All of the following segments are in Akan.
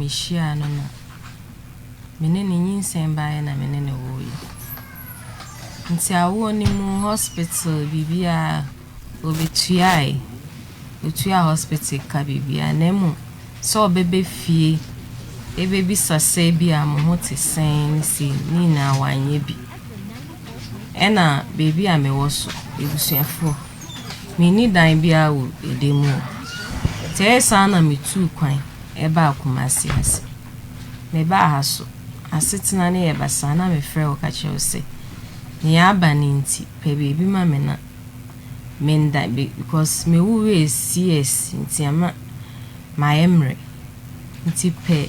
Mehyiaa no na me ne no nyinsɛn baeɛ na me ne no woeɛ. Nti awoɔ no mu hospital biribiara ɔbɛtuaeɛ. Ɔtuaa hospital ka biribiara na mmom sɛ ɔbɛba fie ɛbɛbisa sɛ ebia mo ho te sɛn ne sei ne nyinaa wanyɛ bi. Ɛna baabi a mewɔ so abusuafoɔ menni dan biara wɔ ɛdan mu hɔ. Nti ɛyɛ saa na metuu kwan baa Kumasi ase. Mebaa ha so, asetena no yɛ basaa na mefrɛ wo ka kyerɛ wo sɛ nea aba no nti pɛ baabi ma me na menda because me wo wee CS nti ama mayɛ mmerɛ nti pɛ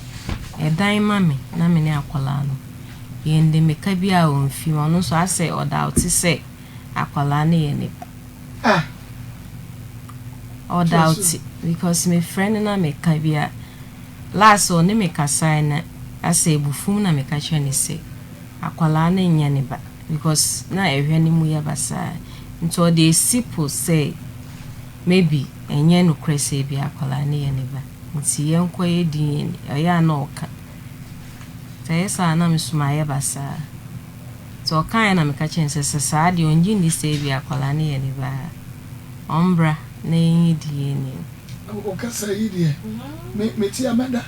ɛdan ma me na me ne akwadaa no yɛnde me ka biara ɔmfi mu ɔno nso asɛ ɔdaote sɛ akwadaa no yɛ ne ba. Ah. Ɔdaote because me frɛ no na me ka bi a last ɔne me kasae na asɛ abufuo mu na me ka kyerɛ no sɛ akwadaa no nyɛ ne ba because na ɛhwɛ no mu yɛ basaa nti ɔde asi po sɛ maybe ɛnyɛ nokorɛ sɛ ebi akwadaa no yɛ ne ba nti yɛnkɔ yɛ DNA ɔyɛ a na ɔka nti ɛyɛ saa na me so mayɛ basaa nti ɔkaeɛ na meka kyerɛ no sɛ sɛ saa deɛ ɔngye nni sɛ ebi akwadaa no yɛ ne ba a ɔmbra na yɛnyɛ DNA. Wo kasa yi deɛ, me mete a mɛda.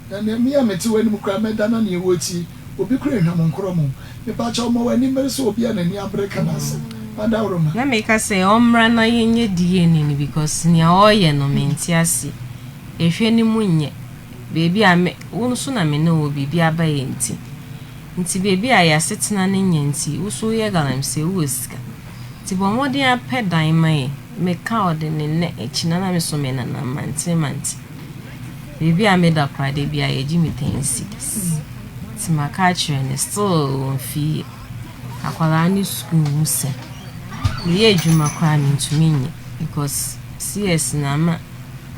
Na nea me a mete w'anim koraa mɛda na nea wotie, obi koraa nhwam nkorɔ mo. Mepakyɛw ma w'ani mmere sɛ obi a n'ani abere ka n'asɛm. Madaworoma. Na meka sɛ ɔmmra na yɛnyɛ DNA no because nea ɔreyɛ no mente aseɛ. Ehwɛ no mu nyɛ. Baabi a me, wo nso na me ne wo wɔ biribi aba yɛn nti. Nti baabi a y'asetena no nyɛ nti wo so woyɛ galamsey wowɔ sika nti bɔ mmɔden ara pɛ dan ma yɛn meka ɔde ne nnɛ akyina na me so me nanam mante mante baabi a meda koraa da biara yɛgye me ten cedis nti maka akyerɛ no still ɔmfii yɛ akwadaa no sukuu mu sɛm meyɛ adwuma koraa mentumi nyɛ because CS na ama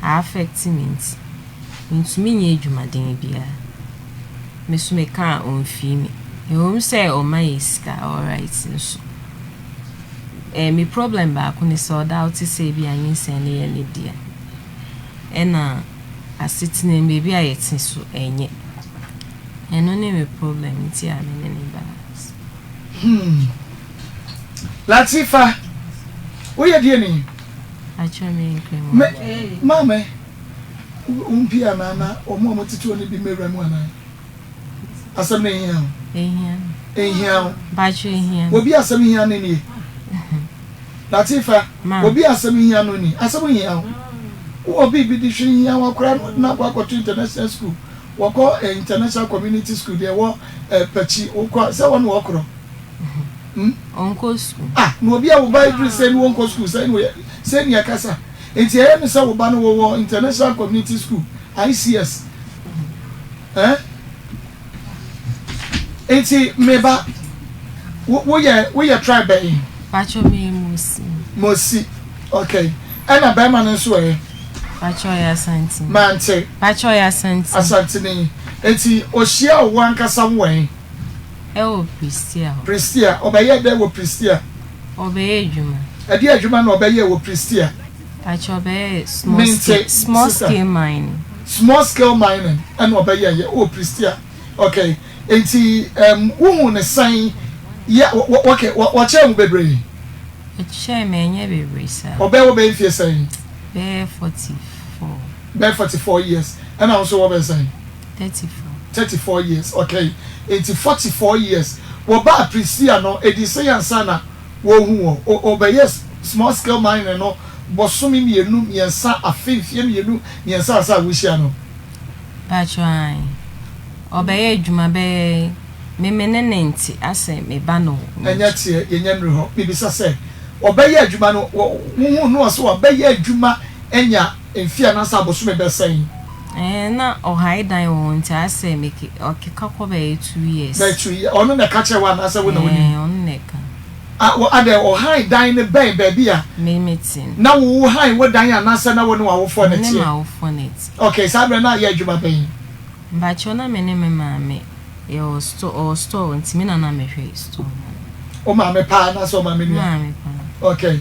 a affect me nti. Mintumi nyɛ adwumaden biara. Me nso meka a ɔmfii me. Ɛwom sɛ ɔma yɛ sika alright nso eh, me problem baako ne sɛ ɔda wo te sɛ ebi a nyinsɛn no yɛ ne dea. Ɛna asetena mu baabi a yɛte so ɛnyɛ. Ɛno ne me problem nti a me ne no baa ase. Hmm. Latifa, woyɛ deɛ ni? Akyerɛ me nkremo. Me, maame. Wo mpie anaa na wɔn a wɔtete hɔ no bi mmɛwura mu anaa? Asɛm no nhia wo. Ehia me. Ehia wo. Mpakyɛ ehia me. Obi asɛm hia no nie. Latifa, obi asɛm hia no ni. Asɛm hia wo. Wowɔ biribi de hwɛ hia wo akora no na akɔ akɔto international school. Wɔkɔ eh, international community school deɛ ɛwɔ eh, Pakyi. Wokɔ sɛ wɔn wɔkorɔ. Hmm? Ɔnkɔ school. Ah, na obi a wo ba aduru sɛ ne wɔnkɔ school sɛ ne sɛ ne ɛkasa. Enti ɛyɛ me sɛ wo ba no wɔwɔ International Community School, ICS. Eh? Enti me ba, wo woyɛ woyɛ tribe bɛn? Pacho me yɛ Mosi. Mosi, okay. Ɛna bɛrima no nso ɛ? Pacho ɔyɛ Asanteni. Mante. Pacho ɔyɛ Asanteni. Asanteni. Enti ohyia wo ankasa wo wɛn? Ɛwɔ Prestea hɔ. Prestea, ɔbɛyɛ dɛn wɔ Prestea? Ɔbɛyɛ adwuma. Ɛdeɛn adwuma na ɔbɛyɛɛ wɔ Prestea? Pakyɛ ɔbɛyɛɛ small scale small scale mining. Small scale mining ɛna ɔbɛyɛɛyɛ wɔ Prestea okay nti ɛm wohu ne sɛn yɛ wɔ okay wɔkyɛɛ wo bebree? Ɔkyɛɛ me ɛnyɛ bebree saa. Ɔbɛyɛ wo bɛyɛ mfie sɛn? Bɛyɛ 44. Bɛyɛ 44 years ɛna wo nso wɔ bɛyɛ sɛn? 34. 34 years okay nti 44 years wɔbaa Prisia no ɛdii sɛn ansa na wɔhu wɔ ɔbɛyɛ small scale mining no bɔsome mienu miɛnsa afe mfeɛ mienu miɛnsa ansa a wohyia no. Mpakyɛw ae ɔbɛyɛ adwuma bɛyɛ me me ne no nte asɛ me ba no wɔ Ɛnyɛ teɛ yɛnya nnuru hɔ mebisa sɛ ɔbɛyɛ adwuma no wohuu no ɔsɛ wabɛyɛ adwuma anya mfeɛ anaasɛ abosome bɛsɛn. Ɛɛ na ɔhae dan wɔ hɔ nti asɛ me ke ɔkeka kɔ bɛyɛ 2 years. Bɛyɛ 2 years ɔno na ɛka kyerɛ wo anaasɛ wo na wonim? Ɛɛ ɔno na ɛka. A wɔ adɛn ɔhan dan no bɛn baabi a. Me me te no. Na wo wo han wo dan anaasɛ na wo ne w'awofoɔ na Me ne ɛteɛ? m'awofoɔ na ɛte. Okay saa berɛ no na yɛ adwuma bɛn? Mpakyɛw na me ne me maame yɛwɔ store ɔwɔ store nti me na na mehwɛ store ma no. Wo maame paa anaasɛ wo maame Me nua? maame paa. Okay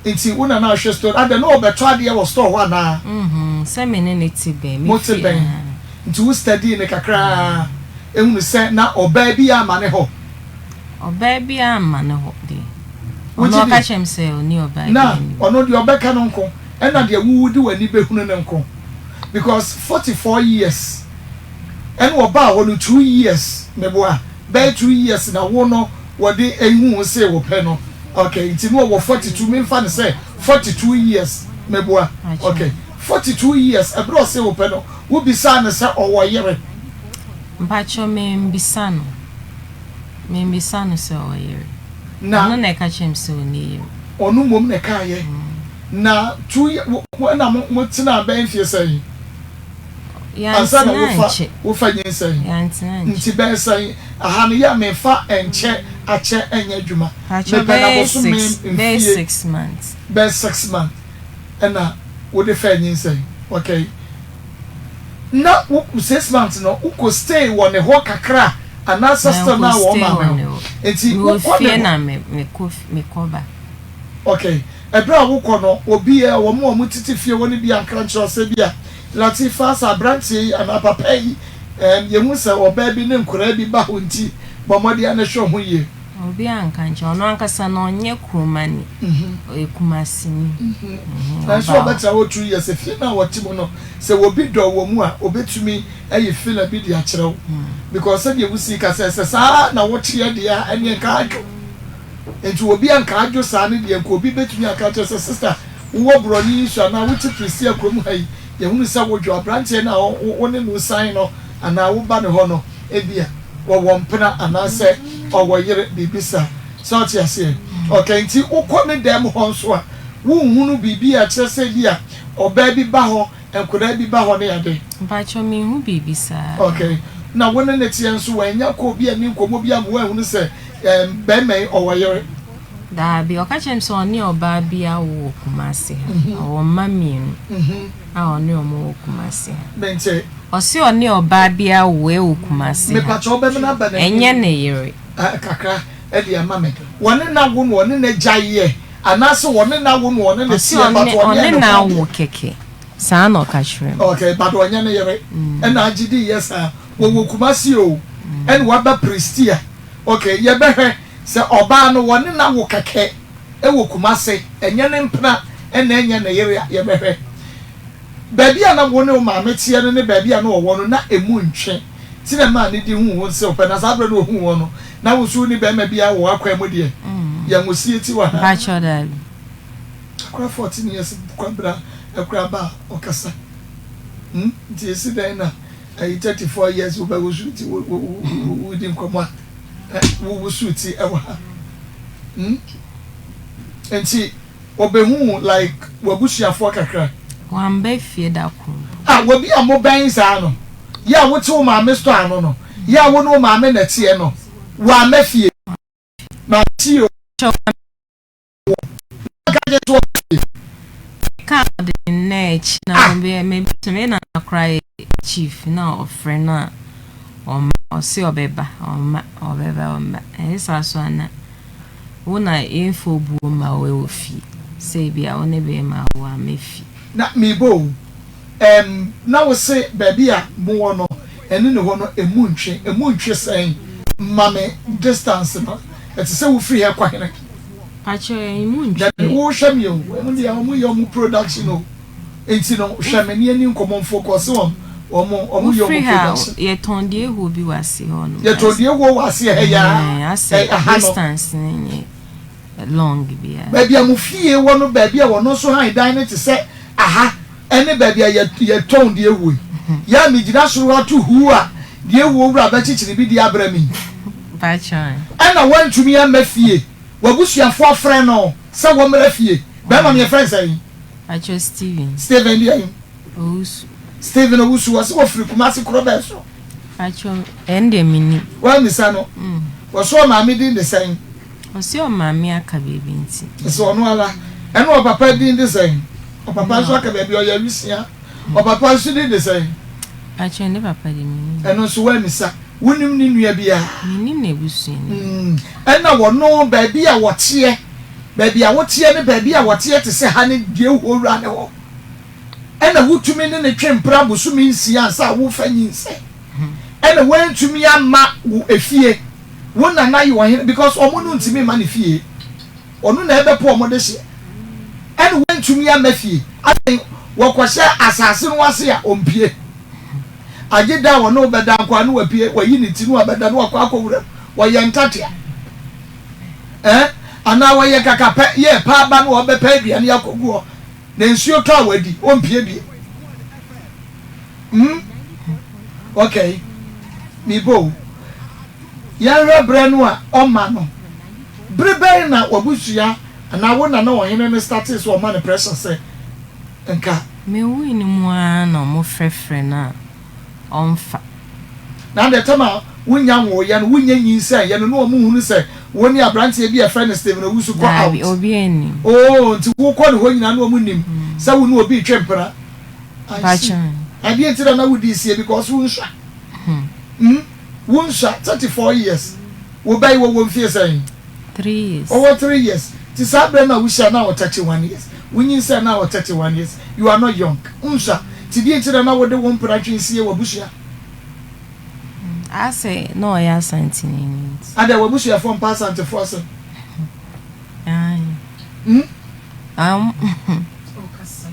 nti wo na na ahwɛ store adɛn na ɔbɛtɔ adeɛ wɔ store hɔ anaa? Mhm sɛ me ne no te bɛn me Mo te fie bɛn? aa. Nti wo study no kakra ara hunu sɛ na ɔbaa bi amma ne hɔ? Ɔbaa bi amma ne hɔ deɛ. Ɔno ɔka kyerɛ me sɛ ɔnni ɔbaa bi Na ɔno deɛ ɔbɛka no nko ɛna deɛ wo wode w'ani bɛhunu no nko because 44 years ɛna ɔbaa hɔ no two years meboa bɛyɛ 2 years na wo no wɔde ehu wo se wo pɛ no, okay, nti no ɔwɔ 42, memfa no sɛ 42 years, meboa? Okay, 42 years ɛberɛ ɔse wo pɛ no, wobisaa no sɛ ɔwɔ yere? Mpakyɛ, membisa no, membisa no sɛ ɔwɔ yere. Na ɔno na ɛka kyerɛ me sɛ ɔnni yere. Ɔno mmom na ɛkaeɛ. Na 2 years ɛna mo mo tenaa bɛyɛ mfeɛ sɛn ansa na Yɛantena wofa nkyɛ. Wofa nyinsɛn? Yɛantena nkyɛ. Nti bɛyɛ sɛn aha no yɛ a memfa nkyɛ akyɛ nyɛ adwuma. Mpakyɛ, mepɛ na bɛyɛ bosome six, bɛyɛ mfie 6 months. Bɛyɛ 6 months ɛna wode faa nyinsɛn, okay. Na wo 6 months no wokɔ stay wɔ ne hɔ kakra anaasɛ still Mankɔ na wɔ stay maame wɔ hɔ? ne hɔ. Nti Mewɔ wokɔ ne fie hɔ na me mekɔ mekɔ ba. Okay, ɛberɛ a wokɔ no, obi ɛ wɔn a wɔtete fie hɔ no bi anka nkyerɛ wo sɛ bi a Latifa sɛ aberanteɛ yi anaa papa yi ɛm yɛhu sɛ ɔbaa bi ne nkwadaa bi ba hɔ nti bɔ mmɔden ara na hwɛ wo ho yie? Obi anka nkyerɛ, ɔno ankasa no ɔnyɛ kuromani, ɔyɛ Kumasini. Nanso Ɔba hɔ. ɔbɛtena hɔ 2 years, efie no a wɔte mu no, sɛ obi dɔ wɔ mu a, obetumi ayi fila bi de akyerɛ wo. Because sɛdeɛ wosii ka sɛ, sɛ saa na woteɛ deɛ a, ɛneɛ nka adwo. Nti obi a nka adwo saa no deɛ, nka obi bɛtumi aka akyerɛ sɛ, sister, wowɔ borɔne yi so anaa wote Prestea kurom ha yi, yɛhunu sɛ wodwo. Aberanteɛ no a wo ne no san no anaa woba ne hɔ no, ebia wɔwɔ mpena anaasɛ ɔwɔ yere, biribi saa. Sɛ wote aseɛ? Okay, nti wokɔ ne dan mu hɔ nso a, wonhunu biribi a ɛkyerɛ sɛ ebia ɔbaa bi ba hɔ, nkwadaa bi ba hɔ ne ade? Mpakyɛw, menhu biribi saa. Okay. Na wo ne no teɛ nso, wannya kɔ obi anni nkɔmmɔ bi amma woanhunu sɛ ɛɛm, barima yi ɔwɔ yere? Daabi, ɔka kyerɛɛ me sɛ ɔne ɔbaa bi awo wɔ Kumasi ha. Ɔwɔ mma mmienu a ɔne wɔn wɔ Kumasi ha. Mente. Ɔse ɔne ɔbaa bi awo wɔ Kumasi ha. Mepakyɛw, wobɛmene aba n'anim. Ɛnyɛ ne yere. Kakra de ama me. Wɔne no awo na ɔne no agyae yɛ anaasɛ wɔne no awo na ɔne no Ɔse teɛ but ɔne ɔne ɔne ne no ho awo adeɛ. kɛkɛ. Saa na ɔka kyerɛɛ me. Okay, but ɔnyɛ ne yere. Ɛna agye di yɛ saa. Wɔwɔ Kumasi o, ɛna waba Prestea. Okay, yɛbɛhwɛ sɛ ɔbaa no wɔne no awo kɛkɛ wɔ Kumasi, ɛnyɛ ne mpena ɛna ɛnyɛ ne yere a, yɛbɛhwɛ. Baabi a na wo ne wo maame teɛ no ne baabi a na ɔwɔ no, na emu ntwe. Nti na ɛmaa ne di huu wo sɛ ɔpɛ. Na saa berɛ no ɔhuu wo no, na wo nso wonni barima biara wɔ w'akwan mu deɛ. Yɛn wo sie ti wɔ ha. Mpakyɛw daabi. Akora 14 years kwabra akura ba a ɔkasa. Hmm? Nti esi dɛn na ayi 34 years wobɛwoso ti wo wo wo wodi nkɔmmɔ a wowoso ti ɛwɔ ha. Hmm? Nti ɔbɛhu like w'abusuafoɔ kakra. Wamba fie da koro mpo. Ah, obi a mobɛn saa no, yɛ a wote wo maame store ano no, yɛ a wo ne wo maame na ɛteɛ no, wamma fie. Mate o. Kyɛ Ka kyerɛ sɛ ɔba fie. Ka ɔde ne nna akyi na Ah. ɔbɛ mebisa me nana koraa yɛ chief na ɔfrɛ no a ɔmma, ɔse ɔbɛba, ɔmma, ɔbɛba, ɔmma. Ɛyɛ saa so ana wo na yɛmfa obuo mma wo wɔ fie sɛ ebi a wo ne bɛrima awo amma fie. Na mebɔ o. Ɛm, na wo se baabi a mowɔ no, ɛne ne hɔ no, emu ntwe. Emu ntwe sɛn? Ma me distance no. Ɛte sɛ wofiri ha kɔ hene? Pakyɛ, emu ntwe. Dabi, wohwɛ me o. Wɔn deɛ, wɔn yɛ wɔn production o. Nti no, hwɛ me ne ani nkɔmmɔ mfocus on wɔn yɛ Wofiri wɔn ha production. yɛtɔn deɛ ehuo bi wɔ ase hɔ nom. Yɛtɔn deɛ ehuo wɔ aseɛ ha yi ara. Ɛɛ, asɛ Ɛ, aha no. distance ne nyɛ long biara. Baabi a mo fie wɔ no, baabi a wɔn nso han dan no te sɛ aha ne baabi a yɛ yɛtɔn deɛ ehuo yi. Yɛ a megyina soro hɔ ato huu a, deɛ ehuo wura bɛkyekyere bi de abrɛ me yi. Pakyɛ. Ɛna wantumi amma fie. W'abusuafoɔ afrɛ no sɛ wɔmmra fie. Bɛrima no yɛfrɛ no sɛn? Pakyɛ, Steven. Steven deɛn? Owusu. Steven Owusu, wɔse wɔfiri Kumasi kuro bɛn so? Pakyɛ, ɛno deɛ mennim. Woammisa no? Wɔse ɔmaame din de sɛn? Ɔse ɔmaame aka baabi nti. Ɔse ɔno ara. Ɛna ɔpapa din de sɛn? Ɔpapa nso aka baabi, ɔyɛ awisia. Ɔpapa nso din de sɛn? Pakyɛ, ne papa de mennim. Ɛno nso woammisa? Wonim ne nua biara? Mennim n'abusuani. Ɛna wɔno baabi a wɔteɛ, baabi a woteɛ ne baabi a wɔteɛ te sɛ ha ne deɛ wura ne hɔ. Ɛna wotumi ne no twe mpena bosome nsia ansa a wofa nyinsɛn. Ɛna wantumi amma wo efie. Wo nana yɛ ɔhene because ɔmo no ntumi mma ne fie. Ɔno na ɛbɛpo ɔmo dehyeɛ. Ɛna wantumi amma fie. Afei wɔkɔhyɛ asase no ase a ɔmpue. Agye da a ɔne wo bɛda nko a na wapue, wayi ne ti na wabɛda na wakɔ akɔ wuram. Wɔyɛ ntatea. Ɛn, anaa wɔyɛ kakapɛ, yɛ ɛpɛ aba na ɔbɛpɛ aduane akɔgu hɔ. Na nsuo tɔ a wadi, ɔmpue bio. Hmm? Okay. Mebɔ o. Yɛnhwɛ berɛ no a ɔma no. Bere bɛn na w'abusua anaa wo nana ɔhene no startee sɛ ɔma no pressure sɛ nka. Mewui no mu ara na wɔfrɛfrɛ no a ɔmfa. Na deɛ tam a wonnya nwoeɛ no, wonnya nyinsɛneeɛ no, na wɔhunu sɛ wo ne aberanteɛ bi a yɛfrɛ no Stephen Owusu kɔ out. Daabi, obiara nnim. Oh, nti wokɔ ne hɔ nyinaa na wɔnim sɛ wo ne obi retwe mpena. I see. Mpakyɛw. Adeɛ nti na na wodi sie because wonsua. Hmm, wonsua, 34 years. Wo ba yi wɔwɔ mfie sɛn? 3 years. Ɔwɔ 3 years. Nti saa berɛ no a wohyia no na ɔwɔ 31 years. Wonyinsɛn na ɔwɔ 31 years. You are not young. Wonsua. Nti deɛ nti na na wode wo mpena twe sie w'abusua? Asɛ na ɔyɛ Asanteni no nti. Adɛn, w'abusuafoɔ mpɛ Asantefoɔ asɛm? Aane. Hmm?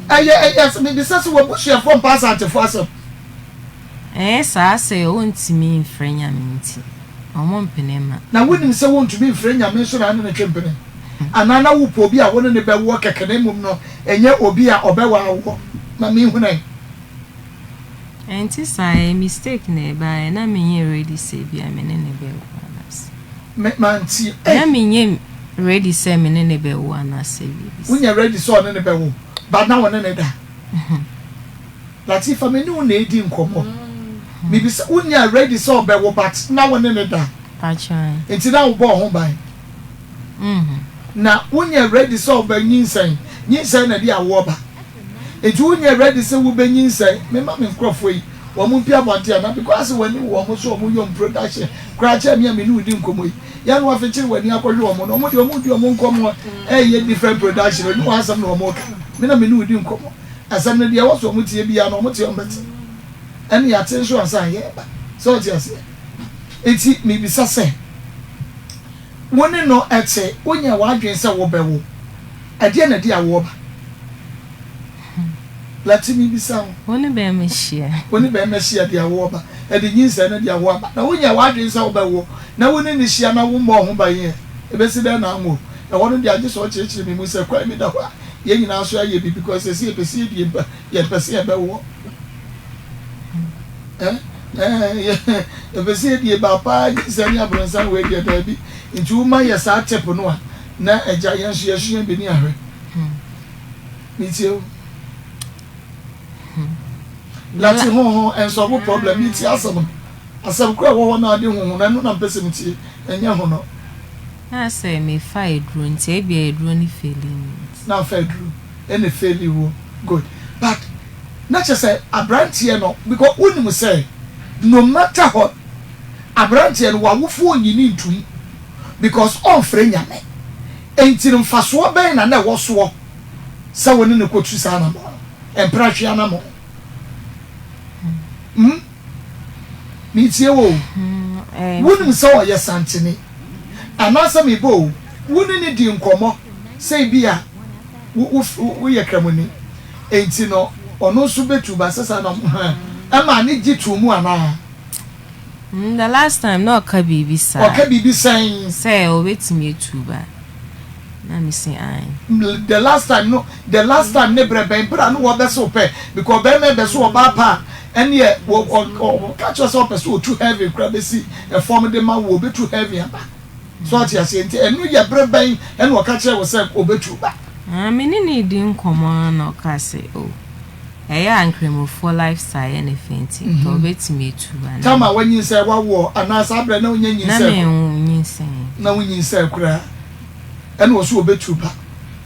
Ɛyɛ, ɛyɛ, mebisa sɛ w'abusuafoɔ mpɛ Asantefoɔ asɛm? Ɛnyɛ saa sɛ wɔntumi mfrɛ Nyame nti, wɔn mpene ma. Na wonim sɛ wontumi mfrɛ Nyame nso na ne no twe mpene? Anaa na wopɛ obi a wo ne no bɛwoɔ kɛkɛ na mmom no ɛnyɛ obi a ɔbɛwaa woɔ? Ma menhunu ɛ. Ɛnte saa, ɛyɛ mistake na ɛbaeɛ, na menyɛ ready sɛ ebia me ne no bɛwo anaasɛ. Me, mante, ei. Na menyɛ ready sɛ me ne no bɛwo anaasɛ biribi saa. Wonyɛ ready sɛ ɔne no bɛwo, but na wo ne no da? Latifa, me ne wo na edi nkɔmmɔ. Mebisa, wonyaa ready sɛ ɔbɛwo but na wo ne no da? Pakyɛ. Nti na wobɔɔ ho ban? Na wonyɛ ready sɛ ɔbɛnyinsɛn? Nyinsɛn na ɛde awoɔ ba. Nti wonyɛ ready sɛ wobɛnyinsɛn? Mema me nkorɔfoɔ yi, wɔn mpue abɔnten anaa? Because asɛ w'ani wɔ wɔn so, wɔn yɛ wɔn production koraa kyɛn me a me ne wo di nkɔmmɔ yi. Yɛ na woafekyere w'ani akɔhwɛ wɔn no, wɔn deɛ wɔredi wɔn nkɔmmɔ ɛreyɛ different production, ɛnyɛ wɔn asɛm na wɔreka. Me na me ne wo di nkɔmmɔ. Asɛm no deɛ ɛwɔ sɛ wɔn tie biara no wɔn te wɔn bɛte. Ɛne yɛate nso ansa na yɛreba. Sɛ wote aseɛ? Enti mebisa sɛ, wo ne no te, wonyɛɛ w'adwene sɛ wobɛwo? Ɛdeɛn na ɛde awoɔ ba? Lati mebisa wo. Wo ne bɛrima hyia. Wo ne bɛrima hyia de awoɔ ba. Ɛde nyinsɛn no de awoɔ aba. Na wonyɛɛ w'adwene sɛ wobɛwo, na wo ne no hyia na wommɔɔ ho ban ɛ? Ɛbɛsi dɛn na anwo? Ɛhɔ no deɛ agye sɛ ɔkyerɛkyerɛ me mu sɛ kwan bi da hɔ a yɛn nyinaa nso ayɛ bi because ɛsɛ yɛpɛ sɛ yɛdie mpa yɛmpɛ sɛ yɛbɛwoɔ eh eh yɛpɛ sɛ yɛdie ba paa nyinsɛn ne abrɔnsan wei deɛ daabi nti woma yɛ saa tip no a na agya yɛn nso yɛsua bi ne ahwɛ metie o lati ho ho ɛnsɔbo problem metie asɛm no asɛm kora ɛwɔ hɔ na ade ho ho no ɛno na mpɛ sɛ metie ɛnyɛ ho no. Na sɛ mefa aduro nti ebia aduro no feli me nti. Na afa aduro ɛna efeli wo good but na kyerɛ sɛ abranteɛ no because wonim sɛ no matter what abranteɛ no wawofoɔ nyini ntum because ɔnfrɛ Nyame nti no mfasoɔ bɛn na na ɛwɔ soɔ sɛ wo ne no kɔtu saa anamɔn no mpra hwe anamɔn hmm metie wo o wonim sɛ ɔyɛ santene Anaasɛ mebɔ o, wo ne no di nkɔmmɔ sɛ ebia wo, wo, woyɛ Kramoni, enti no ɔno nso bɛtu ba sɛ saa na ɛma ne gye too mu anaa? Mm, the last time na ɔka biribi saa. Ɔka biribi sɛn? Sɛ ɔbɛtumi atu ba. Na me se ae. The last time no, the last time ne berɛ bɛn? Berɛ a na wɔbɛse wo pɛ, because bɛrima bɛse ɔbaa pɛ a, ɛneɛ wɔ, ɔ, ɔ, ɔka kyerɛ sɛ ɔpɛ sɛ ɔtu heaven koraa bɛsi ɛfam de ma wo, ɔbɛtu heaven aba. So ɔte aseɛ? Nti ɛno yɛ berɛ bɛn ɛna ɔka kyerɛ wo sɛ ɔbɛtu ba? Ah, me ne no redi nkɔmmɔ ara na ɔkaa sɛ, oh, ɛyɛ a Nkramofoɔ lifestyle yɛ ne fɛ nti, nka ɔbɛtumi atu ba. Na Tam a wanyinsɛn wawoɔ anaa saa berɛ na wonya Na nyinsɛn koraa? menyinsɛn. Na wonyinsɛn koraa ɛna ɔse ɔbɛtu ba.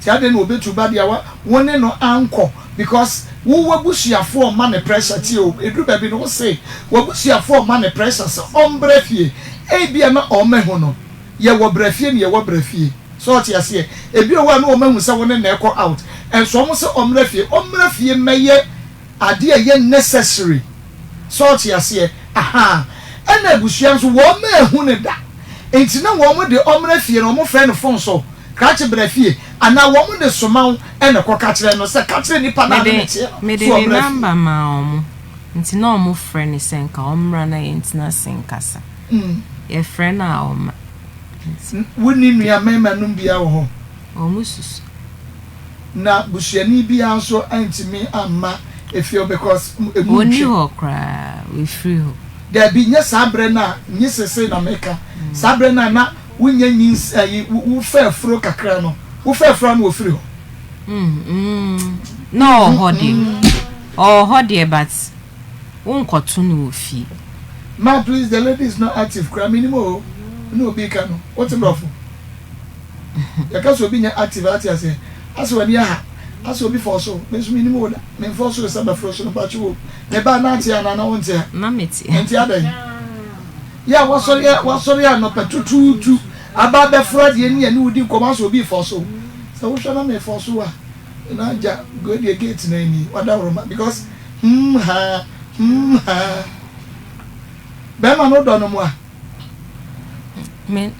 Nti adɛn na ɔbɛtu ba deɛ wa, wo ne no ankɔ because wo w'abusuafoɔ mma no pressure tie o, ɛduru baabi no wo se w'abusuafoɔ mma no pressure sɛ ɔmbra fie, ebia na ɔmmahu no, yɛwɔ bra fie na yɛwɔ bra fie, so ɔte aseɛ, ebi wɔ hɔ a na ɔmahu sɛ wo ne no ɛkɔ out, ɛnso ɔmo se ɔmmra fie, ɔmmra fie mmɛyɛ. adeɛ a ɛyɛ necessary. Sɛ ɔte aseɛ? Ahaa. Ɛna abusua nso, wɔn anhu no da. Nti na wɔn de ɔmmra fie no, wɔn frɛ no phone so, krakye bra fie, anaa wɔn de soma wo ɛna kɔ ka kyerɛ no sɛ, ka kyerɛ nipa no a ne ne Mede teɛ no mede sɛ ne ɔmmra fie. number maa wɔn, nti na wɔn frɛ no sɛ nka ɔmmra na yɛntena ase nkasa. Yɛfrɛ no a ɔmma. Nti. Wonni nua mmarima nom biara wɔ hɔ? Wɔn susu. Na busuani biara nso antumi amma efie hɔ because emu Ɔnni ntwe. hɔ koraa, wafiri hɔ. Dabi, nyɛ saa berɛ no a, nye seesei na meka, saa berɛ no a na wonnya nyins ayi, wo fa afuro kakra no, wofa afuro a na wɔfiri hɔ. Mm, na ɔwɔ hɔ deɛ, ɔwɔ hɔ deɛ but wonkɔto no wɔ fie. Ma please the lady is not active koraa menim oo me ne obi reka no wote brɔfo yɛka sɛ obi nyɛ active a ate aseɛ asɛ w'ani aha asɛ obi fɔɔso wo me nso menim wo da me nfɔɔso wo sɛ bɛforo so no mpakyɛ oo me ba na ate anaa na wonte ha Na mete ha. nti adɛn yɛ a wasɔre wasɔre anɔpa tutuutu aba abɛforo adeɛ ni ɛne wo di nkɔmmɔ asɛ obi fɔɔso wo sɛ wohwɛ na me fɔɔso wo a na gya go deɛ gate na ani wadaworoma because hmm haa hmm haa. Bɛrima no dɔ no moa? Me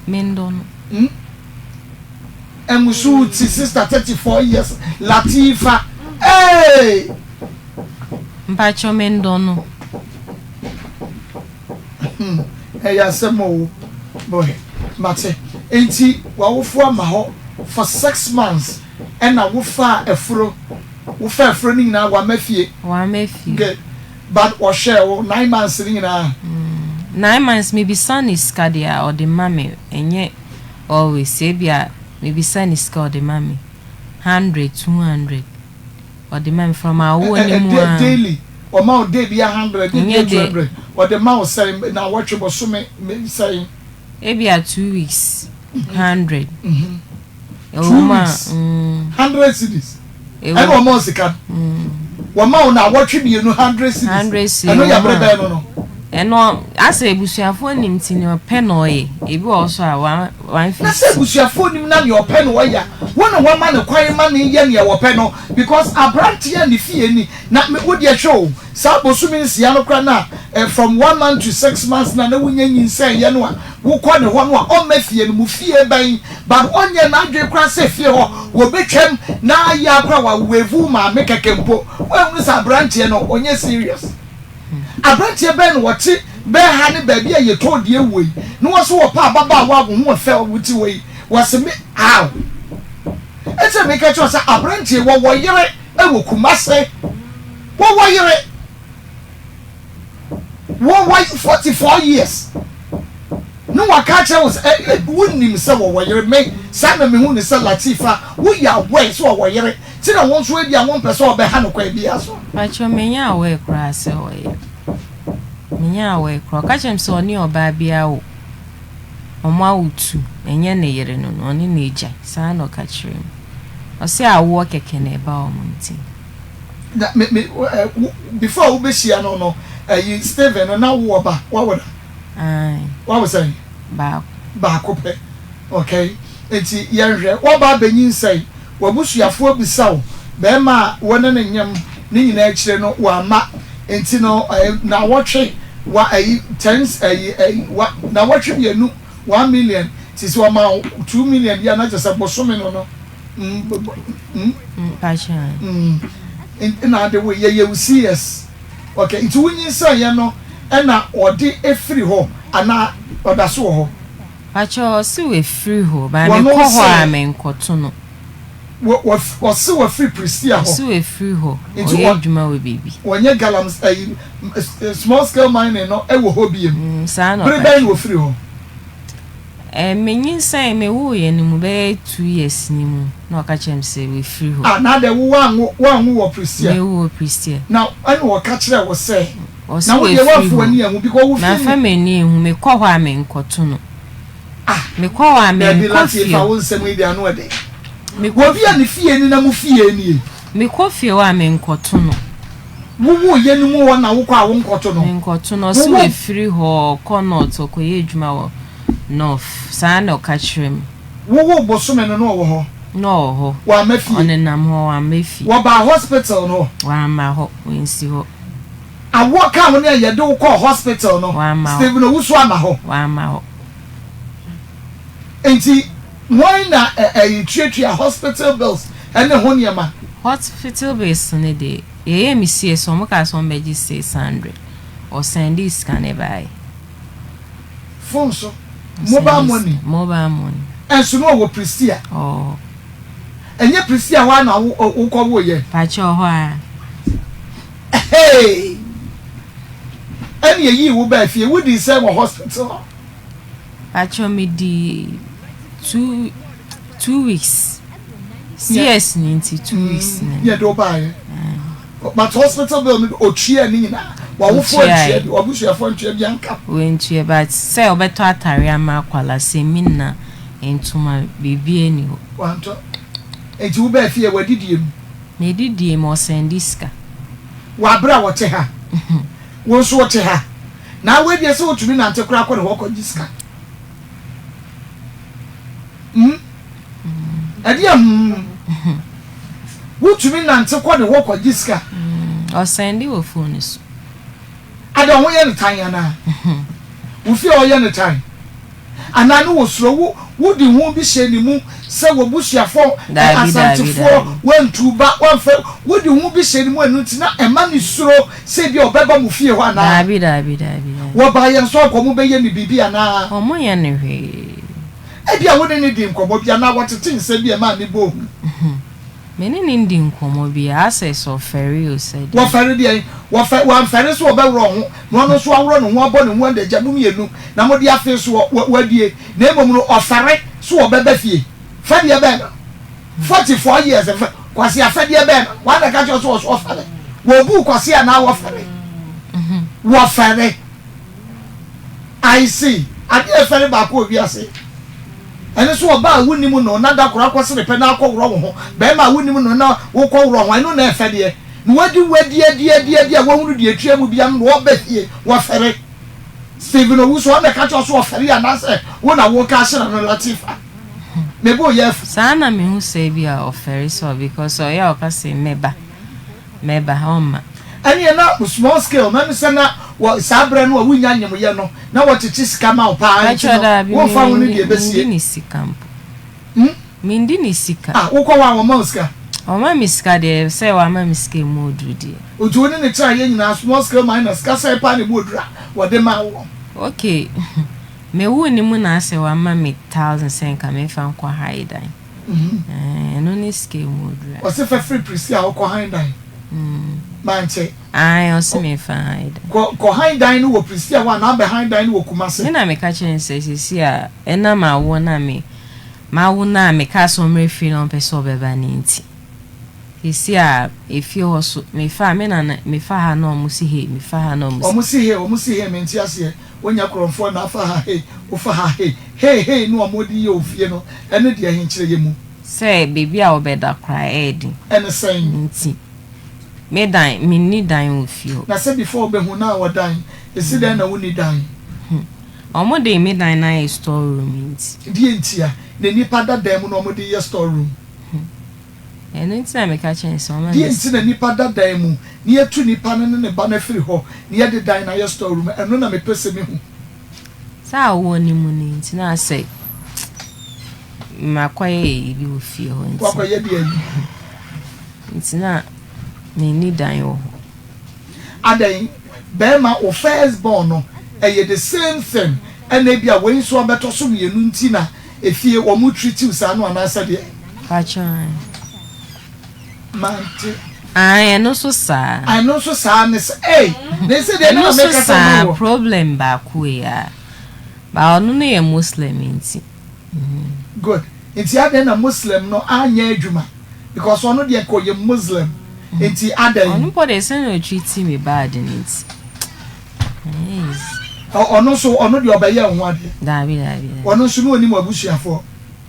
mendɔ no. Hmm? Ɛmusu ti sister 34 years Latifa hey! Mpakyɛ mendɔ no. Hmm, ɛyɛ asɛm o boy mate. Enti w'awofo ama hɔ for 6 months ɛna wofaa afuro, wofaa afuro no nyinaa wama fie. Wama fie. Good. But ɔhwɛɛ wo 9 months no nyinaa? 9 months mebisa ne sika deɛ a ɔde ma me, ɛnyɛ always. Ebia mebisa ne sika ɔde ma me 100, 200 ɔde ma me from awoɔ ne mu a. Daily ɔma wo day bia 100, day bia Ɛnyɛ two de. hundred ɔde ma wo sɛn na wɔtwe bɔsome sɛn? Ebia 2 weeks 100. Ɛwɔ Two mu a weeks 100 cedis ɛna ɛwɔ ɔma wo sika no wɔma wo na awɔtwe mmienu 100 cedis. 100 cedis. Ɛno ɛwɔ yɛ mu abere a bɛn no? Ɛno asɛ abusuafoɔ nim ti nea ɔpɛ na ɔyɛ, ebi wɔ hɔ so a one one Na sɛ fifty. abusuafoɔ nim na nea ɔpɛ na ɔyɛ a, wo na wama ne kwan ma ne yɛ nea wɔpɛ no because aberanteɛ a ne fie ni na me wo deɛ hwɛ o, saa bosome 6 no koraa na from 1 month to 6 months na wonya nyinsɛn yɛ no a wokɔ ne hɔ no a ɔmma fie no mu fie bɛn but ɔnyɛ n'adwene koraa sɛ fie hɔ wɔbɛtwam na ayɛ akora wawevu maame kɛkɛ mpo. Woahunu sɛ aberanteɛ no ɔnyɛ serious. Aberanteɛ bɛn na wɔte bɛn ha ne baabi a yɛtɔn deɛ wɔ yi na wɔ so wɔpa ababaawa a wo ho ɔfɛ wote hɔ yi wɔse me aw ɛsɛ meka kyerɛ sɛ aberanteɛ wɔwɔ yere wɔ Kumase, wɔwɔ yere, wɔwɔ 44 years ne waka kyerɛ wo sɛ ɛ wonim sɛ wɔwɔ yere. Me saa na mehu ne sɛ Latifa woyɛ aware sɛ wɔwɔ yere ti na wɔn nso ebi a wɔmpɛ sɛ ɔbɛha no kwan biara so. Pakyɛ menya aware koraa sɛ ɔyɛ, menya aware koraa. Ɔka kyerɛ me sɛ ɔne ɔbaa bi awo, ɔmo awo tu, ɛnyɛ ne yere no, ɔne ne agya. Saa na ɔka kyerɛ me. Ɔsɛ awoɔ kɛkɛ na ɛba ɔmo nti. Na me ɛ wo before wobɛhyia no ɛyi Steven no na wowɔ ba, wawo da? Ae. Wawo sɛn? Baako. Baako pɛ. Okay, nti yɛnhwɛ waba abɛnyinsɛn, wabusuafoɔ bisa wo bɛrima a wɔne ne nyam ne nyinaa akyire no wama nti no ɛɛ nawɔtwe wa ɛyi tens ɛyi ɛyi wa nawɔtwe mmienu 1 million ti sɛ ɔma wo 2 million bi a na kyerɛ sɛ bosome no. Mpakyɛ. Na ade wo yɛyɛ wo CS. Okay, nti wonyinsɛn yɛ no ɛna ɔde efiri hɔ anaa ɔda so wɔ hɔ? Pakyɛ ɔse wafiri hɔ ba Wɔno mekɔ hɔ a sɛ menkɔto no. Wɔ wɔ ɔse wafiri Prestea Ɔse hɔ. wafiri hɔ. Nti ɔyɛ wɔ adwuma wɔ baabi. Wɔnyɛ galam ɛyi small scale mining no ɛwɔ hɔ biem? Saa na Bere ɔka bɛn na kyerɛ. ofiri hɔ? Menyinsɛn mewooyɛ no mu bɛyɛ 2 years ni mu na ɔka kyerɛ me sɛ wafiri hɔ. Ah, na adɛ wo wanwo wanwo wɔ Prestea? Mewo wɔ Prestea. Na ɛna ɔka kyerɛ wo sɛ Ɔse na wo deɛ wafiri woamfa hɔ. w'ani anhu because wo fie Mamfa ni m'ani anhu, mekɔ hɔ a menkɔto no. Ah. Mekɔ hɔ a Dabi menkɔ Lati fie fa hɔ. wo nsɛm yi de ano ɛdɛ. Mekɔ Wɔ bi a fie ne fie ni na mo fie nie. Mekɔ fie hɔ a menkɔto no. Wowo yɛ no mu hɔ na wokɔ a wonkɔto no? Menkɔto no. Ɔse Wowo wafiri hɔ ɔkɔ north, ɔkɔyɛ adwuma wɔ north. Saa na ɔka kyerɛ me. Wowo bosome no na ɔwɔ hɔ? Na ɔwɔ hɔ. Wamma fie. Ɔnenam hɔ, wamma fie. Wɔbaa hospital no hɔ. Wamma hɔ, wansi hɔ. Awoɔ kaa wo ne a yɛde wo kɔɔ hospital no, Wamma hɔ. Stephen Owusu amma hɔ. Wamma hɔ. Nti hwan na ɛyi tuatua hospital bills ɛne ho nneɛma? Hospital bills no de, yɛyɛɛ me CS, wɔn kaa sɛ wɔn bɛgye 600. Ɔsɛndee sika no baeɛ. Phone so, mobile money. Mobile money. Ɛnso no ɔwɔ Prestea. Ɔwɔ hɔ. Ɛnyɛ Prestea hɔ ara na wo wokɔ wo yɛ. Pakyɛ ɔhɔ ara. Hey! Ɛna yɛyii wo baa fie, wodii sɛn wɔ hospital hɔ? Pakyɛ medii 2 weeks. CS no nti 2 weeks na. Yɛde wo baeɛ. But hospital bill no otua ne nyinaa. W'awofoɔ antua bi, w'abusuafoɔ antua bi anka. Wɔantua but sɛ ɔbɛtɔ atare ama akwadaa, samina, ntoma, biribiara nni hɔ. Wantɔ. Nti wobaa fie w'adidie mu? M'adidie mu, ɔsɛnde sika. Wɔ abere a wɔte ha, wo nso wote ha, na wei deɛ sɛ wotumi nante koraa kɔ ne hɔ kɔgye sika. Hmm? Ɛdeɛ hmm. Wotumi nante kɔ ne hɔ kɔgye sika. Ɔsɛnde wɔ phone so. Ada ho yɛ no tan anaa? Wo fie a ɔyɛ no tan? Anaa ne wɔsuro wo? Wode hu bi hyɛ ne mu sɛ w'abusuafoɔ, Daabi, daabi, Asantefoɔ, daabi. wantu ba, wamfa, wode hu bi hyɛ ne mu ɛno nti na ɛma no suro sɛ ebia ɔbɛba mo fie hɔ anaa? Daabi, daabi, daabi, daabi. Wɔbaa yɛn so anka wɔbɛyɛ no biribi anaa? Wɔnyɛ no hwee. Ebia wo ne no dii nkɔmmɔ bi anaa wɔtetee nsɛm bi a ɛmaa ne bɔɔ hu. Me ne no ndi nkɔmmɔ biara, asɛ sɛ ɔfɛre o sɛ deɛn. Wɔfɛre deɛn? Wɔfɛ, wamfɛre sɛ ɔbɛworɔ ho, na ɔno nso aworɔ ne ho abɔ ne ho adagya, mo mmienu, na mode afe so wɔ, wɔ, wɔadie. Na mmom no, ɔfɛre sɛ ɔbɛba fie. Fɛdeɛ bɛn no? 44 years, mfɛ, Kwasea fɛdeɛ bɛn no? Hwan na ɛka kyerɛ wo sɛ ɔso ɔfɛre? Wɔbu wo kwasea anaa wɔfɛre? Wɔfɛre. I see. Adeɛ a ɛfɛre baako wɔ wiase. Ɛno nso ɔbaa a wonnim no na da koro akɔsere pɛ na akɔworɔ wo ho. Barima a wonnim no na wokɔworɔ ho, ɛno na ɛfɛ deɛ. Na wadi wo adi adi adi adi a wahunu deɛ ɛtua mu biara no na ɔba fie, wɔfɛre. Stephen Owusu, ɔno na ɛka kyerɛ wo sɛ ɔfɛre anaasɛ wo na woka ahyɛ no Latifa? Me bo yɛ afu. Saa na mehu sɛ ebia ɔfɛre sɛ ɔ because ɔyɛ a ɔka sɛ mɛba. Mɛba, ɔmma. Ɛneɛ na small scale no ɛne sɛ na wɔ saa berɛ no a wonnya nyemyɛ no na wɔkyekye sika ma wo paa nti Pakyɛ no daabi womfa me ho ne deɛ mendi ɛbɛsie. ne sika mpo. Hmm? Mendi ne sika. Ah wokɔ hɔ a wɔma wo sika? Wɔma me sika deɛ sɛ wɔama me sika ɛmu ɔduru deɛ. Nti wo ne no traeɛ nyinaa small scale miner sika sɛn paa na ɛmu ɔduru a wɔde maa woɔ? Okay me woo ne mu na asɛ wama me thousand sɛ nka memfa nkɔ hae dan. Ɛɛ, ɛno ne sika emu oduru a. Ɔse fa firi Prisia hɔ kɔ han dan. Mante. Ae, ɔse memfa han dan. Kɔ, kɔ han dan no wɔ Prisia hɔ anaa bɛ han dan no wɔ Kumase. Me na meka kyerɛɛ no sɛ seesei a ɛnam awoɔ no a me, mawo no a mekaa sɛ ɔmmra fie na ɔmpɛ sɛ ɔbɛba no nti. Seesei a efie hɔ so, mefa a, me na na, mefa ha na ɔmo se hei, mefa ha na ɔmo se. Ɔmo se hei, ɔmo se hei, mente aseɛ. Wonyɛ korɔmfoɔ na afa ha hei, wofa ha hei, hei hei ne ɔmo de yɛ ofie no ɛne deɛ he kyerɛ yɛ mu. Sɛ baabi a wobɛda koraa ɛyɛ den. Ɛne sɛn? Nti me dan, menni dan wɔ fie hɔ. Na sɛ before wobɛhu na wɔ dan, esi dɛn na wonni dan? Hmm, ɔmo de me dan no ayɛ store room nti. Deɛ ntia na nnipa da dan mu na ɔmo de yɛ store room? Hmm. Ɛno nti na meka kyerɛ no sɛ ɔmma Deɛ me nti na nnipa da dan mu, na yɛatu nnipa no ne ne ba no afiri hɔ, na yɛde dan no ayɛ store room, ɛno na mepɛ sɛ mehu. Sɛ awoɔ no mu no nti na asɛ makɔyɛ ayi bi wɔ fie hɔ nti. Wakɔyɛ deɛ ayi? Nti na menni dan wɔ hɔ. Adɛn, bɛrima, wo first born no, ɛyɛ the same thing, ɛna ebia wei nso abɛtɔ so mmienu nti na Efie wɔn treat wo saa no anaasɛ deɛ. Pakyɛ ae. Mante. Ae ɛno nso saa. Ɛno nso saa ne sɛ ei ne sɛ deɛ ɛno na nso meka sɛ saa ɔno wɔ. Problem baako yi a ba ɔno no yɛ Muslim nti. Good nti adɛn na Muslim no anyɛ adwuma because ɔno deɛ nka ɔyɛ Muslim nti adɛn. Ɔno mpo deɛ sɛnea ɔtreat me bad no nti. Ɔno nso, ɔno deɛ ɔbɛyɛ wo ho adeɛ. Daabi, daabi, daabi. Ɔno nso, na ɔnim w'abusuafoɔ.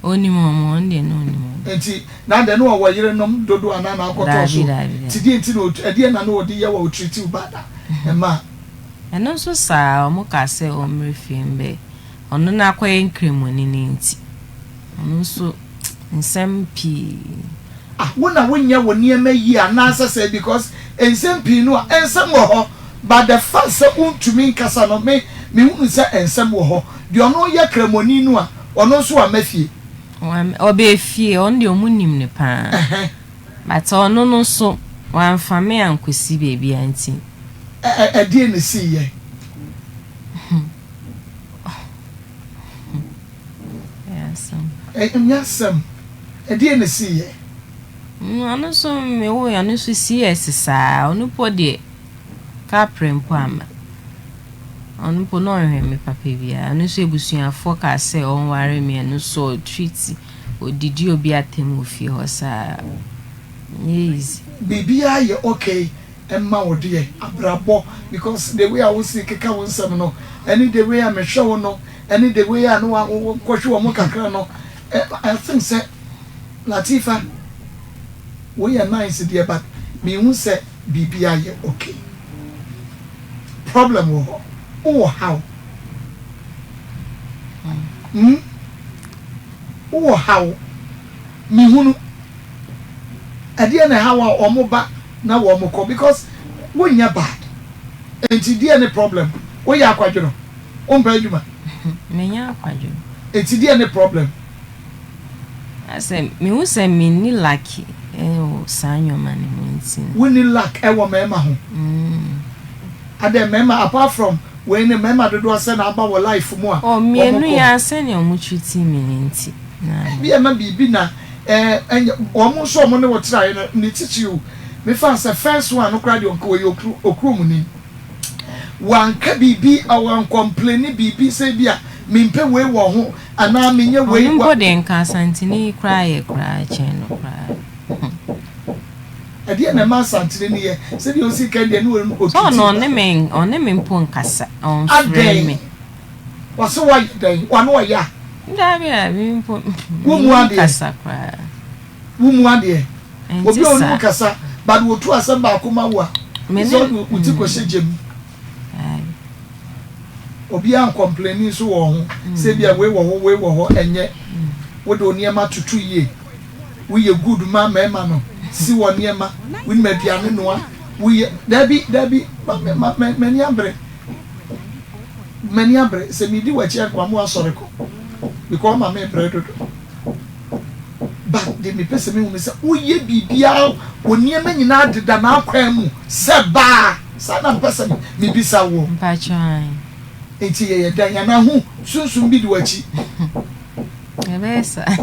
Ɔnim wɔn, ɔno deɛ na ɔnim wɔn. Nti, na adɛn, na ɔwɔ yerenom dodoɔ anaa na akɔtɔɔ so? Daabi, daabi, daabi. Nti deɛ nti na ɔtu, ɛdeɛn na na ɔde yɛ wo a ɔtreati wo bad a, ɛma. Ɛno nso saa, wɔkaa sɛ ɔmmrɛ fie mbɛ, ɔno no akɔyɛ nkramoni no nti, ɔno nso. Nsɛm pii. Ah wo na wo nyɛ wo nneɛma yie anaasɛ sɛn because nsɛm pii no a nsɛm wɔ hɔ but the fact sɛ wo ntumi nkasa no me me hunu sɛ nsɛm wɔ hɔ deɛ ɔno yɛ kramoni no a ɔno nso wamma fie. Ɔbaa fie ɔno deɛ ɔmo nim no paa but ɔno no nso wamfa me ankɔsi baabiara nti. Ɛ ɛdeɛn na ɛsiiɛ? Ɛyɛ asɛm. Ɛnyɛ asɛm. Ɛdeɛn na ɛsiiɛ? Ɔno nso mewoeɛ, ɔno nso CS saa. Ɔno mpo deɛ, kaprɛ mpo amma. Ɔno mpo na ɔnhwɛ me papa biara. Ɔno nso abusuafoɔ kaa sɛ ɔnware me, ɛno nso ɔtreat, ɔdidi obi atɛm wɔ fie hɔ saa. Ɛnyɛ easy. Biribiara yɛ okay mma wo deɛ abrabɔ because the way a wosi keka wo nsɛm no ɛne the way a mehwɛ wo no ɛne the way a ne wa wo kɔhwe wɔn kakra no I think sɛ Latifa wo yɛ nice deɛ but mehu sɛ biribi ayɛ okay problem wɔ hɔ wowɔ haw hmm wowɔ haw mehunu ɛdeɛ na ɛhaw a wɔn ba na wɔn kɔ because wo nyɛ bad nti deɛ ne problem wo yɛ akwadwono wo mpɛ adwuma. Me nyɛ akwadwono. Nti deɛ ne problem. Asɛ me hu sɛ me nni lucky ɛwɔ saa nnoɔma no ho nti no. Wo nni luck ɛwɔ mɛɛma ho adɛn mɛɛma apart from wei no mɛɛma dodoɔ sɛ na aba wɔ life mu a Oh wɔn mmienu kɔ. yi ara sɛnea wɔn treat me no nti na. Ebia na biribi na ɛnyɛ wɔn nso a wɔne wo traeɛ no ne titiriw mefa sɛ first one no koraa deɛ ɔnka ɔyɛ okuromni wanka biribi wankɔmpleni biribi sɛ bi a mempɛ wei wɔ ho anaa menyɛ wei Ɔno mpo deɛ nka Asanteni yi koraa yɛ koraa kyɛn no koraa. Ɛdeɛn na ɛma Asanteni no yɛ sɛdeɛ ɔsi kan deɛ ne Sɛ ɔtiti ɔno ɔne me ɔne me mpo nkasa ɔmfrɛ Adɛn me. Wɔse woayɛ dɛn? W'ano ɔya? Daabi daabi me mpo Wo mu mennim adeɛ? kasa koraa. Wo mu adeɛ? Ɛnte Obi a ɔnim saa. kasa but wɔtu asɛm baako ma wo a, Me gye ne sɛ wode wo ti kɔhyɛ gya mu. Daabi. Obiara nkɔmpleni nso wɔ ho sɛ ebia wei wɔ hɔ, wei wɔ hɔ, ɛnyɛ. Wode wo nneɛma toto yie. Woyɛ good ma mmarima no, si wɔn nneɛma, wonim aduane noa, woyɛ, daabi, daabi, ma, ma, ma, m'ani abere. M'ani abere sɛ medi w'akyi a nka wama w'asɔre kɔ because wama me brɛ dodo but deɛ mepɛ sɛ mehu ne sɛ woyɛ biribiara wo nneɛma nyinaa deda n'akwan mu sɛ baa saa na mpɛ sɛ mebisa wo. Mpakyɛw ae. Nti yɛyɛ dɛn anaa hu sunsum bi di w'akyi. Ɛbɛyɛ saa.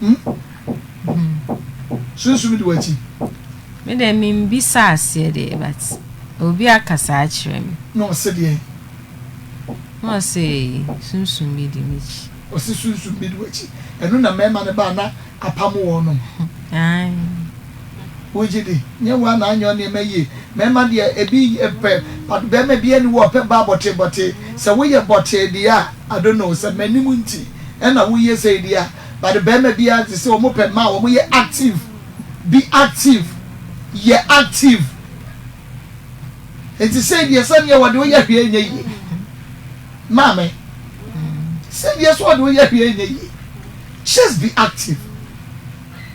Hmm? Sunsum di w'akyi. Me deɛ membisa aseɛ deɛ but obi aka saa akyerɛ me. Na ɔse deɛn? Na ɔse sunsum bi di m'akyi. Ɔse sunsum bi di w'akyi. Ɛno na mmarima no baa na apam wɔn nom. Ae. Wogye di? Nyɛ wo ara na anyɛ wo nneɛma yie. Mmarima deɛ ebi pɛ but barima biara nni hɔ a ɔpɛ baa bɔtee bɔtee. Sɛ woyɛ bɔtee deɛ a I don't know sɛ m'anim nti ɛna woyɛ sei deɛ a but barima biara te sɛ wɔn pɛ mmaa a wɔn yɛ active. Be active. Yɛ active. Nti sei deɛ sɛdeɛ wɔde wo yɛ hwee nyɛ yie. Maame, sɛdeɛ sɛ wɔde wo yɛ hwee nyɛ yie. Just be active.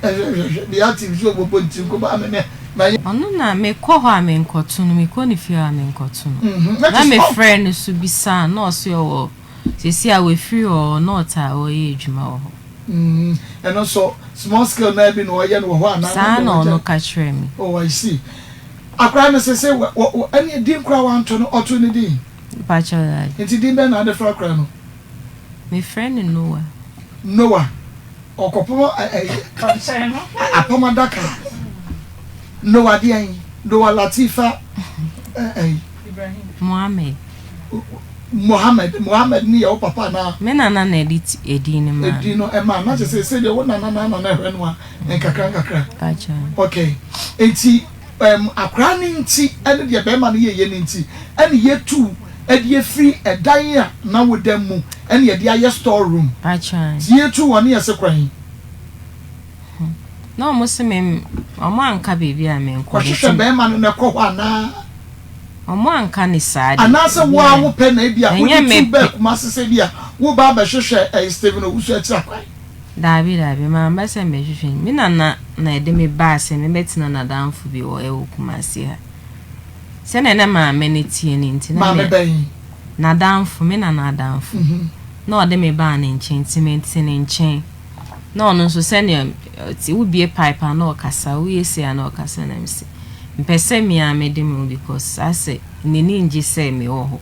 Hwɛ hwɛ be active so wɔbɔ ntiri nko maame me ma yɛ. Ɔno na mekɔ hɔ a menkɔto no, mekɔ ne fie hɔ a menkɔto no. Mhm, na Na kyerɛ sɛ ɔ. mefrɛɛ no so bisaa no na ɔse ɔwɔ, seesei a wafiri hɔ na ɔtaa ɔyɛ adwuma wɔ hɔ. Mm, ɛno nso small scale naa bi na ɔyɛ no wɔ hɔ anaa na Saa deɛ na wagyae? ɔno ka kyerɛɛ me. Oh, I see. Akwadaa no sese wɔ wɔ ɛne din koraa wanto no, ɔtoo ne din? Mpakyɛw dabi. Nti din bɛn na ade frɛ akwadaa no? Mefrɛ no Noah. Noah, ɔkɔpam ɛ ɛ apam adaka. Noah deɛn? Noah Latifa ɛ ɛ. Mohammed. Mohammed, Mohammed no yɛ wo papa anaa? Me nana na ɛde edin no maa me. Edin no ɛmaa no, na kyerɛ sɛ seesei deɛ wo nana na na ɛhwɛ no a, nkakra nkakra. Mpakyɛw. Okay, nti ɛm akwadaa no nti ɛne deɛ bɛrima no yɛeɛ no nti ɛne yɛtu ɛde afiri ɛdan a na woda mu ɛne yɛde ayɛ store room. Mpakyɛw. Nti yɛtu wɔn ne yɛse kɔ he? Na wɔn se me, wɔn anka baabi a menkɔ. Kɔhwehwɛ bɛrima no na ɛkɔ hɔ anaa? Ɔmo anka no saa de. Anaasɛ wo ara wo pɛ na ebia Ɛnyɛ wode me tu baa pɛ. Kumasi sɛ ebia woreba abɛhwehwɛ ɛyi Stephen Owusu akyiri akwan? Daabi, daabi, mamba sɛ mebɛhwehwɛ no. Me nana na ɛde me baa sɛ mebɛtena n'adamfo bi hɔ ɛwɔ Kumasi ha. Sɛnea na maame no teɛ no nti, na Maame me, bɛn? n'adamfo, me nana adamfo, na ɔde me baa ne nkyɛn nti mete ne nkyɛn. Na ɔno nso sɛnea ɔte, wobue pipe a na ɔkasa, woyɛ sei a na ɔkasa na mese, mpɛ sɛ me ara mede me ho because asɛ n'ani ngye sɛ mewɔ hɔ.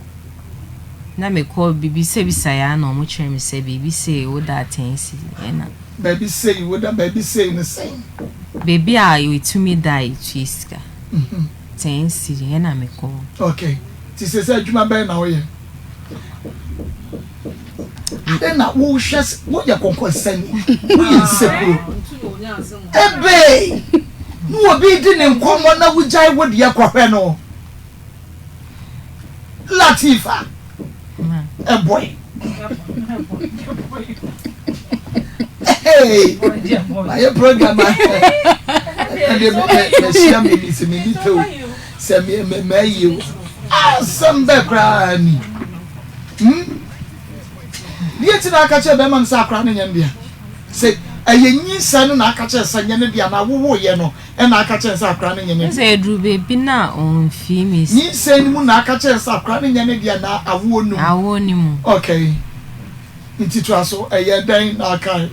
Na mekɔ bibisabisaeɛ ara na wɔkyerɛ me sɛ biribi sei woda atɛn si ɛna. Baabi sei woda baabi sei ne sɛn? Baabi a yɛtumi da a yɛtua sika. Ten cedi ɛna mekɔ hɔ. Okay, nti seesei adwuma bɛn na woyɛ? Adɛn na wohwɛ sɛ woyɛ kɔnkɔnsani, woyɛ nsekuro? Ebei na obi redi ne nkɔmmɔ na wogyae wo deɛ kɔhwɛ no. Latifa, ɛbɔe. Hey, mayɛ program a ɛdeɛ mahyia me ni sɛ me nipa o sɛ mayi o asɛm bɛɛ koraa ni. Hmm? Deɛ nti na aka kyerɛ bɛrima no sɛ akora no nyɛ no dea? Sɛ ɛyɛ nyinsɛn no na aka kyerɛ sɛ nyɛ no dea na wowoeɛ no ɛna aka kyerɛ sɛ akora no nyɛ ne dea. Sɛ ɛduru baabi na ɔmfii me. Nyinsɛn no mu na aka kyerɛ sɛ akora no nyɛ ne dea na awoɔ no mu. Awoɔ no mu. Okay. Nti toa so, ɛyɛ dɛn na akae?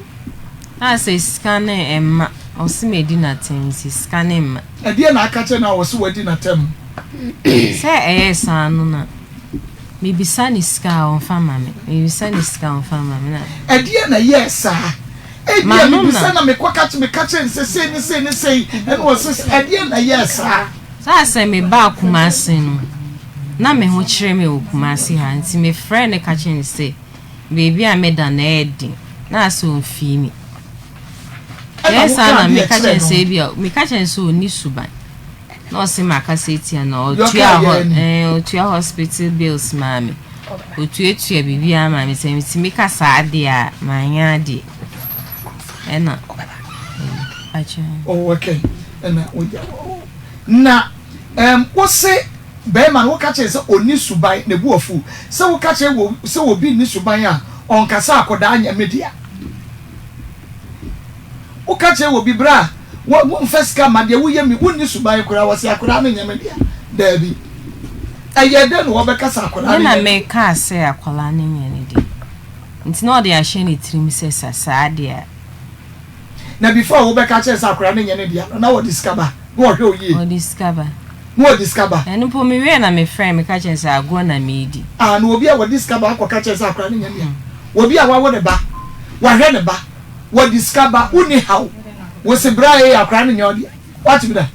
A sɛ sika no mma, ɔse madi n'atɛm nti sika no mma. Ɛdeɛn na aka kyerɛ no a ɔse wadi n'atɛm? Sɛ ɛyɛɛ saa no na mebisa no sika a ɔmfa mma me, mebisa no sika a ɔmfa mma me na. Ɛdeɛn na ɛyɛɛ saa? Ebia mebisa na mekɔ ka meka kyerɛ no sɛ sei ne sei ne sei ɛna ɔse sɛ ɛdeɛn na ɛyɛɛ saa? Saa sɛ mebaa Kumasi no na me ho kyere me wɔ Kumasi ha nti mefrɛɛ no ka kyerɛɛ no sɛ baabi a meda no ɛyɛ den na asɛ ɔmfii me. Ɛna Ɛyɛ saa wokaa na deɛ meka kyerɛɛ kyerɛ no no? sɛ ebia meka kyerɛ no sɛ ɔnni suban na ɔse makasa atia no Deɛ ɔtua ɔkaa hɔ yɛ ni. ɛɛ ɔtua hospital bills maa me ɔtuatua biribiara maa me sɛ metumi ka saa adeɛ a manyɛ adeɛ ɛna akyɛ. Oh okay ɛna wogya oh na ɛm wose bɛrima no woka kyerɛ sɛ ɔnni suban na ebu afu sɛ woka kyerɛ wɔ sɛ obi nni suban a ɔnkasa akɔdaa nyɛ me dea. Woka kyerɛ obi berɛ a wo womfa sika mma deɛ woyɛ me wonni suban koraa wɔse akwadaa no nyɛ me dea daabi ɛyɛ dɛn na wɔbɛka sɛ akwadaa Me no na nyɛ ne me dea. kaa sɛ akwadaa no nyɛ ne dea nti na ɔde ahyɛ ne tirim sɛ sa saa deɛ a. Na before wobɛka akyerɛ sɛ akwadaa no nyɛ ne dea no na wɔde sika ba na wɔhwɛ wo yie. Ɔde sika ba. Na wɔde sika ba. Ɛno mpo me wiee na me frɛɛ me ka kyerɛ no sɛ agorɔ na meredi. Ah na obi a wɔde sika ba akɔka kyerɛ sɛ akwadaa no nyɛ ne dea obi a wawo ne ba wahwɛ ne ba. Wɔde sika ba, wonni haw. Wose bra ee akwadaa no nyɛ wo dea. Woate bi da?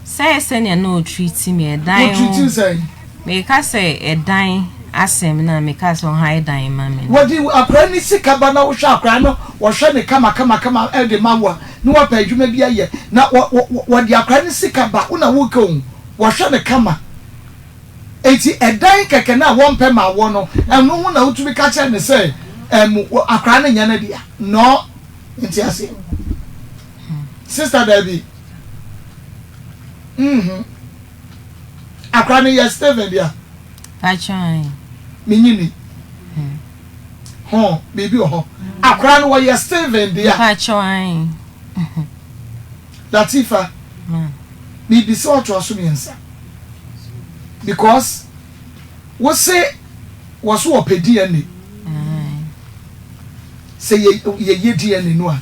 Sɛ sɛnea na ɔtreat me ɛdan ho. Ɔtreat wo sɛn? Meka sɛ ɛdan asɛm no a meka sɛ ɔhae dan ma me no. Wɔde akwadaa no sika ba na wohwɛ akwadaa no, wɔhwɛ no kama kama kama de ma wo a, na wapɛ adwuma bi ayɛ. Na wɔde akwadaa no sika ba, wo na woreka o, wɔhwɛ no kama. Enti ɛdan kɛkɛ no a wɔmpɛ ma wɔ no, ɛno ho na wotumi ka kyerɛ no sɛ, Ɛm, akwadaa no nyɛ ne dea. Nɔ, nte aseɛ. Sista, daabi. Mm-hmm. Akwadaa no yɛ Stephen dea. Pakyɛ ae. Menyi ni. Ho, biribi wɔ hɔ. Akwadaa no wɔyɛ Stephen dea. Pakyɛ ae. Latifa, mebisa wo atoa so miensa because wo se wɔ so wɔpɛ DNA sɛ yɛyɛ DNA no a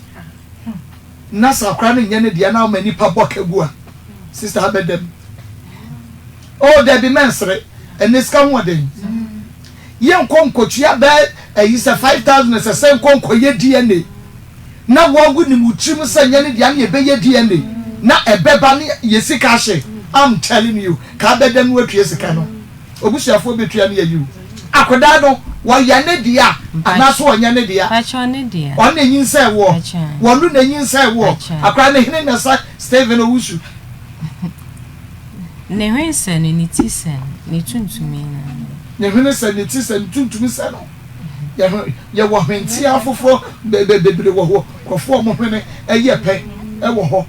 na sɛ akora no nyɛ ne dea na ama nipa bɔ ka gu a sister abɛdam oh dabi mɛnsere ɛnɛ sika ho ɔden yɛnkɔ nkɔtua bɛɛ ɛyi sɛ 5000 sɛ sɛ nkɔ nkɔyɛ DNA na wagu ne mu tirim sɛ nyɛ ne dea ne yɛbɛyɛ DNA na ɛbɛba ne yɛ sika ahye I'm telling you ka abɛdam no watua sika no obusuafoɔ bɛtua ne yɛyi wo akodaa no wɔyɛ ne dea anaasɛ ɔnyɛ ne dea ɔno na nyinsɛn woɔ wɔno na nyinsɛn woɔ akora ne hene na sɛ Stephen Owusu ne hwene sɛ no ne ti sɛ no ne tuntumi na ne hwene sɛ ne ti sɛ ne tuntumi sɛ no Yɛwɔ hwenteaa foforɔ bebree wɔ hɔ. Nkurɔfoɔ a wɔn hwene yɛ pɛ wɔ hɔ.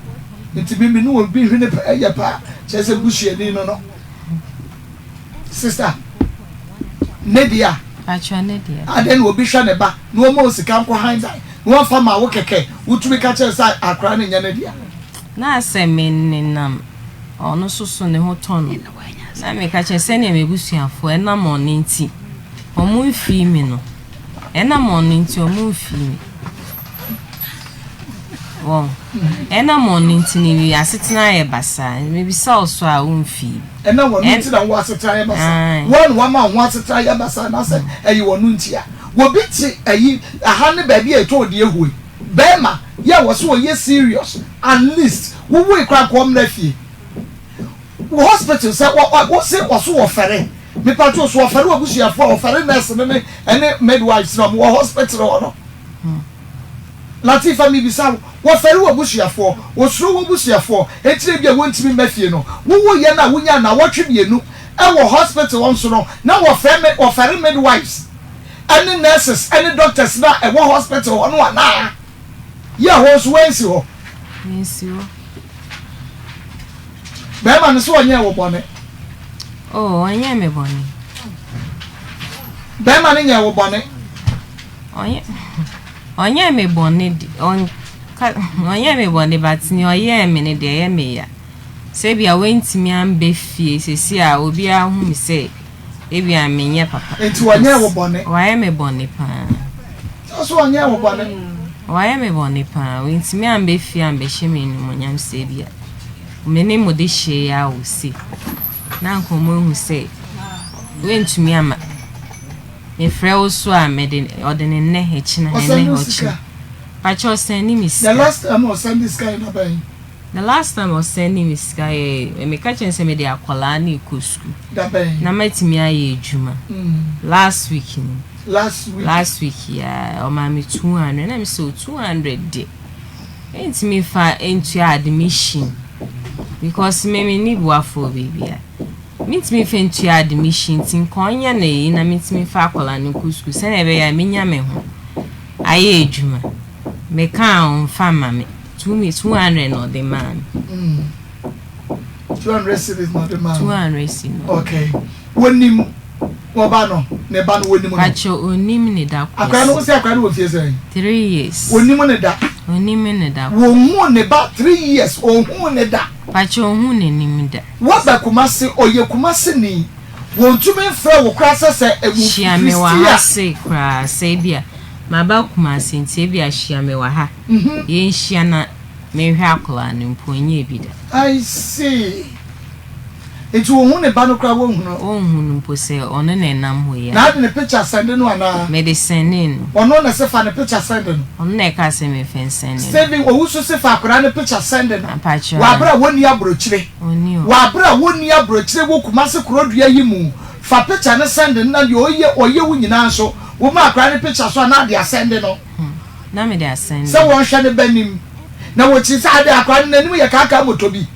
Nti me me ne obi hwene pɛ yɛ pɛ a, kyerɛ sɛ busuani no no. Sister, ne deɛ a. Patrɔ ne deɛ. Adɛn na obi hwɛ ne ba na ɔma o sika nkɔ han dan. Na wɔmfa ma wo kɛkɛ, wotumi ka kyerɛ sɛ akwadaa no nyɛ ne dea. Na sɛ menenam ɔno nso so ne ho tɔ no, na meka kyerɛ sɛdeɛ m'abusuafoɔ ɛnam ɔno nti wɔn mfii me no, ɛnam ɔno nti wɔn mfii me. Wɔn, ɛnam ɔno nti no wi asetena ayɛ basaa, mebisa wo so a womfii me. Ɛnam ɔno nti na wo asetena ayɛ basaa, wo ara na wama wo ho asetena ayɛ basaa anaasɛ ɛyɛ ɔno nti a? Obi te ayi aha ne baabi a yɛtɔn deɛ hoi bɛɛma yɛ wɔ so ɔyɛ serious at least wo woi koraa nka ɔmmra fie wɔ hospital sɛ wɔ wɔ se ɔso ɔfɛre mepatwo so ɔfɛre wabusuafoɔ a ɔfɛre nurse no ne ɛne midwives na ɔmo wɔ hospital hɔ no Latifa mebisa wo wɔfɛre wabusuafoɔ wɔsuro wabusuafoɔ enti na ebia wɔntumi mma fie no wo woyɛ no a wonya nnawɔtwe mmienu Wɔ hospital hɔ nso no, na wɔfrɛ me, wɔfɛre midwives ne nurses ne doctors no a ɛwɔ hospital hɔ no anaa? Yɛ hɔ nso woansi hɔ? Mansi hɔ. Bɛrima no so ɔnyɛɛ wo bɔne? Oh, ɔnyɛɛ me bɔne. Bɛrima no nyɛɛ wo bɔne? Ɔnyɛ, ɔnyɛɛ me bɔne de, ɔnka, ɔnyɛɛ me bɔne but nea ɔyɛɛ me no deɛ ɛyɛ me ya. Sɛ ebia woantumi amba fie seesei a obiara hu me sɛ ebia menyɛ papa. Enti ɔnyɛɛ wo bɔne? Wayɛ me bɔne paa. Sɛ so ɔnyɛɛ wo bɔne? Wayɛ me bɔne paa. Wantumi amba fie ambɛhyɛ me animuonyam sɛ ebia me ne mo de hyee ara wɔ se na anka wɔahu sɛ woantumi amma. Mefrɛ wo so a mede ɔde ne nnɛ ɛkyena Ɔsɛnde ɛnnɛ wo ɔkyena. sika? Pakyɛ ɔsɛnde me The sika. last time a ɔsɛnde sika yɛ da bɛn? The last time ɔsɛndee me sika yɛ meka kyerɛ no sɛ mede akwadaa no rekɔ sukuu Da bɛn? na matumi ayɛ adwuma last week ni Last week. last week yi ara ɔmaa me 200 na me sɛ o 200 deɛ mentumi mfa ntua admission because me menni boafoɔ baabiara mentumi mfa ntua admission nti nka ɔnyɛ no eyi na mentumi mfa akwadaa no nkɔ sukuu sɛdeɛ ɛbɛyɛ a menya me ho ayɛ adwuma mekaa a ɔmfa mma me. 200 na ɔde maa me. 200 cedis na ɔde maa wo. 200 cedis. Okay. Wonim wɔba no ne ba no wonim no. Pacho onim ne da kwesi. Akora no wosi akora no wɔ fie sɛn? 3 years. Onim ne da. Onim ne da. Wohu ne ba 3 years ohun ne da. Pacho ohun n'anim da. Waba Kumasi ɔyɛ Kumasi ni wɔntumi nfrɛ wo koraa sɛ sɛ ɛmu Hyia me wɔ ha sei koraa sɛ ebia maba Kumasi nti ebia hyia me wɔ ha. Yɛnhyia na menhwɛ akwadaa no mpo, ɔnyɛɛ bi da. I see. Nti ohun ne ba no koraa wonhu no? Wonhu no mpo sɛ ɔno na ɛnam hɔ yi a. Na ade ne picture sɛnde no anaa? Mede sɛndee no. Ɔno na ɛse fa ne picture sɛnde no? Ɔno na ɛkaa sɛ memfa nsɛnde no. Stephen Owusu se fa akwadaa no picture sɛnde no. Mpakyɛw Wɔ abere a wɔnni abrokyire. Ɔnni o. Wɔ abere a wɔnni abrokyire wɔ Kumasi korodua yi mu. Fa picture no sɛnde no na deɛ ɔyɛ ɔyɛ wo nyinaa nso woma akwadaa no picture so a na ade asɛnde no. Na mede asɛn Sɛ wɔnhwɛ ne ba anim, na wɔkyiri sɛ adɛn akwadaa no n'anim yɛ kaakaa moto bi.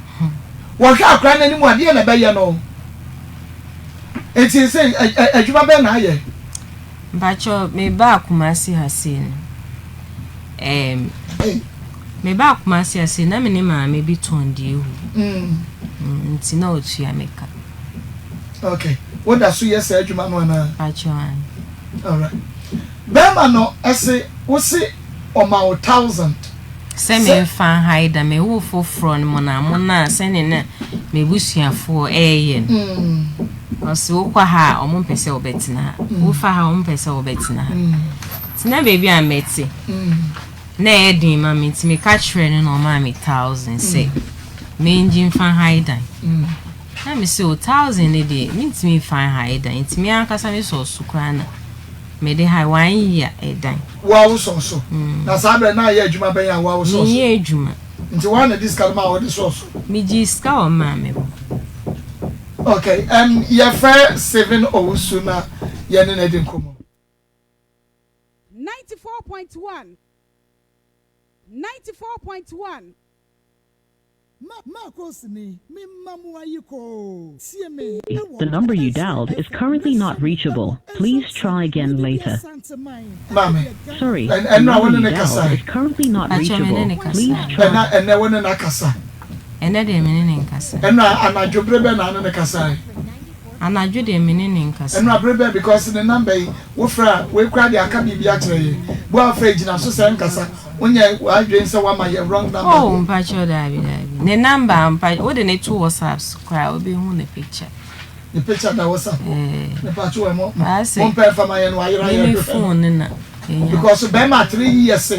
Wɔhwɛ akwadaa no anim a, deɛn na ɛbɛyɛ no? Enti seesei adwuma bɛn na ayɛ? Mpakyɛw, mebaa Kumasi ha sei no, ɛɛm, mebaa Kumasi ha sei na me ne maame bi tɔn deɛ ehu. Mm, nti na ɔtua me ka. Okay, woda so yɛ saa adwuma no anaa? Mpakyɛw, aane. Alright. Bɛɛma no se wo se ɔma wo thousand. Sɛ me nfa nhae da me wo foforɔ no monamona a sɛdeɛ na m'abusuafoɔ ɛɛyɛ no ɔse wo kɔ ha a ɔmo mpɛ sɛ wo bɛtena ha wo fa ha ɔmo mpɛ sɛ wo bɛtena ha nti na baabi a mɛte na ɛyɛ den ma me nti meka kyerɛ no na ɔmaa me thousand sɛ mengye nfa nhae dan na me se o thousand no deɛ mentumi nfa nhae dan nti me ankasa me sɔɔ so koraa na Mede ha one year ɛdan. Wo a wo sɔɔ so. Na saa berɛ na ayɛ adwuma bɛn a wo a wo sɔɔ so? Menyɛ adwuma. Nti woa na di sika no maa wode sɔɔ so? Megyee sika wɔ maame hɔ. Ok, um yɛfrɛ Stephen Owusu na yɛne no adi nkɔmmɔ. 94.1 94.1. The number you dialed is currently not reachable. Please try again later. Maame, Sorry, the ɛnna number wo ne you ne dialed kasae? is currently not Pakyɛ me ne reachable. ne Please kasae. try. Ɛna ɛnɛ wo ne no akasa? Ɛnɛ deɛ me ne ne nkasae. Ɛnna anadwo bere bɛn na ne ne kasae? Anadwo deɛ me ne no nkasa. Ɛnora bere bɛn because ne number yi wo frɛ a wei koraa deɛ aka biribi akyerɛ yɛn bu a frɛ gyina so sɛ nkasa wonyɛ w'adwene sɛ wama yɛn wrong number Oh deɛ. mpakyɛw daabi daabi ne number mpa wode ne to WhatsApp so koraa wobɛhu ne picture. Ne picture da WhatsApp hɔ Eh. mepakyɛw ɛ mo Baase mo mpɛ mfa ma yɛn wayera me yɛn me hwehwɛ no phone no na enya. because bɛrima 3 years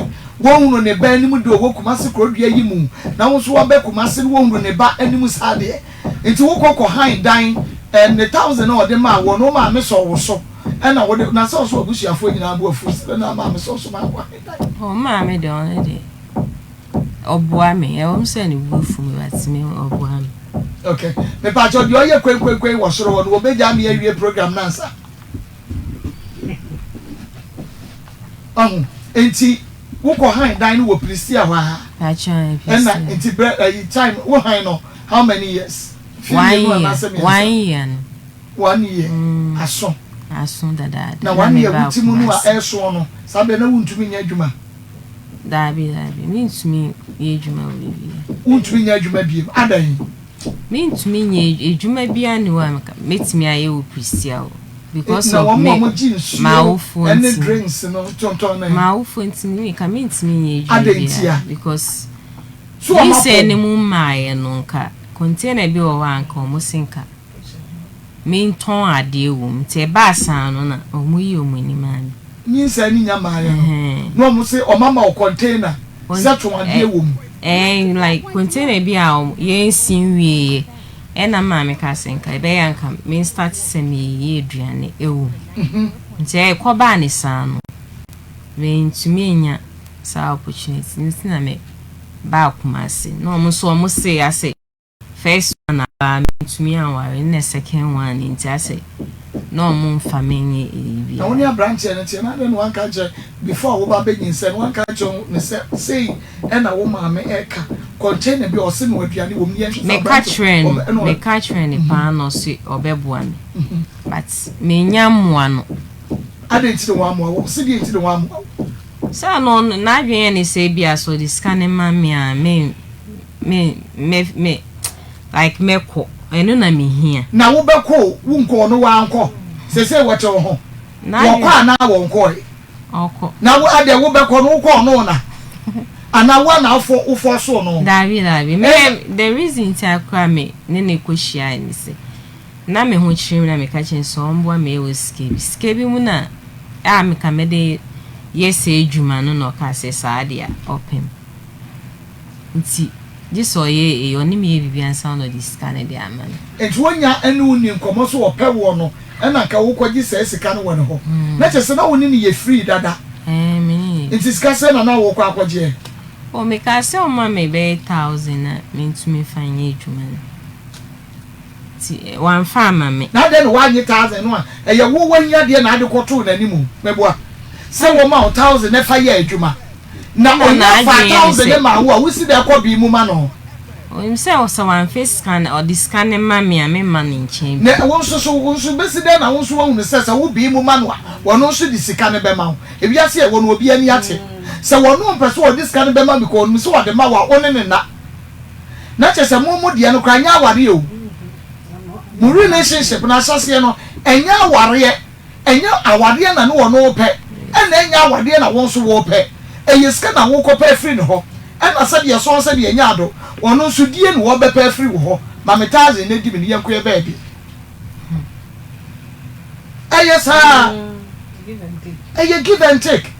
wɔnhunu ne ba anim de ɔwɔ Kumasi kurodua yi mu na wo nso waba Kumasi no wɔnhunu ne ba anim saa deɛ Nti wo kɔ kɔ han dan ɛɛ ne thousand a ɔde maa woɔ no wo maame sɔɔ wo so ɛna wode na sɛ ɔso abusuafoɔ nyinaa bo afu sɛ na maame sɔɔ so maa kɔ han dan. Oh me maame deɛ ɔno deɛ ɔboa me ɛwɔ mu sɛ ne bo afu me but me ɔboa me. Ok mepakyɛw deɛ ɔyɛ kwenkwenkwen wɔ soro hɔ no wɔbɛgyaa me awie program no ansa? Ɔho nti wo kɔ han dan no wɔ Prestea hɔ aa ɛna nti brɛ ɛyi time wo han no how many years mfe mmienu anaasɛ mmiɛnsa One year no one year aso aso dadaada na one year wo ti mu no a ɛɛso no saa berɛ na wo ntumi nyɛ adwuma. Daabi daabi me ntumi yɛ adwuma wɔ baabiara. Wo ntumi nyɛ adwuma biem adɛn. Mentumi nyɛ adwuma biara nni hɔ a mɛtumi ayɛ wɔ Prestea hɔ because Na of wɔn me a wɔgye nsuo m'awofoɔ ne nti. drinks no tontɔn no ɛ? M'awofoɔ nti me nka mentumi nyɛ adwuma Adɛn ntia? biara because So wɔn nyinsɛn no apɔw? mu mmaeɛ no nka container bi wɔ hɔ a nka wɔn se nka mentɔn adeɛ wɔ mu nti ɛbaa saa no na wɔyi wɔn ani maa me. Nyinsɛn no nya mmaeɛ no Ɛhɛn. na wɔn se wɔn ama wo container sɛ tɔn adeɛ wɔ mu. Ɛɛ like container bi a yɛnsi nwieɛ ɛna maame kaa sɛ nka ɛbɛyɛ a nka me start sɛ meyɛ aduane ɛwɔ mu nti ɛkɔbaa ne saa no mentumi anya saa opportunity nti na me baa Kumasi na ɔmo nso ɔmo se asɛ first one aba mentumi anware ne second one nti asɛ na ɔmo mfa me nyɛ eyi Na wo ne biara. aberanteɛ no teɛ na adɛn na wanka ankyerɛ before a woba abɛnyinsɛn no wanka ankyerɛ no sɛ sei ɛna wo maame ɛka container bi a ɔse no aduane wɔ mu yɛnhwɛ sɛ Meka aberanteɛ kyerɛɛ no ɔbɛ ɛna meka kyerɛɛ no paa na ɔse ɔbɛboa me but mennya mmoa no. Adɛn nti na wammoa wo? Ɔse deɛn nti na wammoa wo? Sɛ ɔno ɔno n'adwene yɛ ne sɛ ebia sɛ ɔde sika no ma me a me me me me like mɛkɔ ɛno na mehia. Na wobɛkɔ o wonkɔ ɔno wankɔ sesei wɔte wo ho wɔkɔ anaa wɔnkɔe? Ɔkɔ. Na wo adeɛ wobɛkɔ no wokɔ ɔno na anaa wo ana wofɔ wofɔ so no? Daabi daabi me the reason nti a koraa me ne no kɔ hyiae ne sɛ na me ho kyere me na meka kyerɛ no sɛ ɔmboa me wɔ sika bi sika bi mu na a meka mede yɛ saa adwuma no na ɔkaa sɛ saa deɛ a ɔpem. Nti gye sɛ ɔyɛ eyi, ɔne me yɛ biribi ansa na ɔde sika no de ama me. Nti wonya ne wo nni nkɔmmɔ sɛ ɔpɛ woɔ no ɛna nka wokɔgye saa sika no wɔ ne hɔ. Na kyerɛ sɛ na wo ne no yɛ free dada. Ɛɛ, me ne no yɛ. Nti sika sɛn na na wokɔ akɔgyeɛ? Oh, mekaa sɛ ɔmma me bɛyɛ thousand na mentumi mfa nyɛ adwuma no. Nti wamfa amma me. Na adɛn na woannye thousand no a ɛyɛ wo w'ahiadeɛ na ade kɔtoo n'anim? Meboa sɛ wɔma wo thousand na fa yɛ adwuma na Ɛna ɔnya faa n'adwene yɛ ne thousand sɛ. no maa wo a wosi dɛn kɔ bi mu ma no? Ɔnim sɛ sɛ wamfa sika no ɔde sika no ma me a memma no nkyɛn Na bio. wo nso so wo nso bɛsi dɛn na wo nso woahunu sɛ sɛ wo bi mu ma no a ɔno nso de sika no bɛma wo? Ewiase a yɛwɔ no obiara ani ate. Sɛ ɔno ɔmpɛ sɛ ɔde sika no bɛma because ɔnim sɛ ɔde ma wo a wo ne no nna. Na kyerɛ sɛ mo mo deɛ no koraa ɛnyɛ awareɛ o. Mo relationship no ahyɛseɛ no ɛnyɛ awareɛ, ɛnyɛ awareɛ na ne ɔno repɛ ɛna ɛnyɛ awareɛ na wo nso worepɛ. Ɛyɛ sika na worekɔpɛ afiri ne hɔ ɛna sɛdeɛ ɛsɔn sɛdeɛ ɛnyɛ ado ɔno nso die na ɔrebɛpɛ afiri wo hɔ. Ma me thousand na di me ne yɛnkɔ yɛ baabi. Ɛyɛ saa. Ɛyɛ give and take.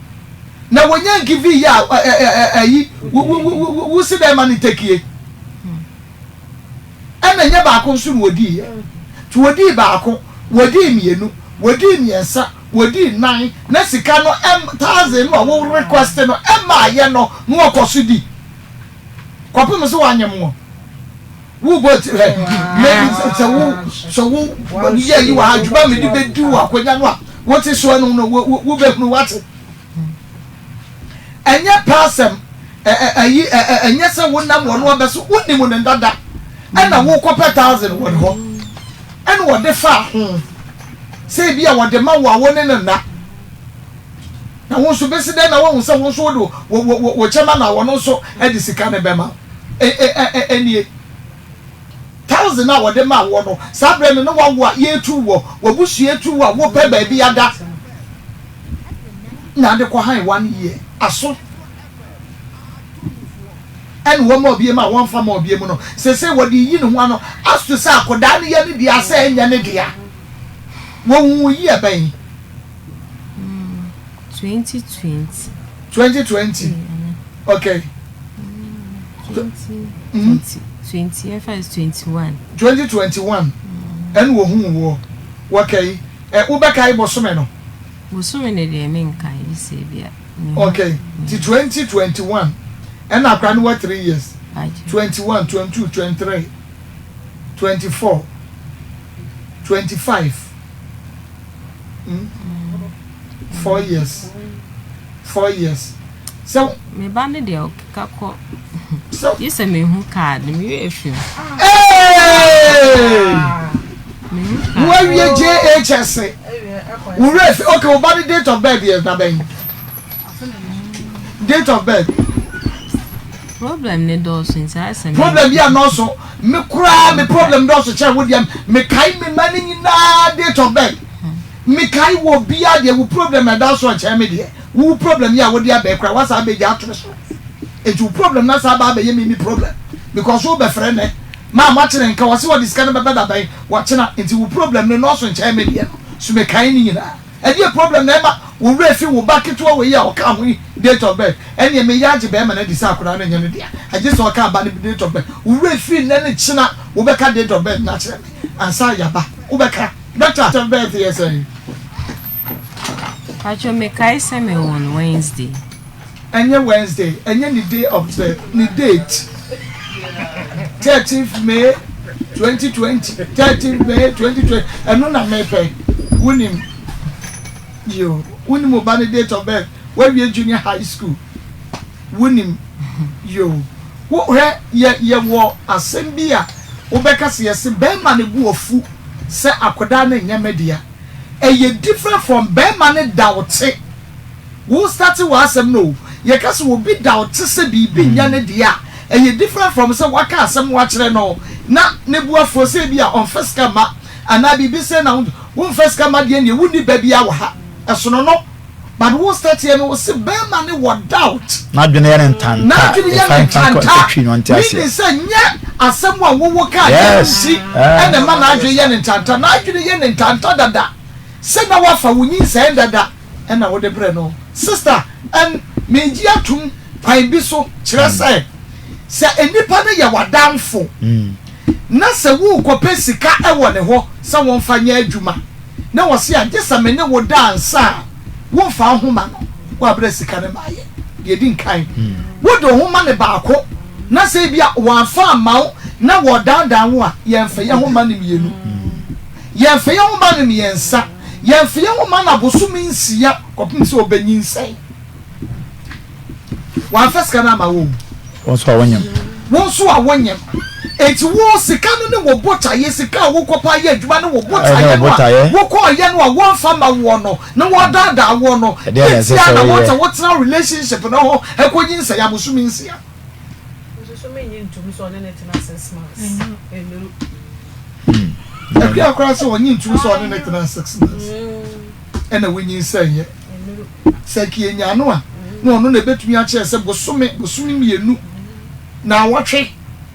Na wɔnya ngivi yɛ a ɛyi wo si dɛn ma ne tekie. Ɛna nyɛ baako nso na wɔdii yɛ. Nti wɔdii baako, wɔdii mmienu, wɔdii mmiɛnsa, wɔdii nnan na sika no thousand no a wo request no ɛmaayɛ no na wɔkɔ so di. Kɔpem sɛ wɔanyem wo. Wo bɔ ti hwɛ me sɛ wo sɛ wo yɛ yi wɔ ha adwuma mede bɛdi wo akonnwa no a wote soɔ no no wobɛhunu wate. Ɛnyɛ pɛ asɛm ɛyi ɛnyɛ sɛ wonam wɔn abɛ so wonim ne dada ɛna wokɔpɛ thousand wɔ ne hɔ ɛna wɔde fa ho sɛ ebi a wɔde ma wo a wo ne no nna na wo nso bɛsi dɛn na woahu sɛ wo nso wode wo kyɛma na wɔn nso de sika no bɛma ɛnie. 10,000 a wɔde maa woɔ no, saa berɛ no na woawo a yɛretu woɔ, w'abusua retu wo a wopɛ baabi ada na ade kɔ han one year aso ɛna wɔma obie mu a wɔmfa ma obie mu no, seesei wɔde reyi ne ho ano as to sɛ akɔdaa no yɛ ne dea sɛ ɛnyɛ ne dea. Wɔhuu year bɛn? 2020. 2020 okay. 2020 20 ɛfa is 21. 2021 ɛna wɔhuu woɔ wɔkɛyi ɛ wobɛkae bosome no. Bosome no deɛ menkae gye sɛ ebia. Okay nti 2021 ɛna akora no wɔ 3 years 21 22 23 24 25 mm 4 years 4 years sɛ. Me ba no deɛ ɔkeka kɔ gye sɛ mehu card me werɛ fi mu. Hey! Woawie JHS wo werɛ fi okay wo ba no date of birth yɛ da bɛn? Date of birth. Problem ne dɔɔso nti ayɛ sɛ. Problem bi a nɔɔso me koraa me problem dɔɔso kyɛn wo deɛ mekae me ma no nyinaa date of birth mekae wɔ biara deɛ wo problem ɛda so nkyɛn me deɛ wo problem yi a wode abɛɛ koraa wasa abɛgya ato me so nti wo problem na saa ba abɛyɛ me me problem because wo bɛfrɛ nɛ maa moakyere nka wɔse wɔde sika no bɛbɛ dabɛn wɔkyena nti wo problem no nɔɔso nkyɛn me deɛ no so mekae ne nyinaa. Ɛdeɛ problem na ɛma wo werɛ fi wo ba ketewa wei a ɔka ho yi date of birth ɛneɛ meyɛ agye bɛɛma no adi sɛ akwadaa no nyɛ ne dea agye sɛ ɔka aba no date of birth wo werɛ firi nnɛ ne kyena wo bɛka date of birth no akyerɛ me ansa yaba wo bɛka doctor date of birth yɛ sɛn. Pacho mekae sɛ me woo no Wednesday. Ɛnyɛ Wednesday, ɛnyɛ ne day of birth, ne date. 13th May 2020, 13th May 2020, ɛno na mepɛ. Wonim, yo, wonim wo ba ne date of birth, woawie junior high school, wonim, yo. Wo hwɛ, yɛ yɛwɔ asɛm bi a wobɛka sɛ yɛse bɛrima ne bo afu sɛ akwadaa no nyɛ me dea. Ɛyɛ different from bɛrima ne da wo te. Wo starte w'asɛm no o, yɛka sɛ obi da wo te sɛ biribi nyɛ ne deɛ a, ɛyɛ different from sɛ waka asɛm no akyerɛ no na ne bo afuo sɛ ebia ɔmfa sika mma anaa biribi sɛ na womfa sika mma deɛ neɛ wonni ba biara wɔ ha, ɛsono no. But wo starteɛ no wo se bɛɛma no wɔ doubt. N'adwene yɛ no ntanta, N'adwene yɛ ɛfa no mfa nkɔ ntanta, twi no ɔnte aseɛ. meaning sɛ nyɛ asɛm a wowo kaa deɛ no Yes, nti eh. ɛna ɛma n'adwene yɛ no ntanta, n'adwene yɛ no ntanta dada. Sɛ na wafa wo nyinsɛn dada na wode brɛ no sister and megye atum kwan bi so kyerɛ sɛ sɛ nnipa no yɛ w'adamfo na sɛ worekɔpɛ sika wɔ ne hɔ sɛ wɔmfa nyɛ adwuma na ɔse a gye sɛ me ne wo da ansa a womfa wo ho ma no woabrɛ sika no maayɛ deɛ ɛdi nkan wode wo ho ma no baako na sɛ ebia wamfa amma wo na wɔdaadaa wo a yɛmfa yɛ ho ma no mmienu. Yɛmfa yɛn ho mma no mmiɛnsa, yɛmfa yɛn ho mma no abosome nsia kɔpem sɛ ɔbɛnyinsɛn. Wamfa sika no ama wo o. Wo nso a wonyem. Wo nso a wonyem. Enti wo sika no ne wo botaeɛ, sika a wokɔpɛ ayɛ adwuma ne wo botaeɛ no a wokɔɔyɛ no a wɔmfa ma woɔ no na wɔdaadaa woɔ no, Ɛdeɛn na ɛsɛ deɛ ntia sɛ na woyɛ? wonsɛ wotena relationship no ho kɔnyinsɛn abosome nsia? Akua koraa sɛ ɔnye ntum sɛ ɔne no tena 6 months ɛna wonyinsɛn yɛ. Sɛ nka yɛnya no a, na ɔno na ɛbɛtumi akyerɛ sɛ bosome bosome mmienu na awɔtwe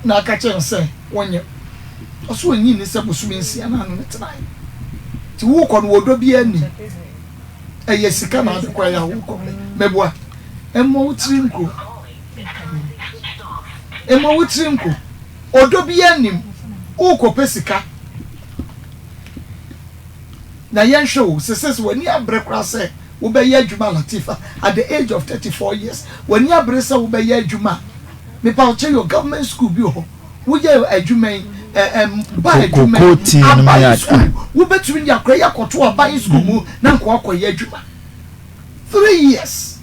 na aka kyerɛ no sɛ wonyɛ. Ɔso ɔnyi nni sɛ bosome 6 na ano no tenaeɛ. Nti wokɔ no wɔdɔ biara nnim. Ɛyɛ sika na ade kɔɛ a wokɔ pɛ. Mɛboa. Mmɔ wo tiri nko. Mmɔ wo tiri nko. Ɔdɔ biara nnim. Wokɔpɛ sika. Na yɛnhwɛ o, sese sɛ w'ani abere koraa sɛ wobɛyɛ adwuma Latifa, at the age of 34 years, w'ani abere sɛ wobɛyɛ adwuma a, mepa wo kyɛ yɛ government school bi wɔ hɔ, woyɛ adwuma yi, ba adwuma yi, aban school, wobɛtumi de akora yi akɔto aban school mu na nka wakɔyɛ adwuma. 3 years,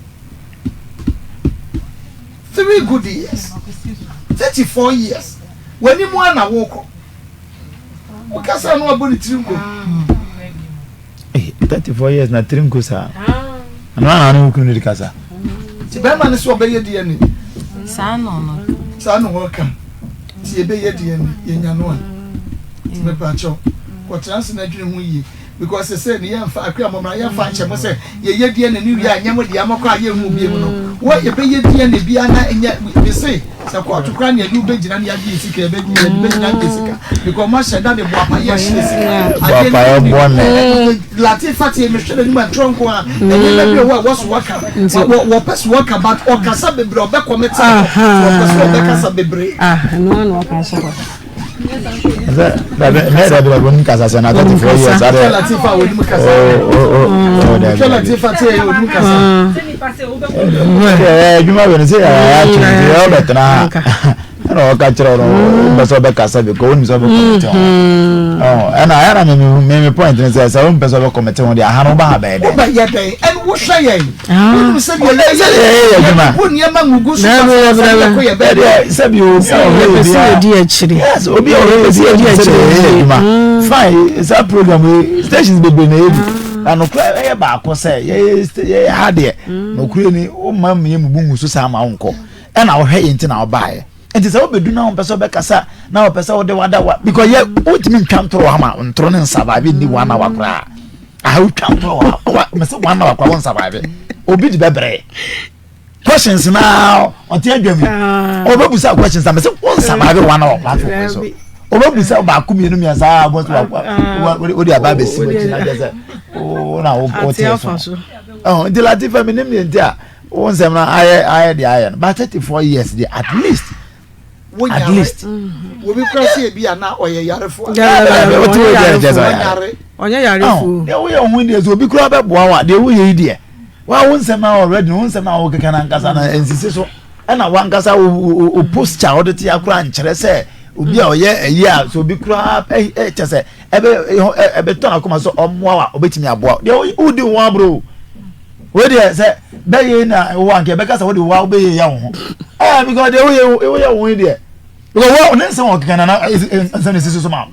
3 good years, 34 years, w'anim a na wokɔ. Wokasa no abɔ ne tiri nko. 34 years na tiri nko saa. Ɛno ana ne wo kunu no di kasa. Nti bɛrima no sɛ ɔbɛyɛ DNA. Saa na ɔno. Saa na ɔka. Nti yɛbɛyɛ DNA yɛnya no a. Mepakyɛw, kɔtena ase na dwene ho yie because sesei no yɛmfa Akua mommra yɛmfa nkyɛ mo sɛ yɛyɛ DNA no wie a nyɛ mo dea mokɔ a yɛnhu biom no wɔ yɛbɛyɛ DNA biara na ɛnyɛ mese sɛ kɔɔto koraa na yɛde wo bɛgyina na yɛagye yɛ sika yɛbɛgye yɛde bɛgyina agye sika because moahyɛ da de boapayɛ ahyɛ sika adeɛ no Boapayɛ bɔne. Latifa tie mehwɛ n'anim a ntorɔ nko a nneɛma bi wɔ hɔ a ɛwɔ so wɔka wɔpɛ so wɔka but ɔkasa bebree ɔbɛkɔ mete wɔpɛ so ɔbɛkasa bebree. Ah, ɛno ano ɔka hyɛ hɔ. Sɛ dabi mɛ dabi dabi onim kasa sɛ na 34 years adɛ. Hwɛ Latifa a onim kasa. Oh oh dabi. Hwɛ Latifa tie onim kasa. Ɛɛ adwuma bɛ no sɛ yɛ atwe nti yɛ ɔbɛtena ha ɛna ɔka kyerɛ no ɔmpɛ sɛ ɔbɛkasa bi kɔ wonim sɛ ɔbɛkɔmete ho ɛna ɛna meme point ne sɛ sɛ wompɛ sɛ ɔbɛkɔmete ho deɛ aha no woba ha bɛyɛ dɛn wobɛyɛ dɛn ɛne wohwɛ yɛn wonim sɛ deɛ sɛ yɛyɛ adwuma yɛbu nneɛma ngugu so basabasa yɛkɔ yɛ bɛyɛ ɛdeɛ sɛbi obi a ɔhwɛ yɛ biara yes obi a ɔhwɛ yɛ biara nim sɛ deɛ yɛyɛ adwuma fine saa program yi stations bebree na yɛ bi na nokorɛ ɛyɛ baako sɛ yɛyɛ ha deɛ nokorɛ ni woma mmea mu bu ngu so saa ma wonkɔ ɛna wohwɛ yɛ nti na wobaeɛ nti sɛ wobɛdu na wompɛ sɛ wobɛkasa na wopɛ sɛ wode wada wa because yɛ wontumi ntwa ntorɔ hɔ ma ntorɔ ne nsurvive nni one hour koraa aha wotwa ntorɔ hɔ wa mɛsɛ one hour koraa wo nsurvive obi de bɛbrɛ questions na ɔte adwa mu ɔbɛbusa questions na mɛsɛ wo nsurvive one hour platform so ɔbɛbusa baako mmienu mmiɛnsa a bɔ so wode aba abɛsi w'akyi na kyɛ sɛ wo na wote so nti Latifa menim deɛ nti a wo nsɛm no ayɛ ayɛ deɛ ayɛ no but 34 years deɛ at least at least obi kura sɛ ebi a na ɔyɛ yarefo a ɔnyɛ yarefo deɛ woyɛ ho deɛ sɛ obi kura bɛboa wa deɛ woyɛ yi deɛ wa wo nsɛm na already wo nsɛm na wo keka na nkasa na nsisi so ɛna wankasa wo wo posture wode te akora nkyerɛ sɛ obi a ɔyɛ ɛyi a sɛ obi kura ɛkyɛ sɛ ɛbɛ ɛbɛtɔ n'akoma sɛ ɔmmoa wa ɔbɛtumi aboa deɛ wodi ho aburo wei deɛ sɛ bɛyɛ na wɔ anka ɛbɛka sɛ wode wa wobɛyɛ ya wo ho ɛɛ because deɛ woyɛ woyɛ wo ho yi deɛ because wɔ ne nsɛm wɔ keka nana nsɛm ne sisi so ma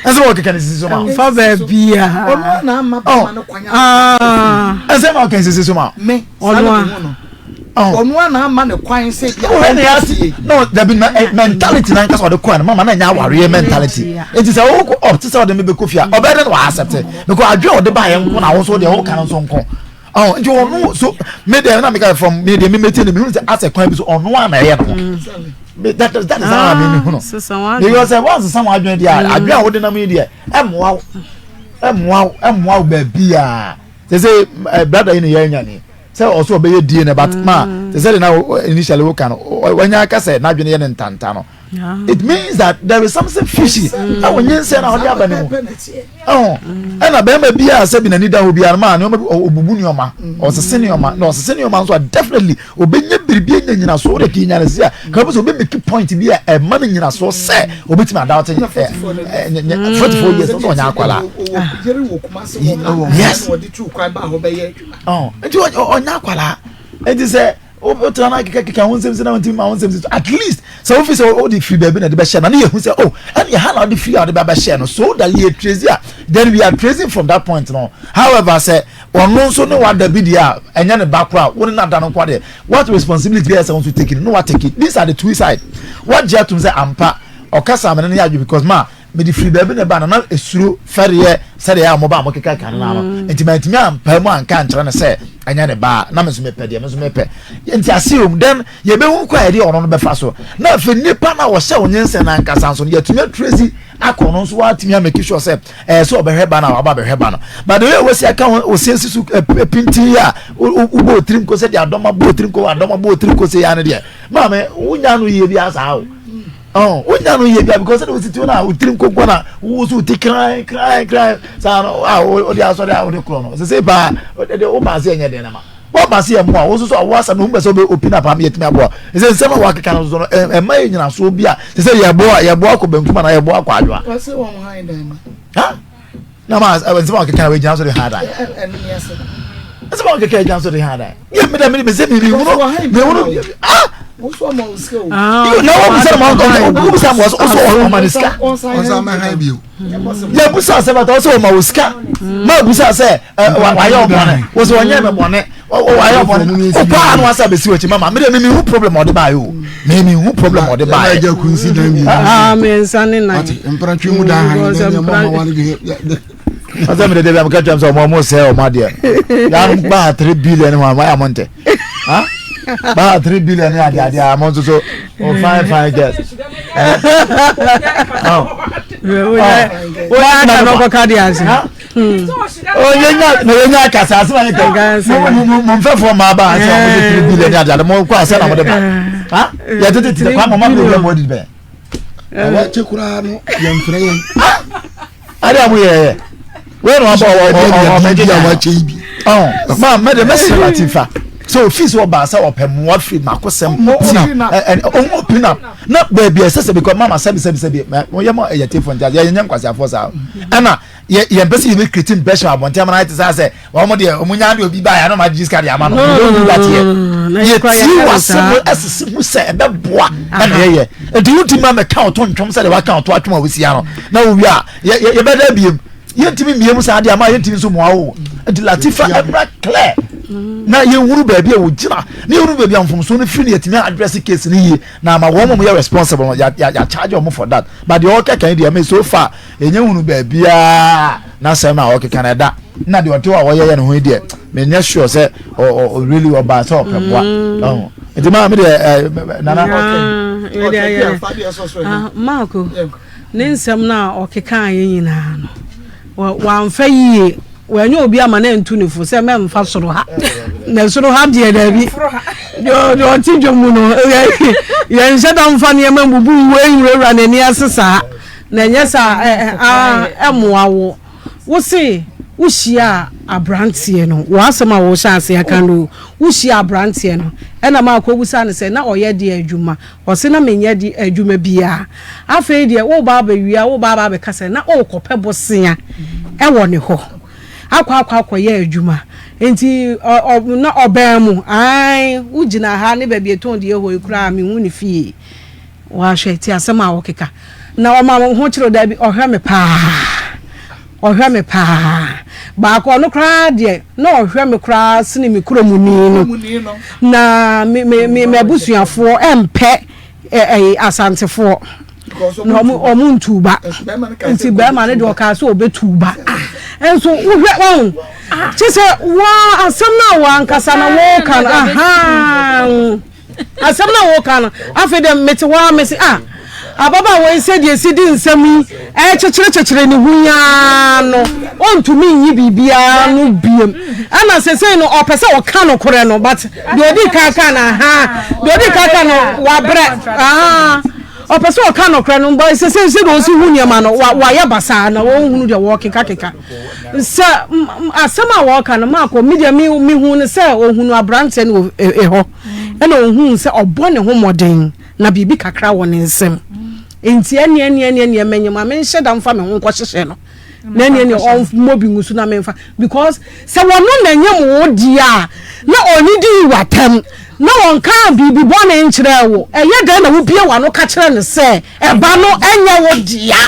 nsɛm wɔ keka ne sisi so ma nfa baabi a ɔno na ama bɛma no kwan nsɛm wɔ keka sisi so ma me ɔno a ɔno a na ama ne kwan sɛ bi a ne ase no dabi mentality na nkasa ɔde kɔɛ no mama na nya awareɛ mentality nti sɛ wokɔ up te sɛ ɔde me bɛkɔ fie a ɔbɛyɛ dɛ na wɔ accept because adwene a ɔde baayɛ nko na wo nso deɛ woka no nso nko ɔn nti ɔno so me deɛ na meka from me deɛ me mete ne mehu sɛ asɛ kwan bi so ɔno a na ɛyɛ no that is that is how me mehu no because sɛ wɔnsesa wɔn adwene deɛ adwene a wode nam yi deɛ ɛmmoa wo ɛmmoa wo ɛmmoa wo baabi a sɛ sɛ brada yi ne yɛ anya ne sɛ ɔso ɔbɛyɛ die na but ma sɛ sɛ de na initially woka no wanya aka sɛ n'adwene yɛ ne ntanta no it means that there is something fishy ɛwɔ nyinsɛn na ɔde aba ne mu ɛho ɛna bɛrima bi a sɛbi n'ani da hɔ biara maa nneɛma bi ɔbubu nneɛma ɔsese nneɛma na ɔsese nneɛma nso a definitely obɛnya biribi anya nyinasoɔ de kii nyina si a kàn bɛ sɛ ɔbɛ make point bi a ɛma no nyinasoɔ sɛ ɔbɛtumi ada ɔte ɛ 44 years ɔsɛ ɔnyɛ akwalaa yes nti ɔnyɛ akwalaa nti sɛ wotena na kekakeka ho nsɛm sɛ na wontumi ma ho nsɛm sɛ at least sɛ wofi sɛ wode firi baabi na de bɛhyɛ na ne yɛhu sɛ oh ɛne ɛha na wode firi a wode bɛbɛhyɛ no so that yɛ trace a then we are tracing from that point no however sɛ ɔno nso ne wada bi deɛ a ɛnyɛ ne ba koraa wo ne nada no nko adeɛ what responsibility bi a ɛsɛ wo nso take no wa take it these are the two side wagye atum sɛ ampa ɔkasa amene ne yɛ adwo because ma Mede firi baabi na ɛbaa na na esuro fɛreɛ sɛdeɛ a wɔba a wɔkeka ka no no mm. nti mantumi ampae mu anka ankyerɛ no sɛ ɛnyɛ ne baa na me nso mepɛ deɛ me nso mepɛ nti ase om then yɛbɛhu kɔ a yɛde ɔno no bɛfa so na afei nipa no a wɔhyɛ wo nyinsɛn no ankasa nso no yɛatumi atresi akɔ no nso watumi amaki sure sɛ ɛɛ sɛ ɔbɛhwɛ ba no a waba bɛhwɛ ba no but the way wɔsi aka ho wɔsi asi so pintin yi a wobɔ otiri nko sɛ deɛ adɔma bɔ otiri nko adɔma bɔ otiri nko sɛ yɛ ano deɛ maame wonya no yie bi asa o. Ɔn wonya no yie bia because sɛde wosi tiw na wotiri nkonkɔ na wo so woti kran kran kran saa no a wode asɔre a wode korɔ no sese paa wode wo ase ɛnyɛ den na ma wɔba ase yɛ mmoa wo soso a wo asɛm no ho bɛ sɛ wobɛ opi na pam yɛtumi aboa sɛ nsɛm a wakeka no so no ɛma yɛ nyinasoɔ bi a sɛ sɛ yɛboa yɛboa kɔ benkum anaa yɛboa kɔ adwoa ha na ma nsɛm a wakeka no wɔgyina so de ha dan nsɛm a wakeka gyina so de ha dan yɛ meda mede mesɛ mehunu mehunu ah. Na wɔn bisa ma wɔn bisa ma wɔn so ɔma ne sika. Yɛ busa sɛ bàtà ɔsɛ ɔma wɔ sika. Maa busa sɛ ɛ wayɛ ɔbɔne wɔsɛ ɔnyɛ mɛ bɔne wayɛ ɔbɔne ɔkɔ ano asa bɛsi wɔ akyi mama mi de mi mi hu problem ɔde baa yi o mi mi hu problem ɔde baa yi. Mmiɛnsa ne nan. Ɔsɛ mi de de bi a mi ka kyerɛ mi sɛ ɔmo ɔmo sɛ ɔmo adeɛ yan baa 3 billion ho a mo ayɛ mo ntɛ ha baa 3 billion ne adeɛ adeɛ a mo nso so o fine fine girls. Wọ́n yà kà n'ọkọ ká di ase. Onye na yɛ nya akasa ase na yɛ kɛ mo mo mo nfɛfoɔ maa ba ase a mo de 3 billion ne adeɛ adeɛ mo kɔ ase na mo de ba ha yɛ tete tete kɔ ama mo ma bi mo di bɛn. Àwọn akye koraa no yɛn fere yɛn. Ade a mo yɛ yɛ wei na wabɔ ɔmɛgye a wakyɛ yi bi. Ɔn maa mɛ de mɛ sɛ Latifa sɛ ofi sɛ ɔbaa sɛ ɔpɛ mmoa firi makosɛm ti ɛ ɛ open up na baabi ɛsɛ sɛ because mama sɛbi sɛbi sɛbi mɛ wɔyɛ mo ɛyɛ tefo nti yɛ nyɛ nkwasiafoɔ saa ɛna yɛ yɛn pɛ sɛ yɛ bɛ create impression abɔnten ama na ayɛ te sɛ asɛ wɔn deɛ wɔn nya de obi ba yɛ anam agye sika de ama no we don't do that here yɛ ti w'asɛm ɛsisi mu sɛ ɛbɛ boa ɛna yɛ yɛ nti wodi ma mɛ ka ɔtɔ ntwom sɛ de waka ɔtɔ atwom a wosia no na wowie a yɛ yɛ yɛbɛ dɛ biem yɛntumi mmie mu saa deɛ ama yɛntumi nso mmoa wo nti Latifa ɛmra clear na yɛnhunu baabi a wɔgyina na yɛhunu baabi a mfomsoɔ no firi no yɛtumi address case no yie na ama wɔn yɛ responsible no yɛ yɛ charge wɔn for that but deɛ ɔkeka yi deɛ ɛmɛ so far Yɛnyɛ hunu baabiaa n'asɛm a ɔkeka no ɛda na deɛ ɔte hɔ a wɔyɛyɛ ne ho yi deɛ menyɛ sure sɛ ɔ really ɔbaa sɛ ɔpɛ boa ɔho nti maa me deɛ ɛ nana. Marco ne nsɛm no a ɔkeka yɛ nyinaa no wamfa yie wanyɛ obi ama no antu ne fo sɛ mɛmfa soro ha na soro ha deɛ daabi deɛ ɔte dwa mu no yɛnhyɛ da mfa nneɛma mbubu ngu nwurawura n'ani ase saa. Na ɛnyɛ saa a, ɛmmoa wo. Wo se wohyiaa aberanteɛ no, w'asɛm a wohyɛ aseɛ aka no o, wohyiaa aberanteɛ no, ɛna maa kɔbisaa no sɛ na ɔyɛ deɛ adwuma? Ɔse na menyɛ deɛ adwuma biara. Afei deɛ woreba abɛwia, woreba aba abɛka sɛ na worekɔpɛ bosea wɔ ne hɔ akɔ akɔ akɔyɛ adwuma. Nti ɔ ɔ na ɔbɛn mo? Ae, wogyina ha ne baabi ɛtɔn deɛ hɔ yi koraa menhu ne fie. Wahwɛ, tie asɛm a ɔkeka. Na ɔma wo ho kyerɛ dabi, ɔhwɛ me paa. Ɔhwɛ me paa. Baako ɔno koraa deɛ, na ɔhwɛ me koraa sene me kuromuni no. Na me me me m'abusuafoɔ ɛmpɛ ɛɛ asantefoɔ. Na ɔmo ɔmo ntu ba. Nti bɛrima no deɛ ɔkaa sɛ ɔbɛtu ba. Nso wohwɛ wɔn kyɛ sɛ wɔn asɛm no a wɔn ankasa na wɔka no ahaa. Asɛm no a woreka no, afei deɛ mete hɔ ara mese, ah, ababaawa yi sɛdeɛ ɛsi de nsɛm yi ɛrekyekyerekyekyere ne ho yi ara no, ɔntumi nyi biribiara no biem. Ɛna sesei no ɔpɛ sɛ ɔka nokorɛ no, but deɛ ɔdi kan ka no, aha, deɛ ɔdi kan ka no, wabrɛ, aha. Ɔpɛ sɛ ɔka nokorɛ no, but sesei sɛdeɛ ɔsi hu nneɛma no, wayɛ basaa na ɔnhunu deɛ wɔrekekakeka. Sɛ asɛm a wɔreka no, Marco, me deɛ mehu no sɛ ɔhunu aberanteɛ no wɔ hɔ, ɛna ɔhuu sɛ ɔbɔ ne ho mmɔden na biribi kakra wɔ ne nsam. Nti ɛneɛ ɛneɛ ɛneɛ ɛneɛ mɛnyɛ ma menhyɛ da mfa me ho nkɔhyehyɛ no. Na ɛneɛ ɛneɛ ɔmmɔ bi ngu so na memfa because sɛ wɔno na ɛnyɛ mo wo deɛ a na ɔnidii w'atɛm na ɔnkaa biribi bɔne nkyerɛɛ wo, ɛyɛ dɛn na wobue w'ano ka kyerɛ no sɛ ɛba no ɛnyɛ wo dea?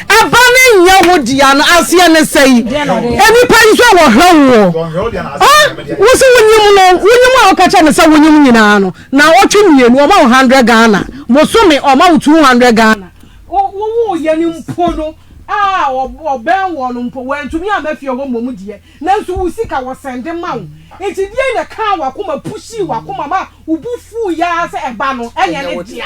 Ɛba no nyɛ wo dea no aseɛ ne sɛi? Nnipa yi nso a wɔhwɛ woɔ, wo se wonyim no, wonyim a woka kyerɛ no sɛ wonyim nyinaa no, naawɔtwe mmienu ɔma wo 100 Ghana, bosome ɔma wo 200 Ghana. Wowooyɛ no mpo no a ɔbɛn woɔ no mpo wantumi amma fie hɔ mmom deɛ, nanso wo sika wɔsɛnde ma wo. Nti deɛn na ɛkaa w'akoma, pushii w'akoma ma wo bo fuiɛ ara sɛ ɛba no nyɛ ne dea?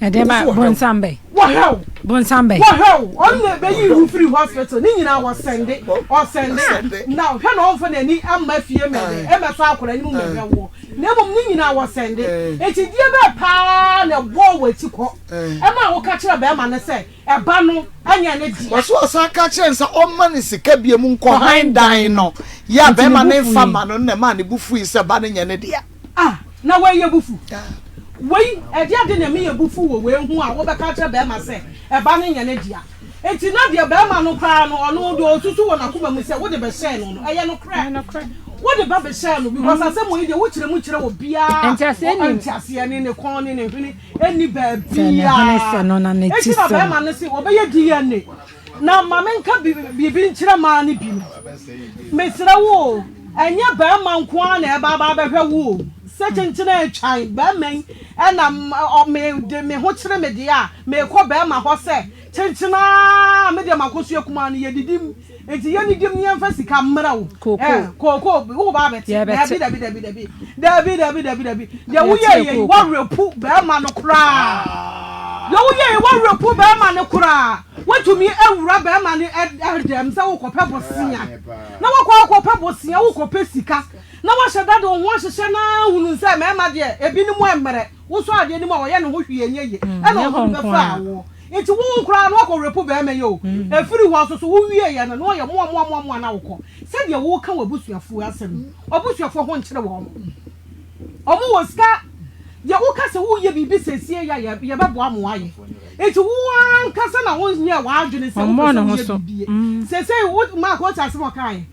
Ɛdeɛ ba bonsam bɛn. Wɔhwɛ wo. Bonsam bɛn. Wɔhwɛ wo. Ɔno na ɛbɛyi wo firi hospital ne nyinaa wɔsɛnde. Ɔsɛnde. Na hwɛ na ɔmfa n'ani amma fie mɛdɛ ɛmɛsɔ akwadaa no mu mɛhwɛ woɔ. Na mmom ne nyinaa wɔsɛnde. Enti deɛ bɛɛ paa na ɛbɔɔ w'akyi kɔ ɛmaa woka kyerɛ bɛrima no sɛ ɛba no ɛnyɛ ne dea. Wɔso ɔsan ka kyerɛ no sɛ ɔmma no sika biom nkɔhan dan no. Yɛ a bɛrima no mfa mma no no na ɛmaa ne bo fui sɛ ba no nyɛ ne dea. Ah, na wei yɛ bo fu. Wei, ɛdeɛ ade na ɛme yɛ bo fu wɔ wei ho a wobɛka akyerɛ barima sɛ ɛba no nyɛ ne dea. Enti na deɛ barima no koraa no, ɔno deɛ ɔsusu wɔ n'akoma mu sɛ wode bɛhyɛɛ no no, ɛyɛ nokorɛ. Wode ba bɛhyɛɛ no because asɛm wei deɛ wokyerɛ mu kyerɛ obiara Nteaseɛ nnim. Nteaseɛ ne ne kɔn ne ne hwene ɛnni Sɛ ne hwene sɛ no na ne baabiara. ti Enti na sɛ no. bɛrima no se ɔbɛyɛ DNA. Na ma menka biribi nkyerɛ mmaa no bi no. Mesrɛ wo o, ɛnyɛ barima nko ara na ɛba aba abɛhwɛ wo o. Sɛ kyenkyene atwan barima yi ɛna mede me ho kyere me deɛ a, mekɔ barima hɔ sɛ kyenkyene ara me deɛ makɔsua kumaa no yɛdidi mu. Nti yɛnnidi mu na yɛmfa sika mmrɛ wo. Kookoo. Kookoo, wo ba abɛte. Yɛbɛte. Dabi, dabi, dabi, dabi. Dabi, dabi, dabi, dabi. Deɛ Yɛte woyɛeɛ yi, kookoo. woawerɛpu barima no koraa. Deɛ woyɛeɛ yi, woawerɛpu barima no koraa. Woatumi awura barima no dɛm sɛ worekɔpɛ bosea. Na woakɔ akɔpɛ bosea, worekɔpɛ sika. Na woahyɛ da de wo ho ahyehyɛ no ara hunu sɛ mmarima deɛ, ebinom mmerɛ. Wosɔ adeɛ no mu a, wɔyɛ ne ho hwee ɛnyɛ yie. Ɛna Nyɛ hɔ ɔno de nko bɛfaa ara. woɔ. Nti wo koraa no woakɔ rape barima yi o. Ɛfiri hɔ nso so wowieeɛ no, na ɔyɛ moa moa moa moa na wokɔ. Sɛdeɛ woka w'abusuafoɔ asɛm yi, w'abusuafoɔ ho nkyere wɔn. Wɔn wɔ sika. Deɛ woka sɛ woreyɛ biribi seesei a, yɛbɛboa mo ayɛ. Nti wo ankasa na wonyɛɛ w'adwene sɛ wopɛ Ɔmmɔɔ sɛ ne ho woyɛ so. biribi. Seesei wo, Mark wote asɛm a ɔkaeɛ?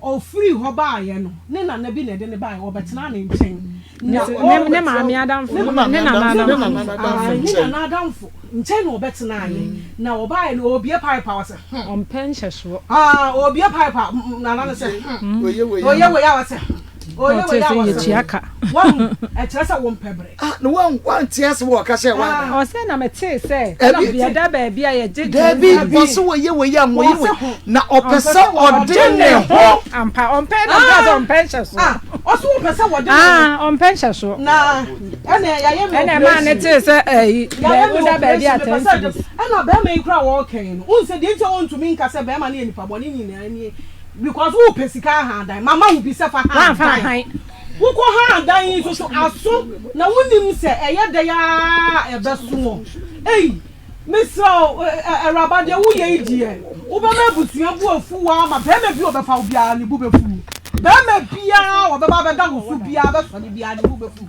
Ɔfirii hɔ baeɛ no, ne nana bi na ɛde no baeɛ, ɔbɛtenaa ne nkyɛn. Na Ne ne maame adamfo, ne ne nana adamfo. Ne nana adamfo nkyɛn na ɔbɛtenaeɛ. Na ɔbaeɛ no, ɔrebue pipe a, ɔsɛ hmm. Ɔmpɛ nhyɛsoɔ. Ah, ɔrebue pipe a, nana no sɛ hmm. Ɔyɛ wei a, ɔsɛ hmm. Ɔyɛ Ɔte wei a, sɛ ɔsɛ yɛtua hmm. ka. Wahu, ɛkyerɛ sɛ wompɛ berɛ. Ah, na wan wante ase wɔ ɔka hyɛ wan. Ah, ɔsɛ na metee sɛ Ɛbi yɛda baabi a yɛgye Dabi, gyensɛm. wɔse wɔyɛ wei a wɔyɛ wei Wɔse ho. na ɔpɛ sɛ ɔde ne ho. Ampa, ɔmpɛ na ɔmpɛ sɛ ɔmpɛ nhyɛsoɔ. Ah, ɔse wopɛ sɛ wɔde ne ho. Ah, ɔmpɛ nhyɛsoɔ. Na ɛna yɛayɛ me Ɛna ɛmaa ne operation. tee sɛ ɛyi, Yɛayɛ me woda baabi operation a mepɛ ten sɛ de cedis. ɛna bɛrima yi koraa wɔɔka yi no wohu sɛ deɛ nti a wɔntumi nka sɛ bɛrima no yɛ nipa bɔne nyinaa nie because wopɛ sika ahan dan mama wo bi sɛ fa han Woamfa dan anhan. Wokɔ haa dan yi nso so aso na wonim sɛ ɛyɛ dɛn ara a ɛbɛso wɔn. Ei, mesrɛ wo, Awuraba, deɛ woyɛ yi deɛ, wobɛma abusua bo afu wo ara ma barima bi a ɔbɛfa wo biara ne bo bɛfu. Barima biara a ɔbɛba abɛda wo so biara bɛsɔre biara ne bo bɛfu.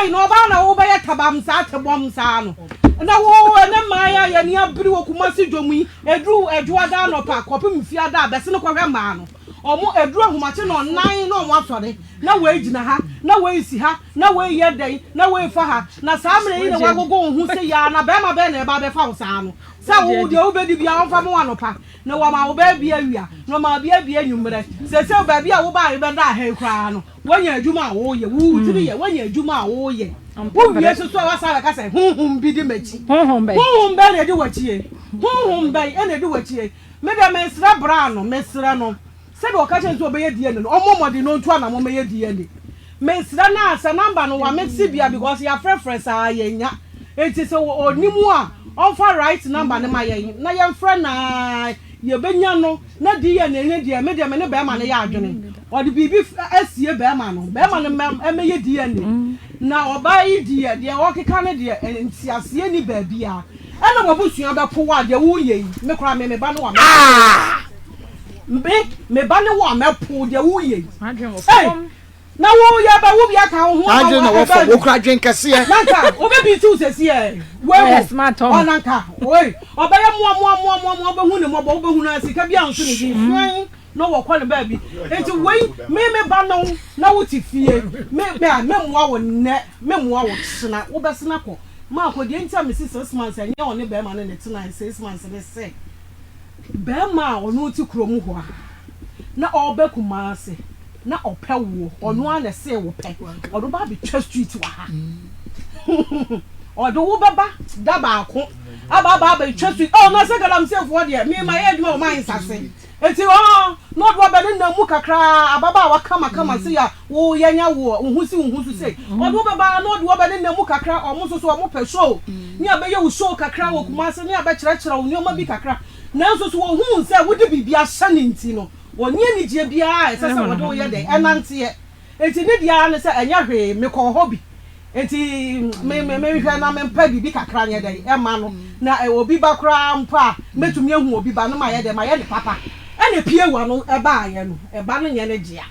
Ei, na ɔbaa na wobɛyɛ tabam saa, tebɔm saa no. Na wo, ɛnɛ mmaa yi a yɛn ani abere wɔ Kumasi dwom yi, ɛduru Adwoada anɔpa kɔpem Fiada a, bɛsene kɔhwɛ mmaa no. Ɔmo ɛduru ahomakye nɔnnan na ɔmo asɔre, na wei gyina ha, na wei si ha, na wei yɛ dɛn, na wei fa ha, na saa mmerɛ yi na wagogo wo ho sei ara, na bɛɛma bɛn na ɛba abɛfa wo saa no? Sɛ wo deɛ wobɛdi biara ɔmfa ma wo anɔpa, na wama wo baabi awia, na ɔma wo baabi anwummerɛ. Seesei baabi a wobaeɛ bɛdaa ha yi koraa no, woanya adwuma a woyɛ, wo tiri yɛ, woanya adwuma a woyɛ. Wowie nso so a woasan abɛka sɛ, honhom bi di m'akyi. Honhom bɛn? Honhom bɛn na ɛdi w'akyi? Honhom bɛn na ɛdi w'akyi? Me deɛ mesrɛ braa no, mesrɛ no, sɛdeɛ ɔka kyerɛ no sɛ ɔbɛyɛ DNA no, ɔmmɔ mmɔden na ɔntu anamɔ mmɛyɛ DNA. Mesrɛ no a, sɛ number no wamese bia because yɛafrɛfrɛ saa yɛnnya, nti sɛ ɔnim a, ɔmfa right number no ma yɛn na yɛmfrɛ no a yɛbɛnya no na DNA no deɛ, me deɛ me ne bɛrima no yɛ adwene, ɔde biribi asie bɛrima no, bɛrima no mmɛyɛ DNA. Na ɔbaa yi deɛ, deɛ ɔrekeka no deɛ, nteaseɛ nni baabiara. Ɛna w'abusua bɛpo wo a, deɛ woreyɛ yi, me koraa me, me ba ne wo a mɛpo. Me, me ba ne wo a mɛpo deɛ woreyɛ yi. Ei, na wo yɛ bɛ wo bi aka wo ho ama Adwene na wo wɔ fam, ɛbɛ. wokura adwene kɛseɛ. Nanka, wobɛbi ti wo sɛsi ɛ, wei mo, ɔnanka, oi, ɔbɛyɛ moa moa moa moa moa, wobɛhu ne mmɔbɔ, wobɛhu no a sika bi anso ne din, hwan na wɔkɔ no baabi. Nti wei, me me ba ne wo, na wote fie, me, me a, memmoa wo nnɛ. Me mmoa wo kyena wo bɛsen akɔ. Maako deɛ nti a mesi 6 months ɛnyɛ ɔne bɛɛma no na ɛtenae 6 months ne sɛ bɛɛma a ɔno te kurom hɔ a na ɔɔba Kumasi na ɔpɛ woɔ ɔno ara na ɛsee wo pɛ ɔde wo ba abɛtwa street wɔ ha ɔde wo bɛba da baako aba aba abɛtwa street oh na sɛ galamseyfoɔ deɛ me ma yɛ adwuma wɔ mines ase Enti ɔɔ, na ɔde wo bɛnenam mu kakra, ababaawa kamakama sei a wo yɛanya wo wo ho si wo ho so sei. Ɔde wo bɛba na ɔde wo bɛnenam mu kakra, ɔmo nso so ɔmo pɛ show, ne abɛyɛ wo show kakra wɔ Kumasi, ne abɛkyerɛkyerɛ wo nneɛma bi kakra. Nanso so wɔhuu sɛ wode biribi ahyɛ no nti no, wɔnni anigyeɛ biara a ɛsɛ sɛ wɔde wo yɛ dɛn? Ɛnanteɛ. Enti ne deɛ ara ne sɛ, ɛnyɛ hwee, mekɔɔ hɔ bi. Enti me me menhwɛ na mempɛ biribi kakra nyɛ dɛn mma no, na obi ba koraa mpo a, mɛtumi ahu obi ba no mayɛ dɛn, mayɛ no papa. Ɛna piewa no baeɛ no, ɛba no nyɛ ne dea.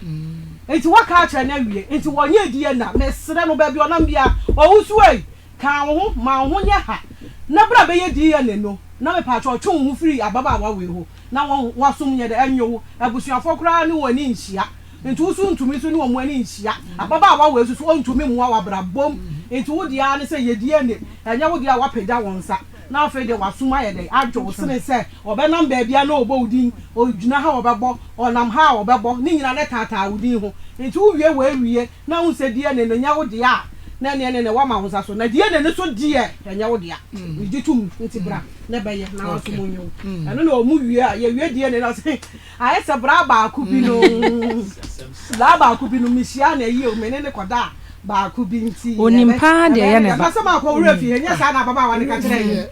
Enti waka akyerɛ no awie, enti wɔnyɛ DNA. Mesrɛ no, baabi a ɔnam biara, ɔwusu ei, ka wo ho, ma wo ho nyɛ ha, na bra bɛyɛ DNA no, na mepaakyɛw twe wo ho firi ababaawa wei ho, na wɔn w'asom nyɛ dɛn, ɛnnye wo, abusuafoɔ koraa ne wɔn ani nhyia. Nti wo nso wontumi nso ne wɔn ani nhyia. Ababaawa wei nso so ɔntumi mmoa w'abrabɔ mu. Nti wo deɛ ara ne sɛ yɛ DNA. Ɛnyɛ wo deɛ a woapagya wo nsa na afei deɛ w'asom ayɛ dɛn adwo wo sene sɛ ɔbɛnam baabi a na ɔbɔ wo din, ɔgyina ha a ɔbɛbɔ, ɔnam ha a ɔbɛbɔ, ne nyinaa na ɛtaataa wo din ho. Nti wowie wei wie na wohu sɛ DNA no nyɛ wo dea a, na ɛneɛ ne neɛ woama wo nsa so. Na DNA no nso deɛ ɛnyɛ wo dea. Megye tom nti bra na bɛyɛ na w'asom nyɛ wo. Ɛno na wɔn wie a, yɛwie DNA no a ɔse Ayɛ sɛ bra baako bi no, bra baako bi no, mehyiaa no ayi o, me ne no kɔdaa baako bi nti. Onim paa deɛ ɛyɛ ne ba. Ɛbɛyɛ sɛ maakɔ wura fie, ɛnyɛ saa na ababaawa no ka kyerɛɛ yɛn.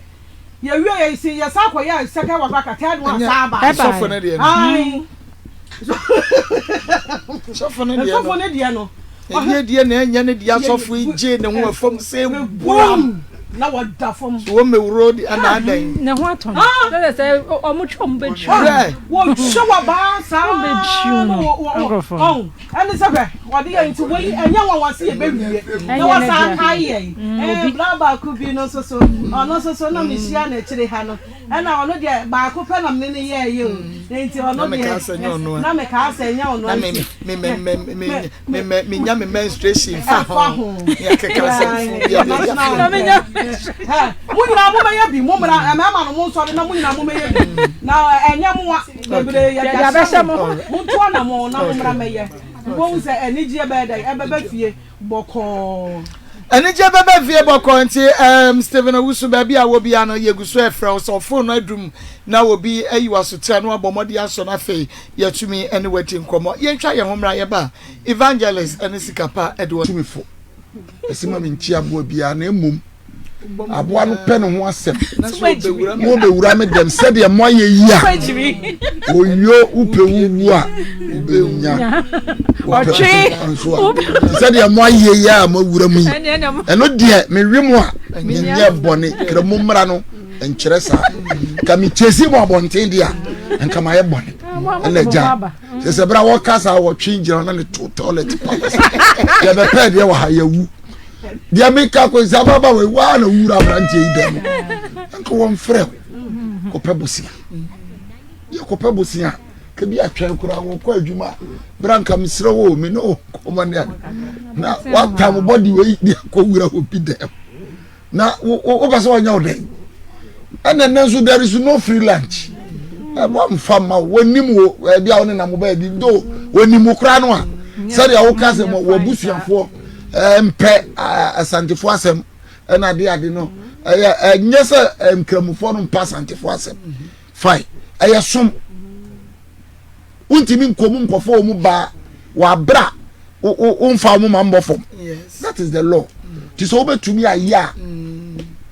Yɛwie yɛ si yɛsan kɔyɛɛ second one koraa ka third one san baa. Sɔfo no deɛ no. Ae. Sɔfo no deɛ no. Sɔfo no deɛ no. Ɛnyɛ deɛ na ɛnyɛ ne deɛ asɔfo yi gyee ne ho ɛfam sɛ buram. Na wɔda fam. So wɔn mewuro de ana adan. Ne ho atɔ no. Sɛ sɛ wɔn twa wɔn bɛ twi. Hwɛ. Wɔtwa wɔ baa saa. Wɔn bɛ twi no. Nkurɔfoɔ. Ɔn ɛne sɛ hwɛ wɔde yɛ nti wɔyi ɛnyɛ wɔn wɔn se yɛ bɛ wie. Na wɔsan kae yɛn. Ɛɛ bra baako bi no nso so ɔno nso so na mehyia n'akyire ha no. Ɛna ɔno deɛ baako pɛ na mene no yɛɛyɛ o nti ɔno deɛ na mekaa sɛ ɛnyɛ ɔno a nti na menya me menstruation fa ho yɛkeka sɛ mo nyinaa momɛyɛ bi mo mmra mmarima no mo nsɔre na mo nyinaa momɛyɛ bi na ɛnyɛ moa bebree yɛde ahyɛ mo montoa na mo na mo mmra mɛyɛ wobɛhu sɛ anigyeɛ bɛyɛ dɛn ɛbɛba fie bɔkɔɔ. Anigye bɛba fie bɔkɔɔ nti ehm Stephen Owusu baabi a wɔ biara no yɛgu so ɛfrɛ wo sɛ ɔfon no adum na obi ayi w'asotra na wabɔ mmɔden asɔ no afei yɛatumi ne wo adi nkɔmmɔ. Yɛntwa yɛn ho mmra yɛba a Evangelist ne Sikapa de wɔn. Tumi fo. Ɛse ma menkyia aboa biara na mmom aboa no pɛ ne ho asɛm na ɔbɛwura me dɛm sɛdeɛ moayɛ yi a oyo wopɛ wowu a wobɛnya wopɛ nso a sɛdeɛ moayɛ yi a moawura mu yi ɛno deɛ mewe mo a menyɛ bɔne kramo mmara no nkyerɛ saa ka mekyɛsi mo abɔnten deɛ a nka mayɛ bɔne ɛna agya sɛ sɛ berɛ a wɔka saa wɔtwe gyina na ne to toilet palace yɛbɛpɛ deɛ wɔ ha yɛwu deɛ meka kɔ sɛ ababa wei waa na wura aberanteɛ yi dɛm nka wɔmfrɛ wo kɔpɛ bosea yɛ kɔpɛ bosea ka bi atwɛn koraa wɔkɔ adwuma berɛ nka mesrɛ wo me ne wo kɔmɔ ne ade na watam bɔde wei de akɔwura obi dɛm na wopɛ sɛ wɔnyɛ wo dɛn ɛna ɛnɛ nso there is no free lunch wɔmfa ma wɔnim wo ɛbi a wo ne nam baabi do wɔnim wo koraa no a sɛdeɛ woka sɛ wɔabusuafoɔ mpɛ asantefoɔ asɛm ɛna ade ade no ɛyɛ ɛnyɛ sɛ nkramofoɔ no mpɛ asantefoɔ asɛm fine ɛyɛ som wontumi nkɔ mu nkɔfa wɔn baa wɔ abira womfa wɔn ma mbɔ fam that is the law ti sɛ wobɛtumi ayɛ a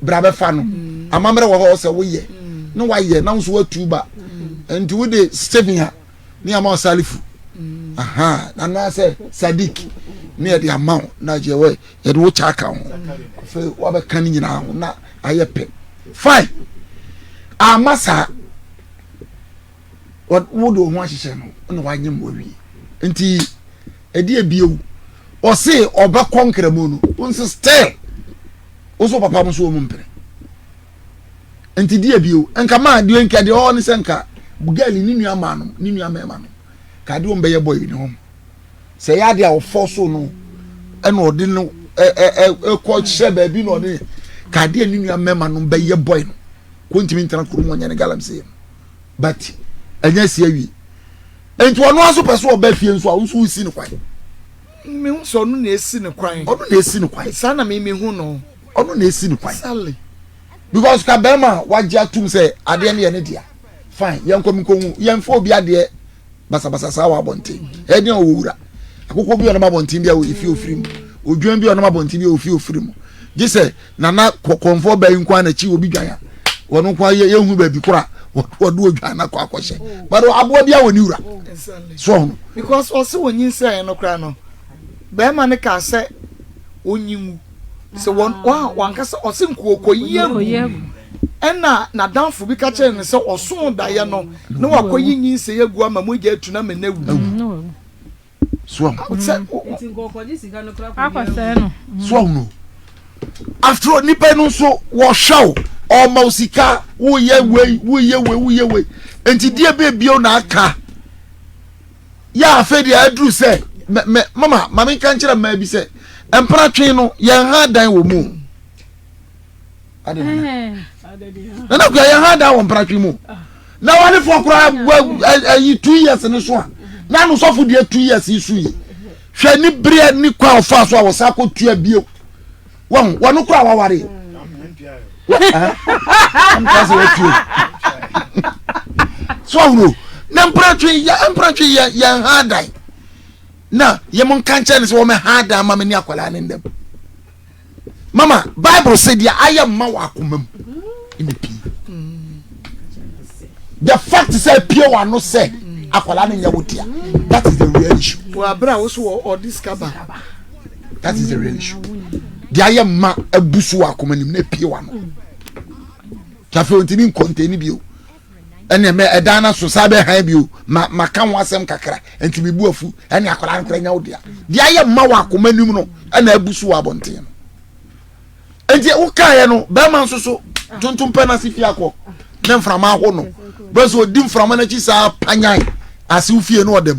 bra bɛfa no amammerɛ wɔ hɔ sɛ woyɛ na wayɛ na nso watu ba nti wode Stephen a ne ama ɔsalifu aha anaasɛ Sadiq ne yɛde ama wo na yɛ wɔ yɛde wo kyɛ aka ho afei wabɛka ne nyinaa ho na ayɛ pɛ fine ama saa wode wo ho ahyehyɛ no na wanyem wawie nti ɛde ebiewu ɔse ɔbɛkɔ nkramu no wo nso still wo so papa mo so wɔ mu mpene nti di ebiewu nka maa deɛ nka deɛ ɔwɔ ne sɛ nka girl ne nua maa no ne nua mɛma no ka adeɛ wɔn bɛyɛ bɔ yi ne ho sɛ ɛyɛ adeɛ a ɔfɔ so no ɛna ɔde no ɛ ɛ ɛkɔ hyɛ baabi na ɔde ka adeɛ ne nua mɛma no bɛyɛ bɔ yi no ko ntumi ntena kurom ɔnyɛ ne galamsey no but ɛnyɛ si awie nti ɔno aso pɛ so ɔba fie nso a nso wosi no kwan. mehu sɛ ɔno na esi no kwan. Ɔno na esi no kwan. Saa na mi mehu no. Ɔno na esi no kwan. Sally. Because ka bɛrima a wagye atum sɛ adeɛ no yɛ ne dea fine yɛn kɔ mi nkɔ hu yɛn fɔ obi adeɛ basabasa saa wɔ abɔnten ɛdeɛ ɔwɔ wura akokɔ bi ɔnam abɔnten bi a efie ofiri mu odwan bi ɔnam abɔnten bi a ofie ofiri mu gye sɛ nana kɔkɔnfɔ bɛyi nko anakyi obi dwan a wɔn nko ayɛ yɛhu baabi kora wɔde odwan na kɔ akɔhyɛ but aboa bi a wɔ ne wura so ɔho. Because ɔsɛ wɔnyinsɛn no koraa no bɛrima no kaa sɛ ɔnyi ngu sɛ wɔn wɔn wankasa ɔsɛ nkuokɔyi agu ɛna n'adamfo bi ka kyerɛ no sɛ ɔso daeɛ no na wakɔyi nyinsɛn agu ama mogya atu na ama no awu. So ahu after all nipa no nso wɔhwɛ wo ɔma wo sika woyɛ wei woyɛ wei woyɛ wei nti deɛ bɛɛ bio na aka. Yɛ afei deɛ aduru sɛ mɛ mɛ mama maame nka nkyerɛ mmaa bi sɛ mpena twe no yɛn ha dan wɔ mu. Nana kura yɛn ha dan wɔ mpena twe mu. Na walefoɔ koraa ayi 2 years ne so a na ano sɔfo deɛ 2 years yi so yi. Hwɛ ne bere ne kwan ɔfa so a wɔsan akɔ tua bio. Wɔn wɔn koraa waware. Wɔn sɛ wɔtuo. So ahuro na mpena twe yɛ mpena twe yɛ yɛn ha dan na yɛ mo nka nkyɛn ne sɛ wɔn ha dan ma me ne akwadaa ne ndɛm. Mama Bible sɛ deɛ ayɛ mma wɔ akoma mu ɛna pii. The fact sɛ pie wɔ ano sɛ akwadaa ne nyɛ wo dea, that is the real issue. Wɔ abere a woso wɔ ɔde sika ba. That is the real issue. Deɛ ayɛ mma abu so wɔ akoma nim na pie wɔ ano. Afei ontumi nkɔntɛni bio. Ɛnna mɛ ɛdan na so saa bɛ han bio ma ma ka ho asɛm kakra nti mi bu afu ɛne akwadaa no kora nya wo dea. Deɛ ayɛ mma wɔ akoma nim no ɛna abu so wɔ abɔnten no. Nti wokaeɛ no bɛrima nso so tuntum pɛ n'ase fie akɔ ne mframa aho no bɛ so odi mframa n'akyi saa panyan ase fie no ɔdɛm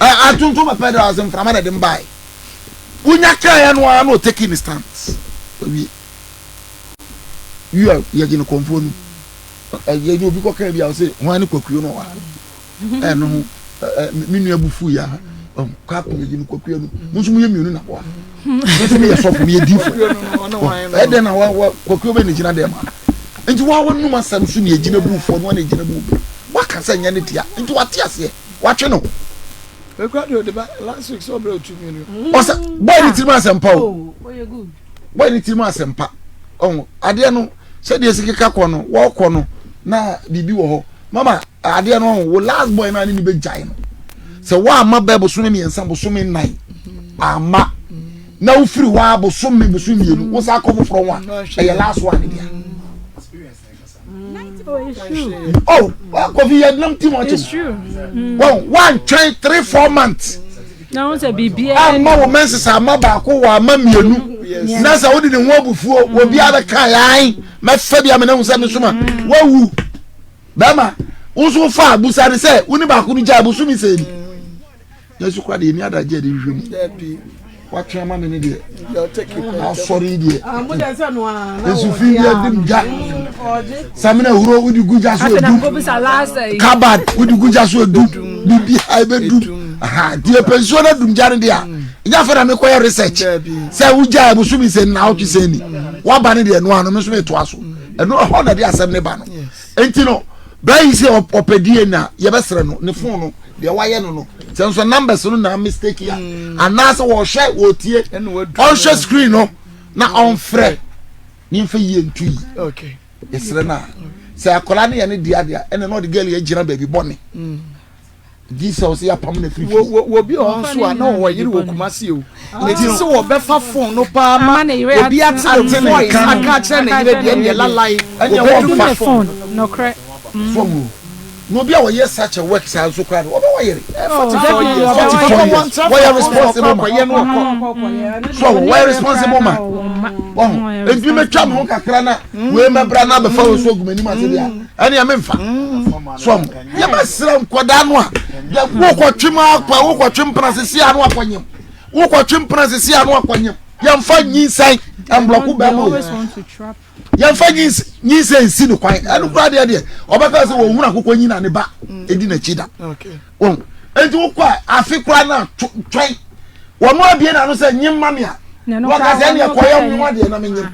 ɛ atuntum pɛ dɛ ase mframa na ɛde mbae wonya kaeɛ no ara na ɔteki ne stance wawie wia yɛgye no kɔnfoɔ no ɛyɛ ne obi kɔkaa bi a ɔsɛ hwan ne kwakuo no wɔ ha ɛno ho me nua bu fu ya kɔ akɔ yɛgye no kwakuo no mo nso moyɛ mmienu na boa me nso meyɛ sɔfo meyɛ difo ɛdɛn na kwakuo bɛ ne gyina dɛm a nti wa wɔnum asɛm so ne ɛgyina bu foɔ no wane gyina bu bi waka sɛ nyɛ ne dea nti wate aseɛ watwe ne ho Ekura de ɔde ba last week sɛ ɔbrɛ 2 million. Ɔsɛ bɔyɛ ne tirim asɛmpa o, bɔyɛ ne tirim asɛmpa. Ɔho adeɛ no sɛdeɛ esi keka kɔ no wɔkɔ no na biribi wɔ hɔ mama adeɛ no ɔho wo last boy no a ne ne bɛ gyae no sɛ wɔama bɛɛ bosome 3 bosome 4 ama na wofiri hɔ a bosome 2 wosa akɔ foforɔ ho a ɛyɛ last one deɛ. Oh, Kofi yɛ nam ti mu ɔkyɛ mu wɔn wantwɛn 3, 4 months ama wɔ menses ama baako wɔ ama mmienu na sɛ wode ne ho abufuo obiara bɛka yan mɛfɛ bi amena hu sɛ me soma wawu bɛrima wo nso fa abusa ne sɛ wo ne baako no gya abosomi sɛ ni yesu kora deɛ ni adagye de hwehwɛ mu watwe ama me ne deɛ asɔre yi deɛ nsu fi bi adim gya samina huro wodi gu gya so edum kabad wodi gu gya so edum bibi ha ebe dum deɛ pɛ nsuo na dum gya no deɛ a ɛnyɛ afɛ na mekɔyɛ research sɛ wogya abosomi sɛ nna awotwe sɛ ni waba ne deɛ ɛno ano me nso metoa so ɛno ɛhɔ na de asɛm ne ba no nti no bɛyi sɛ ɔpɛ DNA yɛbɛsrɛ no ne phone no deɛ wayɛ no no sɛ nso numbers no na mistake a anaasɛ wɔhwɛ wɔtie ɔnhwɛ screen no na ɔnfrɛ ne nfa yie nto yi yɛsrɛ no a sɛ akwadaa no yɛ ne dea deɛ ɛna na ɔde girl yɛ gyina baabi bɔne di sɛ ɔsɛ yɛapam no afiri fie. Wɔ bi wɔ hɔ nso a na ɔwɔ yere wɔ Kumasi o nti sɛ wɔbɛfa phone no paa ma obi ate ne voice aka akyerɛ ne yere deɛ ɛneɛ lalai wɔbɛdum phone no. So na obi a wɔyɛ such a work saa nso koraa no wɔbɛwɔ yere 44 years, 44 years, wɔyɛ responsible man so wɔyɛ responsible man wɔn ebi mɛtwa mi ho kakra na wei mɛbra na abɛfa wɔn so ogu m'anim ase deɛ ɛnea memfa so yɛbɛsrɛ nkwadaa no a wokɔtwe mu akɔ wokɔtwe mpena sisi ano akɔnyem wokɔtwe mpena sisi ano akɔnyem yɛmfa nyinsɛn ɛmblɔko bɛrima o yɛmfa nyinsɛn nsi no kwan ɛno koraa deɛ ɔbɛka sɛ wɔhunu akokɔ nyina ne ba ɛdi n'akyi da wɔn enti wokɔ a afe koraa no twɛn wɔn abie na ano sɛ nyem ma me a wɔka sɛ ɛneɛ kɔyɛ nwa deɛ na menyem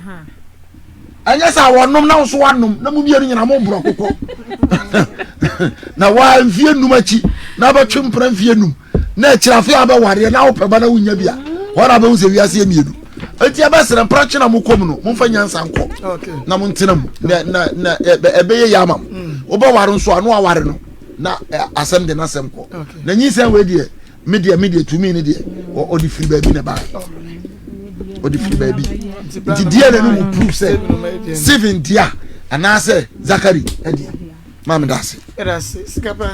ɛnyɛ sɛ wɔnom na nso wanom na mu mmienu nyina mo borɔ kokɔ na waa mfie 5 akyi na bɛtwe mpena mfie 5 na akyiri afe a bɛwareɛ na wopɛ ba na wonya bi a hɔ na bɛhu sɛ wiase yɛ mmienu enti ɛbɛsrɛ mpena twe na mokɔ mu no momfa nyansa nkɔ na montena mu na na na ɛbɛyɛ yɛ ama mo wobɛware nso a na waware no na asɛm de n'asɛm kɔ na nyinsɛn wei deɛ me deɛ me deɛ tumi ne deɛ ɔde firi baabi na ɛbaeɛ ɔde firi baabi nti DNA no will prove sɛ Stephen dia anaasɛ Zakari ɛdeɛ maame da ase.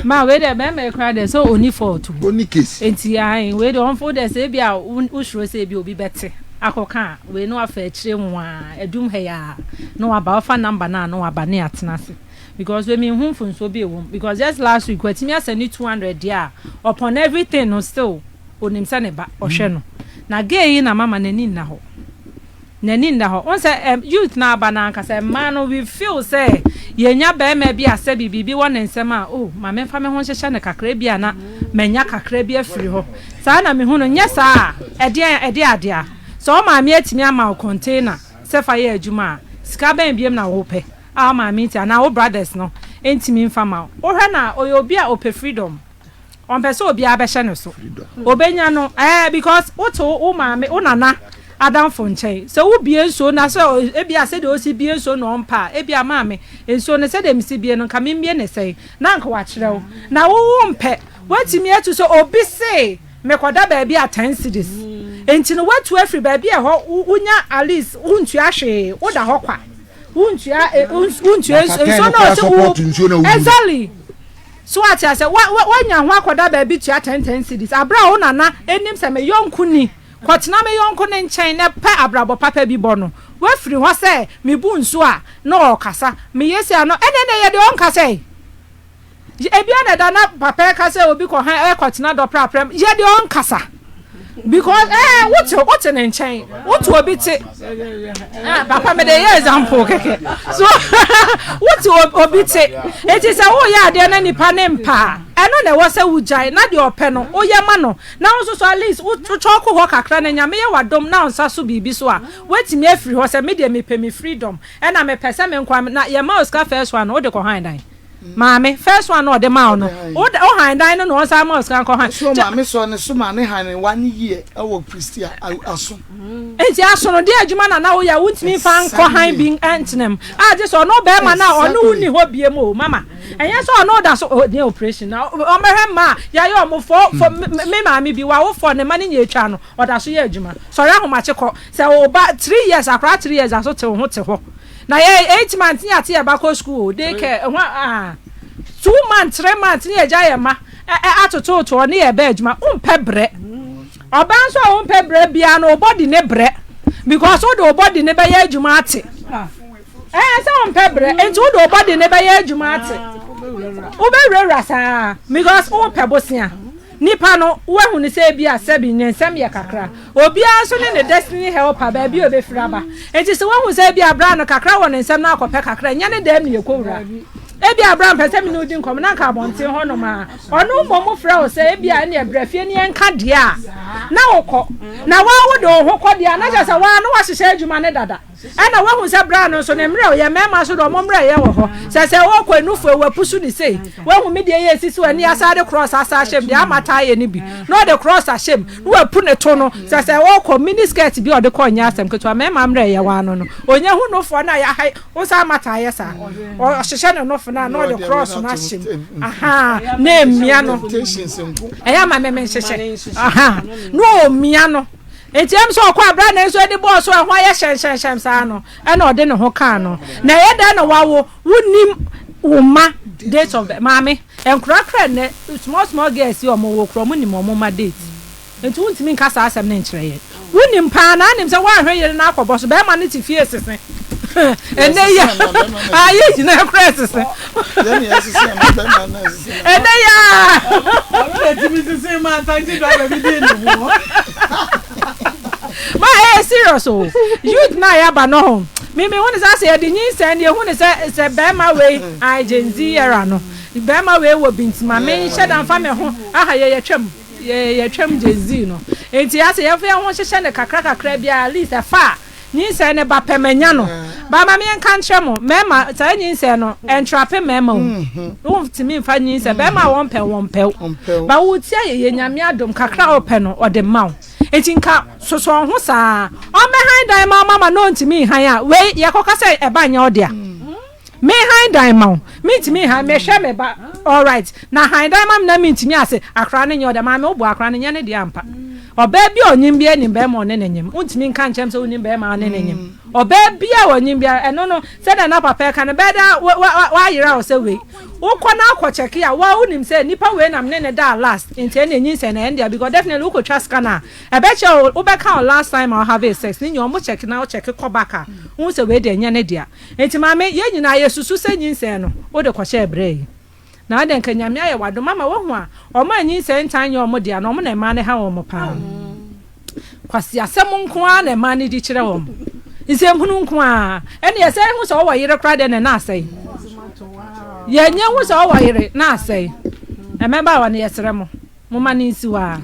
Ma wei deɛ bɛrima yi koraa deɛ sɛ ɔni fault o. Ɔni case. Nti ayi wei deɛ ɔnfo deɛ sɛ ebi a wosuro sɛ ebi obi bɛte akɔka a wei no afa akyire mu a adum ha yi a na waba wafa number no a na waba ne atena ase. Because wei menhu mfomsoɔ bi a ɛwɔ mu because just last week watumi asɛne 200 deɛ a upon everything no still onim sɛ ne ba ɔhwɛ no. Na gay yi na mama n'ani nna hɔ. N'ani nna hɔ. Wohu sɛ ɛm youth no aba no ankasa mmaa no we feel sɛ yɛnya barima bi a sɛbi biribi wɔ ne nsam a oh ma memfa me ho nhyehyɛ no kakra ebia na manya kakra bi afiri hɔ. Saa na mehu no. Nyɛ saa a ɛdeɛn ɛdeɛ adeɛ a. Sɛ wo maame atumi ama wo container sɛ fa yɛ adwuma a, sika bɛn biom na wopɛ a wo maame nti anaa wo brothers no ntumi mfa ma wo. Wohwɛ no a ɔyɛ obi a ɔpɛ freedom. Ɔmpɛ sɛ obiara bɛhyɛ no so. Obenya no ɛɛ because wote wo maame, wo nana adamfo nkyɛn. Sɛ wobue nsuo na sɛ ebia sɛdeɛ osi bue nsuo na ɔmpɛ a, ebia maame, nsuo no sɛdeɛ mesi bue no nka memmue no sɛn? Na anka wakyerɛ wo. Na wo wompɛ. Woatumi atu sɛ obi se mekɔda baabi a ten cedis. Nti no woatu afiri baabi a ɛhɔ wonya at least wontua hwee, woda hɔ kwa. Wontua wontua nsuo na ɔse wo exactly. So wate aseɛ? Wa, wa, woanya ho akɔda baabi tua ten ten cedis, aberɛ a wo nana nim sɛ me yɔnko ni, kɔtena me yɔnko no nkyɛn na pɛ abrabɔ papa bi bɔ no. Woafiri hɔ sɛ mebu nsuo a, na ɔrekasa, meyɛ sei a na, ɛnneɛ na ɛyɛ deɛ ɔnkasa yi. Ebia na ɛda na papa ɛka sɛ obi kɔ ha ɛkɔtena dɔpraprɛm, yɛ deɛ ɔnkasa. Because eh, wote, wote ne nkyɛn, wote obi te. Ah, papa mede yɛ example kɛkɛ so wote obi te eti sɛ woyɛ adeɛ na nipa ne mpa a ɛno na ɛwɔ sɛ wogyae na deɛ ɔpɛ no woyɛ ma no na wo nso so at least wotwɛ kɔ hɔ kakra na nyame yɛ wadom na nsa so biribi so a woatumi afiri hɔ sɛ me deɛ mepɛ me freedom ɛna mepɛ sɛ me nkwa na yɛma wo sika first one wode kɔ han dan. Maame, first one na ɔde maa wo no, wo wo han dan no na ɔnsan ma wo sika nkɔ han. So maame sɔ ne so maa ne han ne wa ne yie ɛwɔ Christia aso. Nti asono deɛ adwuma na na woyɛ a wontumi nfa nkɔ han bi ntena mu a gye sɛ ɔno bɛrima no a ɔne wo nni hɔ biem o mama ɛnyɛ sɛ ɔno da so oh deɛ operation na ɔmɛhwɛ mma a yɛayɛ ɔmo fɔ fɔ me maame bi wawo fɔ ne ma ne nyɛ atwa no ɔda so yɛ adwuma sɔre ahomakye kɔ sɛ ɔba 3 years akora 3 years da so te wo ho te hɔ Na yɛ 8 months ne yɛate yɛ ba kɔ school o, day care, ɛho a, 2 months, 3 months ne yɛgya yɛ ma ɛ atototoɔ ne yɛ bɛ adwuma. Wompɛ brɛ. Ɔbaa nso a wompɛ brɛ biara no, wo body ne brɛ because wode wo body ne bɛyɛ adwuma ate. Ɛɛ sɛ wompɛ brɛ, nti wode wo body ne bɛyɛ adwuma ate. Wobɛwurawura saa because wopɛ bosea. Nipa no, woahu no sɛ ebi a sɛbi ne nsɛm yɛ kakra. Obiara nso ne ne destiny helper, baabi a obefiri aba. Enti sɛ woahu sɛ ebia bra no kakra wɔ ne nsam na akɔpɛ kakra, ɛnyɛ ne dɛm na yɛkɔwura. Ebia bra mpɛ sɛ me ne wo di nkɔmmɔ na anka abɔnten hɔnom a, ɔno mmom frɛ wo sɛ ebia ɛneɛ bra fie ne yɛnka deɛ a, na wokɔ. Na wo ara wode wo ho kɔ deɛ a, na kyerɛ sɛ wo ara na woahyehyɛ adwuma no dada. Ɛna woahu sɛ bra no nso ne mmerɛw yɛ mmarima nso de ɔmo mmerɛ yɛ wɔ hɔ sɛ sɛ ɔkɔ enufu ewu apusu ne sei woahu me deɛ yɛ esisi wɔ ani asa de cross asa ahyɛ mu deɛ ama taa yɛ ne bi na ɔde cross ahyɛ mu na wapu ne to no sɛ sɛ ɔkɔ mini skirt bi a ɔde kɔ nyɛ asɛm ketewa mmarima mmerɛ yɛ wɔ ano no onya hu nofoɔ no a yɛaha wo sɛ ama taa yɛ saa ɔhyehyɛ ne nofo no a na ɔde cross no ahyɛ mu aha na emia no ɛyɛ ama mɛmɛ nhyehyɛ aha na omia no. Enti ɛm sɛ ɔkɔ a berɛ a ne nso ani bɔɔ so a ɛho ayɛ hyɛnhyɛnhyɛn saa no, ɛna ɔde ne ho kaa no. Na ɛyɛ dɛn na wawo? Wonnim wo mma date of birth. Maame, nkwadaa koraa nnɛ, small small girls yi a wɔwɔ koraa, wɔnim wɔn mma date. Enti wontumi nka saa asɛm no nkyerɛ yɛn. Wonim paa na anim sɛ woanhwɛ yere no akɔbɔ so, bɛrima no te fie sese. Ɛnnɛ yi a, yɛn nyinaa koraa sese. Ɛnnɛ yi a. Ɔno na ɛtumi sese ma taxi driver bi di ne ho. Ma ɛyɛ serious o. Youth na yɛaba no ho. Me me hu ne sɛ asɛ yɛde nyinsɛn no yɛhu ne sɛ sɛ bɛrima wei ae Gen Z era no bɛrima wei wɔ bi nti ma menhyɛ da mfa me ho aha yɛ yɛtwam yɛ yɛtwam Gen Z no nti asɛ yɛmfa yɛn ho nhyehyɛ no kakra kakra biara at least ɛfa a nyinsɛn no ba pɛ manya no ba ma meɛnka nkyerɛ mo mmarima saa nyinsɛn no ɛntrape mmarima o wontumi mfa nyinsɛn bɛrima a wɔmpɛ wɔmpɛw ba wotia yɛyɛ nyame adom kakra a ɔpɛ no ɔde ma wo nti nka sosɔ ho saa ɔmmɛhan dan ma mama na ɔntumi nhan a wei yɛkɔka sɛ ɛba nyɛ ɔdea me han dan ma wo mentumi han mehwɛ me ba alright na han dan ma me na mentumi ase akora no nyɛ ɔdea maame wobɔ akora no nyɛ ne deɛ ampa. Ɔbaa bi a ɔnyem biara nim barima a ɔne no nyem. Wontumi nka nkyerɛ me sɛ wonnim barima a ɔne no nyem. Ɔbaa bi a ɔnyem biara, ɛno no, sɛdeɛ na papa reka no, bɛyɛ dɛ woayera wo sɛ wei. Wokɔ na akɔ kyɛke a, wo ara wonim sɛ nipa wei na me ne no daa last, nti ɛnneɛ nyinsɛn no ɛyɛ ne dea because definitely wokɔtwa scan a, ɛbɛkyerɛ wo, wobɛka wo last time a wo havee sex ne nyinaa, wɔn kyɛke na wo kyɛke kɔ back a, wohu sɛ wei deɛ ɛnyɛ ne dea. Nti maame, yɛn nyinaa yɛsusu sɛ nyinsɛn no, wode kɔhyɛɛ berɛ yi. Na adɛn nka Nyame ayɛ w'adom ama woahu a ɔmo a nyinsɛn ntaa nyɛ ɔmo dea no ɔmo na mmaa no ha wɔn paa. Kwasiasɛm nko ara na mmaa no di kyerɛ wɔn. Nsɛmhunu nko ara. Ɛne ɛsɛ ehu sɛ ɔwɔ yere koraa deɛ na ɛna asɛe. Yɛnyɛ hu sɛ ɔwɔ yere na asɛe. Mmabaawa no yɛsrɛ mo. Momma no nsi hɔ ara.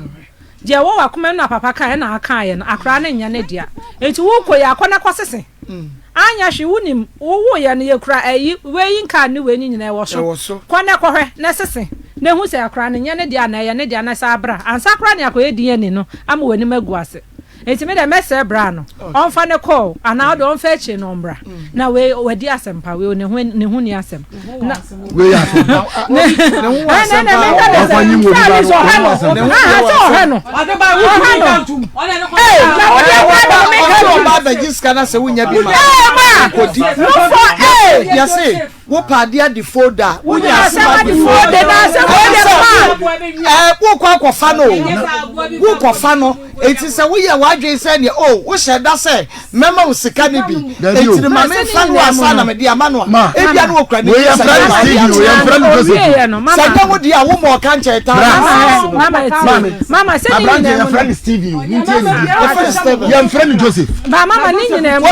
Deɛ ɛwɔ w'akoma mu na papa kaeɛ na akaeɛ no, akwadaa no nyɛ ne dea. Enti wokɔ yi a, kɔ na kɔsese. Anyɛ hwee, wonim, wowoeɛ no, yɛkura ayi, weighing card ne wei no nyinaa ɛwɔ so. Kɔ na kɔhwɛ na sese, na hu sɛ akwadaa no nyɛ ne dea anaa ɛyɛ ne dea na san bra. Ansa koraa na yɛakɔyɛ DNA no ama w'anim agu ase. Enti me deɛ mɛsrɛ bra no ɔmfa no kɔ o anaa ɔde ɔmfa akyire no ɔmmra na wei wadi asɛm pa wei ne ho ne ho ni asɛm na wei yɛ asɛm pa ne ho wɔ asɛm pa ɔfa nyi wo bi ba no ɔhɛ no aha sɛ ɔhɛ no ɔhɛ no ee na wode akora na ɔme ka bi ɔba abɛgye sika na sɛ wonya bi ma ee ma kɔdi nufɔ ee yɛse Wo pɛ adeɛ adi folder a, wonya asɛm adi folder. Ɛɛ wokɔ akɔfa no o, wokɔfa no. Eti sɛ woyɛ w'adwene sɛ neɛ o wohyɛ da sɛ mɛma wo sika no bi, eti no ma memfa no ansa na mede ama no a, ebia na okura ne ti sɛ nyɛ w'adeɛ akyerɛ. Sɛ nyɛ wo deɛ a, woma ɔka nkyɛn taa na asase no. Aberante yɛfrɛ no Steven o, montie ne din. Yɛmfrɛ no Joseph.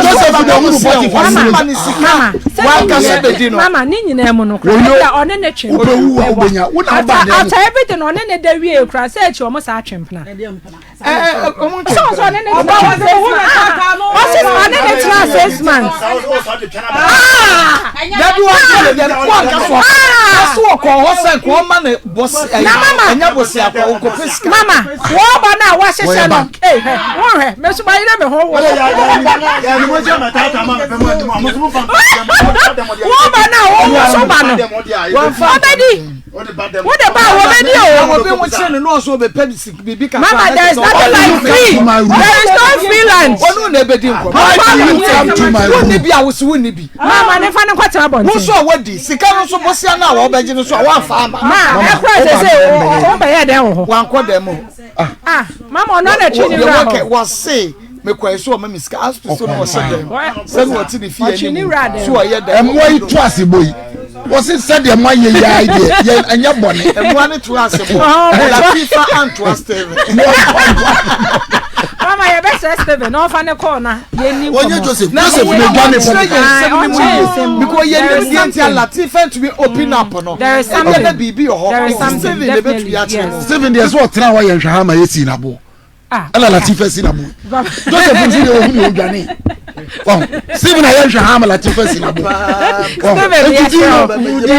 Joseph de ɔhunu Potiphar Mama ne sika. Wankasa bedi no. Mama ne nyinaa mu no kora ebia ɔne ne twe Wopɛ wu a wobɛnya. Wo na wobaa dɛm. After everything ɔne ne da wie kora sɛ akyi ɔmo saa twe mpena. Sɛ ɔsɛ ɔne ne tena six months. Ɔsɛ ɔne ne tena 6 months. Dabi wa sɛ yɛ kɔ anka so ɔso ɔkɔ hɔ sɛ nka ɔma ne bɔsi ɛnya bɔsi akɔ ɔkɔpɛ sika. Mama wɔba no a wɔahyehyɛ no ee hwɛ wɔhwɛ me so mayere me ho wɔ wɔba no a wɔwo so ba no wɔbɛdi wode ba a wɔbɛdi o. Obi ho kyerɛ no na ɔso ɔbɛpɛ biribi kakra. Mama there is nothing like free there is no free lunch. Ɔno na ɛbɛdi nkɔmɔ. Why do you come to my room? Wonni bi a wosi wonni bi. Mama ne fa ne nkɔtena abɔnten. Wo nso a wadi sika no nso bosia no a wɔbɛgye no so a woamfa ama. Ma ɛkura sɛ sɛ wobɛyɛ dɛn wɔ hɔ. Wankɔ dɛm o. Ah mama ɔno na twi ne wura hɔ. Wɔse mekɔɛ so ɔma me sika asopɛ so na ɔhyɛ dɛm sɛne ɔte ne fie anim so ɔyɛ dɛm. Ɛmmoa yi to ase bɔ yi wɔse sɛdeɛ moayɛ yi ara deɛ yɛ ɛnyɛ bɔne. Ɛmmoa no to ase bɔ Latifa antoa Steven. Mama yɛbɛsrɛ Steven na ɔmfa ne kɔɔ na yɛnni nkɔmmɔ. Ɔnyɛ Joseph Joseph na edwane fam. Ɔkyerɛ yɛn nsɛm no mu yie because yɛn nim deɛ nti a Latifa ntumi open up no. Ebia na biribi wɔ hɔ nti Steven na ebetumi akyerɛ mu. Steven deɛ sɛ ɔtena hɔ yɛ nhwɛ ha ma yɛsii n'aboɔ. Ɛna Latifa si n'aboɔ. Joseph nso deɛ ohun deɛ odwane. Wɔn Steven ayɛ nhwɛ ha ma Latifa si n'aboɔ. Wɔn eti di no di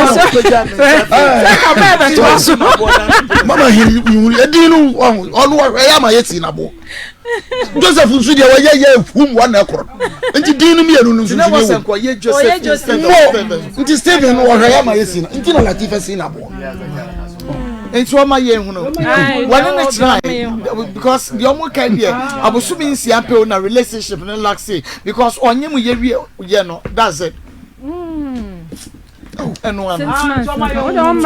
no. Mama hiri edi no wɔn ɔno ɔhwɛ yɛ ama yɛsii n'aboɔ. Joseph nso deɛ wɔyɛ yɛ ehum wɔn na ɛkorɔ nti din no mmienu no nso nso ne wo mo nti Stephen no wɔhwɛ yɛ ama yɛ si na nti na Latifa si na boɔ. Nti ɔma yɛ ehunu wɔne ne tena because deɛ ɔmo ka deɛ abosomi nsia pɛ o na relationship no laxe because ɔnye mu yɛ wie yɛ no that's it. Ɛno ano.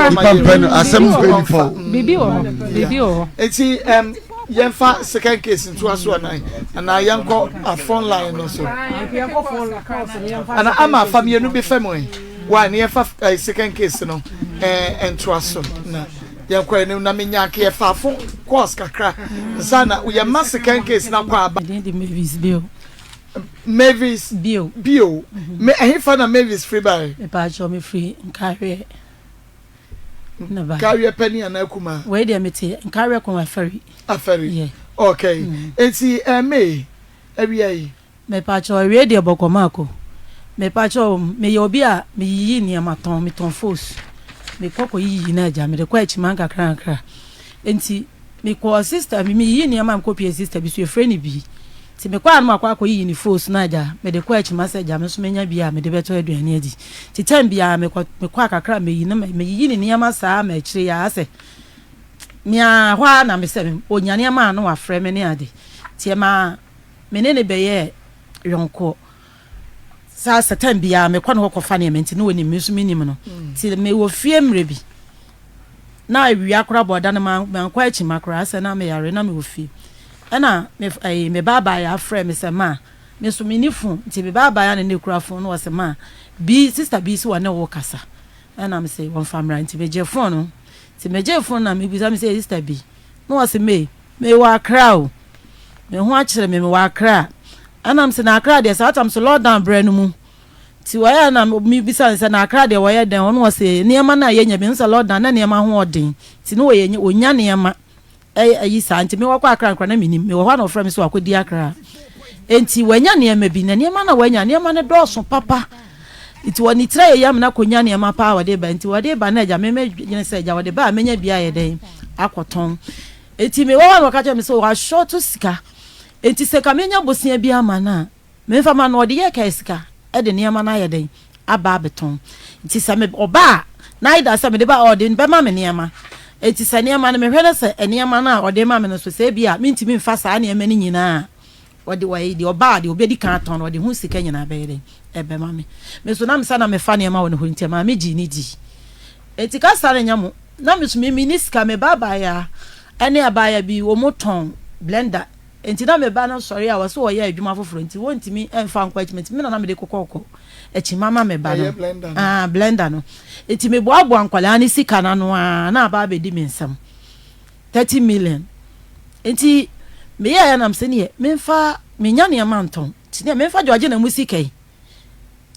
Nipa mpɛ no asɛm mpɛ nipa o. Bibi wɔ hɔ bibi wɔ hɔ. Nti um, yɛmfa second case ntoa so anan anaa yɛnkɔ a phone line no so. Ana ama afa mmienu bi fam yi wa ne yɛmfa eh, second case no eh, ntoa so na yɛnkɔ anim na menya nka yɛfa phone calls kakra nsa na yɛma second case na kɔ aba. Mavis Bio. Mavis Bio. Bio. Me ɛhefa na Mavis firi bae? Mepaakyɛw me firi Nkareɛ na bae. Nkareɛ panin anaa kumaa? Wei deɛ mete Nkareɛ kɔn Afari. Afari. Yeah. Okay. Enti eh, May, awia yi. Mepaakyɛw awie deɛ bɔkɔ maako. Mepaakyɛw meyɛ obi a meyiyi nneɛma tɔn, metɔn fos. Mekɔ kɔ yiyi na agya mede kɔ akyima nkakra nkakra. Enti mekɔɔ sister bi meyiyi nneɛma a mekɔ pie sister bi so yɛfrɛ no bi. Nti mekɔ a na makɔ akɔyiyi ne fos na agya mede kɔ akyi masɛ agya me nso menya bi a mede bɛtɔ aduane adi. Nti time biara mekɔ mekɔ a kakra a meyi na meyiyi ne nneɛma saa ma akyire yi ara asɛ. Me ara hɔ ara na me sɛ ɔnya nneɛma a na wafrɛ me ne ade. Nti ɛmaa me ne no bɛyɛɛ yɔnkoɔ. Saa sɛ time biara mekɔ ne hɔ kɔfa nneɛma nti na ɔnim me nso menim no. Nti mewɔ fie mmerɛ bi na awia koraa bɔ da no mankɔ akyima koraa sɛ na meyare na mewɔ fie. Ɛna me ɛyi me ba abaayewa frɛ me sɛ ma me nso menni phone nti me ba abaayewa na na ɛkura phone na ɔsɛ ma bi sister bi sɛ ɔne wo kasa. Ɛna me se wɔmfa mmra nti megyee phone no. Nti megyee phone na mebisa me sɛ sister bi na ɔse me mewɔ Accra o me ho akyere me mewɔ Accra ɛna me se na Accra deɛ saa tam so lockdown berɛ no mu nti wɔyɛ na mebisa no sɛ na Accra deɛ wɔyɛ dɛn ɔno ɔse nneɛma no a yɛnya bi sɛ lockdown na nneɛma ho ɔden nti na wɔyɛ wɔnya nneɛma ayi saa nti mewɔ kɔ Accra nkora na menim mewɔ hɔ a na ɔfrɛ me sɛ wakɔdi Accra nti wanya nneɛma bi na nneɛma na wanya nneɛma no dɔɔso papa nti wɔ ne tiri ayɛ yam na kɔnya nneɛma paa wɔde ba nti wɔde ba na agya meme dwene sɛ agya wɔde ba a menya bi ayɛ dɛn akɔtɔn nti mewɔ hɔ na wɔka kyerɛ me sɛ wɔahyɔto sika nti sɛ ka menya bosea bi ama no a Memfa ma no, ɔde yɛɛ kaa sika de nneɛma no ayɛ dɛn aba abɛtɔn. Nti sɛ me ɔba a, na either sɛ mede ba a ɔde bɛma me nneɛma. Nti sɛ nneɛma no mehwɛ no sɛ nneɛma no a ɔde ma me no so sɛ ebi a mentumi mfa saa nneɛma no nyinaa a, ɔde ɔyɛ deɛ ɔba a deɛ ɔbɛdi kan atɔn no ɔde ho sika nyinaa bɛyɛ dɛn ɛbɛma me. Me nso na me sɛ na mefa nneɛma wɔ ne hɔ nti ɛmaa me gyee ne dii. Nti kasa no nyɛ mo. Na me nso me menni sika, me ba abaayewa ne abaayewa bi wɔn tɔn blender. Enti na me ba no sɔre a ɔse ɔyɛ adwuma foforɔ nti wɔntumi mfa nkɔ akyima nti me na na mede kokɔkɔ akyima ma me ba no. Ah, blender no. Nti meboaboa nkwadaa no sika no ano ara na aba abɛdi me nsam. 30 million. Nti meyɛɛ nam sɛ neɛ memfa menya nneɛma ntɔn. Nti neɛ memfa Georgina mu sika yi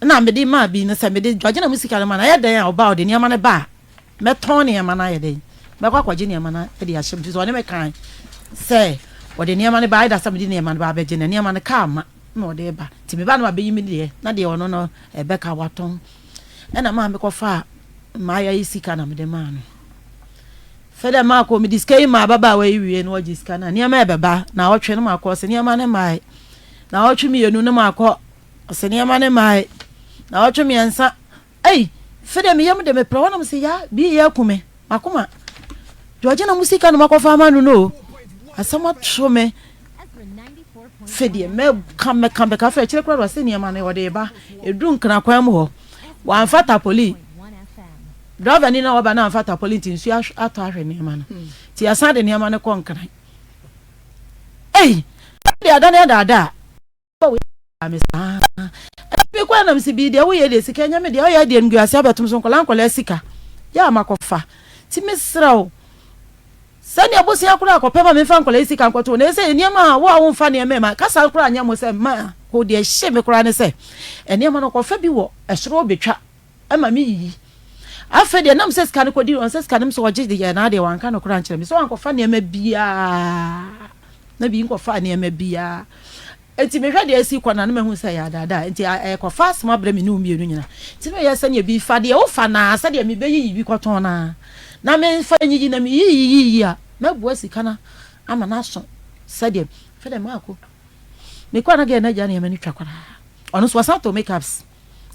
na mede maa bi no sɛ mede Georgina mu sika no ma no ayɛ dɛn a ɔba ɔde nneɛma no ba a Mɛtɔn nneɛma no ayɛ dɛn? Mɛkɔ akɔgye nneɛma no de ahyɛ mu. Nti sɛ ɔne me kae sɛ ɔde nneɛma no ba, either sɛ mede nneɛma no ba abɛgye na nneɛma no kaa ma na ɔde reba. Nti meba no mabɛyi me deɛ na deɛ ɔno no ɛbɛka watɔn. Ɛna maa mekɔfaa mmaayɛ yi sika na mede maa no. Fɛ dɛ maakɔ mede sika yi maa ababaawa yi wie na ɔgye sika no a nneɛma ɛbɛba na ɔtwe no maakɔ ɔsɛ nneɛma no mmae. Na ɔtwe mmienu no maakɔ ɔsɛ nneɛma no mmae. Na ɔtwe mmiɛnsa. Ei, fe deɛ me yam de me prɛ hɔ na me se ya, bi yɛ aku me, makoma. Georgina mo sika na makɔfa ama no no o. Asɛm ato me. Fe deɛ mɛka mɛka mɛka afei akyire koraa ɔse nneɛma no ɔde ba. Ɛduru Nkran kwan mu hɔ, wamfa tapoli. Driver ni na waba na amfa tapoli nti nsuo atɔ ahwɛ nneɛma no. Nti yɛsan de nneɛma no kɔ Nkran. Ei, deɛ adane adaadaa. Me saa. Ɛna me kɔ ɛna me si bi deɛ woyɛ deɛ sika ɛnyɛ me deɛ ɔyɛ deɛ ngu ase abɛtom so nkɔla nkɔla sika yɛ a makɔfa ti me serɛ wo sɛnea bosea koraa kɔpɛ ma memfa nkɔla yi sika nkɔto na ɛsɛ nneɛma a wo a womfa nneɛma ma kasa koraa nyɛ mo sɛ ma ko deɛ hye me koraa ne sɛ nneɛma no kɔfa bi wɔ ɛsoro bɛtwa ɛma me yiyi afei deɛ nam sɛ sika no kɔdi wɔn sɛ sika no sɛ ɔgye deɛ na adeɛ wanka no koraa nkyerɛ me sɛ wankɔfa nneɛma biara na bi nkɔfa nneɛma biara Enti mehwɛ deɛ ɛresi kɔ no a, na mahu sɛ ɛyɛ adaadaa. Enti ɛrekɔfa asɛm abrɛ me ne wo mmienu nyinaa. Enti na meyɛ sɛdeɛ bi fa deɛ wofa no ara, sɛdeɛ mebɛyiyi bi kɔtɔn no ara, na memfa nyiyi, na meyiyiyiyi a, mɛboa sika no ama no aso sɛdeɛ afei deɛ maakɔ. Mekɔ a na girl no agya nneɛma no twa koraa. Ɔno nso wasan atɔ makeups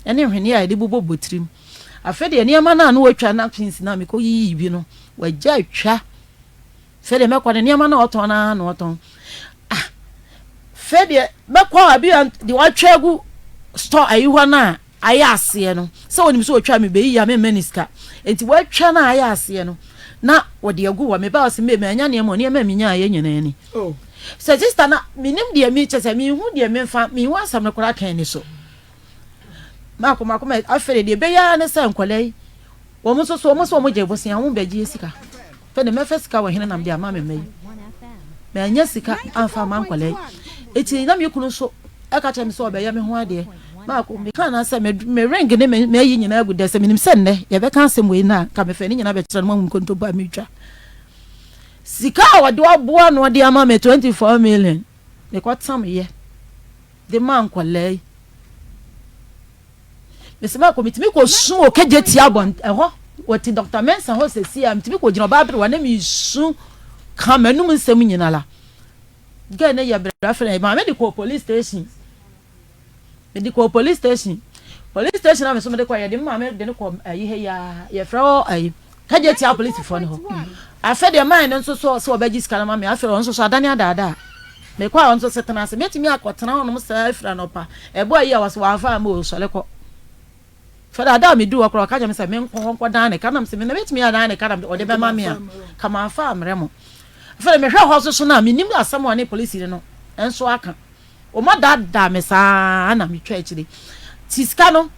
ne nhweneɛ a yɛde bobɔbobɔ tirim. Afei deɛ nneɛma no a na watwa napkins no a mekɔyiyii bi no, wagya atwa. Fei deɛ mɛkɔ no nneɛma no a ɔtɔn no ara na ɔtɔn. Ah, fei deɛ mɛkɔ a bi a deɛ watwa agu store ayi hɔ no a ayɛ aseɛ no sɛ wɔnim sɛ ɔtwa me bɛyi a memma ne sika. Nti watwa no a ayɛ aseɛ no na wɔde agu hɔ. Meba ɔse me manya nneɛma nneɛma a menyaa yɛ nyinaa ni. Oh. Sɛ sista na menim deɛ mekyɛ sɛ menhu deɛ memfa menhu asɛm no koraa kan ni so. Mako mako ma afei deɛ ɛbɛyɛ ara ne sɛ nkwadaa yi wɔn nso so wɔn nso wɔn gye bosea wɔn bɛgye sika. Afei deɛ mɛfa sika wɔ hene na mede ama me mma yi. Manya sika amfa ama nkwadaa yi. Eti na me kunu nso ɛka kyerɛ me sɛ ɔbɛyɛ me ho adeɛ. Maako meka na sɛ me me ring ne me m'ayi nyinaa agu dɛ sɛ menim sɛ nnɛ yɛbɛka asɛm wei na nka mefɛ ne nyinaa bɛkyerɛ no mahu nkontompo a metwa. Sika a wɔde aboa no de ama me 24 million mekɔtam yɛ de maa nkwadaa yi. Mese mɛkɔ, metumi kɔ su wɔ Kejetia abɔn ɛhɔ, wɔte Dr. Mensah hɔ sɛsi a, metumi kɔ gyina ɔbaa berewa na mesu ka m'anum nsɛm nyina la. Girl no yɛ brɛ afei na maame de kɔɔ police station. Mede kɔɔ police station. Police station a me so mede kɔ yɛde me maame de no kɔ ayi ha yi a yɛfrɛ hɔ ayi Kejetia polisifoɔ no hɔ. Afei deɛ man no nso so sɛ ɔbɛgye sika no ma me. Afei ɔno nso so adane adaadaa. Mekɔ a ɔno nso sɛ tena ase. Mɛtumi akɔtena hɔnom saa afiri anɔpa. Ɛbɔ ayi a wɔsɛ wɔamfa amma o, sɔre kɔ. Fɛ dɛ ada a meduu hɔ koraa ɔka kyerɛ me sɛ menkɔ hɔ nkɔdan ne ka. Na mesɛ me na mɛtumi adan ne ka na ɔde bɛma me a, ka mamfa ammrɛ mo. Afei deɛ mehwɛ hɔ nso so no a, mennim asɛm a ɔne polisini no nso aka. Wɔadaadaa me saa ara na metwa akyire. Nti sika no,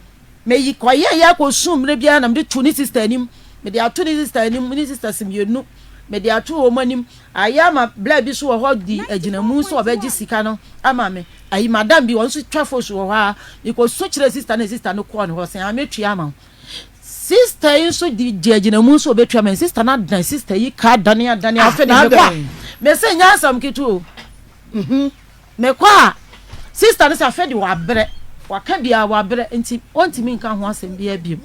meyi kɔyɛeɛ kɔsuu mmerɛ biara na mede to ne sista anim. Mede ato ne sista anim, ne sisters mmienu, mede ato wɔn anim. Ayɛ ama bla bi so wɔ hɔ di agyinamu sɛ ɔbɛgye sika no ama me. Ayi madam bi, ɔno nso twa fos wɔ hɔ ara. Mekɔsu kyerɛɛ sista no na sista no kɔɔ ne hɔ sɛ, ah mɛtua ama wo. Sista yi nso di gye agyinamu sɛ ɔbɛtua ma sista no adan sista yi ka adane adane Ah, afei de na mekɔ a adɛn? mese nyɛ asɛm ketewa o. Mhm. Mekɔ a, sista no sɛ afei de wabrɛ, waka biara wabrɛ nti ɔntumi nka ho asɛm biara biom.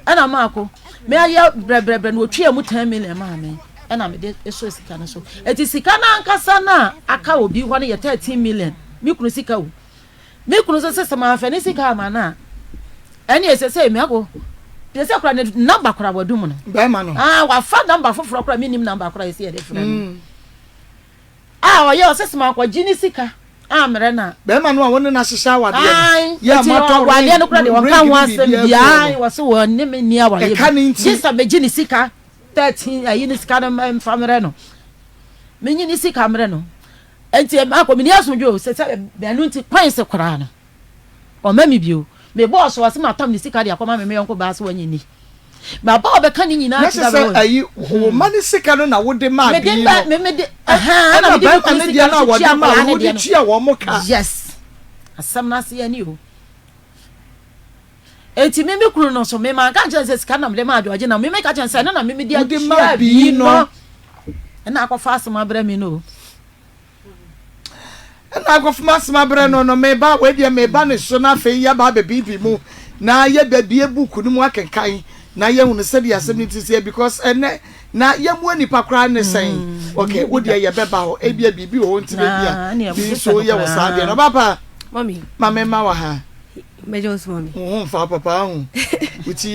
Ɛna maako, me ayɛ brɛbrɛbrɛ na ɔtua mu 10 million maa me ɛna mede sɔɔ sika no so. Eti sika no ankasa no a aka wɔ bi hɔ no yɛ 13 million, me kunu sika o. Me kunu nso sɛ sɛ mamfa ne sika ama no a, ɛne ɛsɛ sɛ mako te sɛ kora ne namba kora wadum no. Bɛrima no. Ah, wafa namba foforɔ kora menim namba kora yɛsɛ yɛde frɛ no. Mm. A ɔyɛ ɔsɛ sɛ mankɔgye ne sika ammrɛ no a. Bɛrima no a wo ne no ahyehyɛ awadeɛ no. Ae, Yɛ a nti moatɔ awadeɛ no ring kora deɛ ring ɔnka ho ne asɛm biribiara biara. agu Ae, hɔ no. wɔse wɔne me nni awareɛ Ɛka bi. no nti. Gye sɛ megye ne sika 13 ayi ne sika no mfa mmerɛ no. Menye ne sika mmerɛ no. Nti makɔ menni asomdwoe o, sɛ sɛ ɛno nti coins koraa no ɔmma me bio. Mebɔɔ so ɔse matam ne sika de akɔma me me yɔnko baa sɛ wanya ni. Maba a ɔbɛka ne nyinaa Na kyerɛ kyerɛ sɛ me. ayi wo mma ne sika no na wode maa Mede bii ba no. me mede ɛhɛn ɛna Ɛna mede me bɛrima kunu no sika deɛ no a nso tua wɔde maa akwadaa wo no wode deɛ no. tua wɔn ka. Yes. Asɛm no ase ani o. Enti me me kunu no nso me manka nkyerɛ no sɛ sika na mede maa George na me meka kyerɛ no sɛ ɛno na me mede Wode maa atua bii bii no. no. Ɛna akɔfa asɛm abrɛ me no o. Ɛna akɔfom asɛm abrɛ no no, meba, wei deɛ meba ne so na afei yɛaba abɛbiibi mu na yɛbɛbie book no mu akenkan na yɛhunu sɛdeɛ asɛm no ti seɛ because ɛnɛ na yɛmmoa nipa koraa ne sɛn ok wo deɛ yɛbɛba hɔ ebia biribi wɔ hɔ nti na ebia bi nso yɛ wɔ saa deɛ no ɔbaapa ma mema wɔ ha Mɛgye wo so mami. Wo ho mfa papa ahu wo ti yɛ.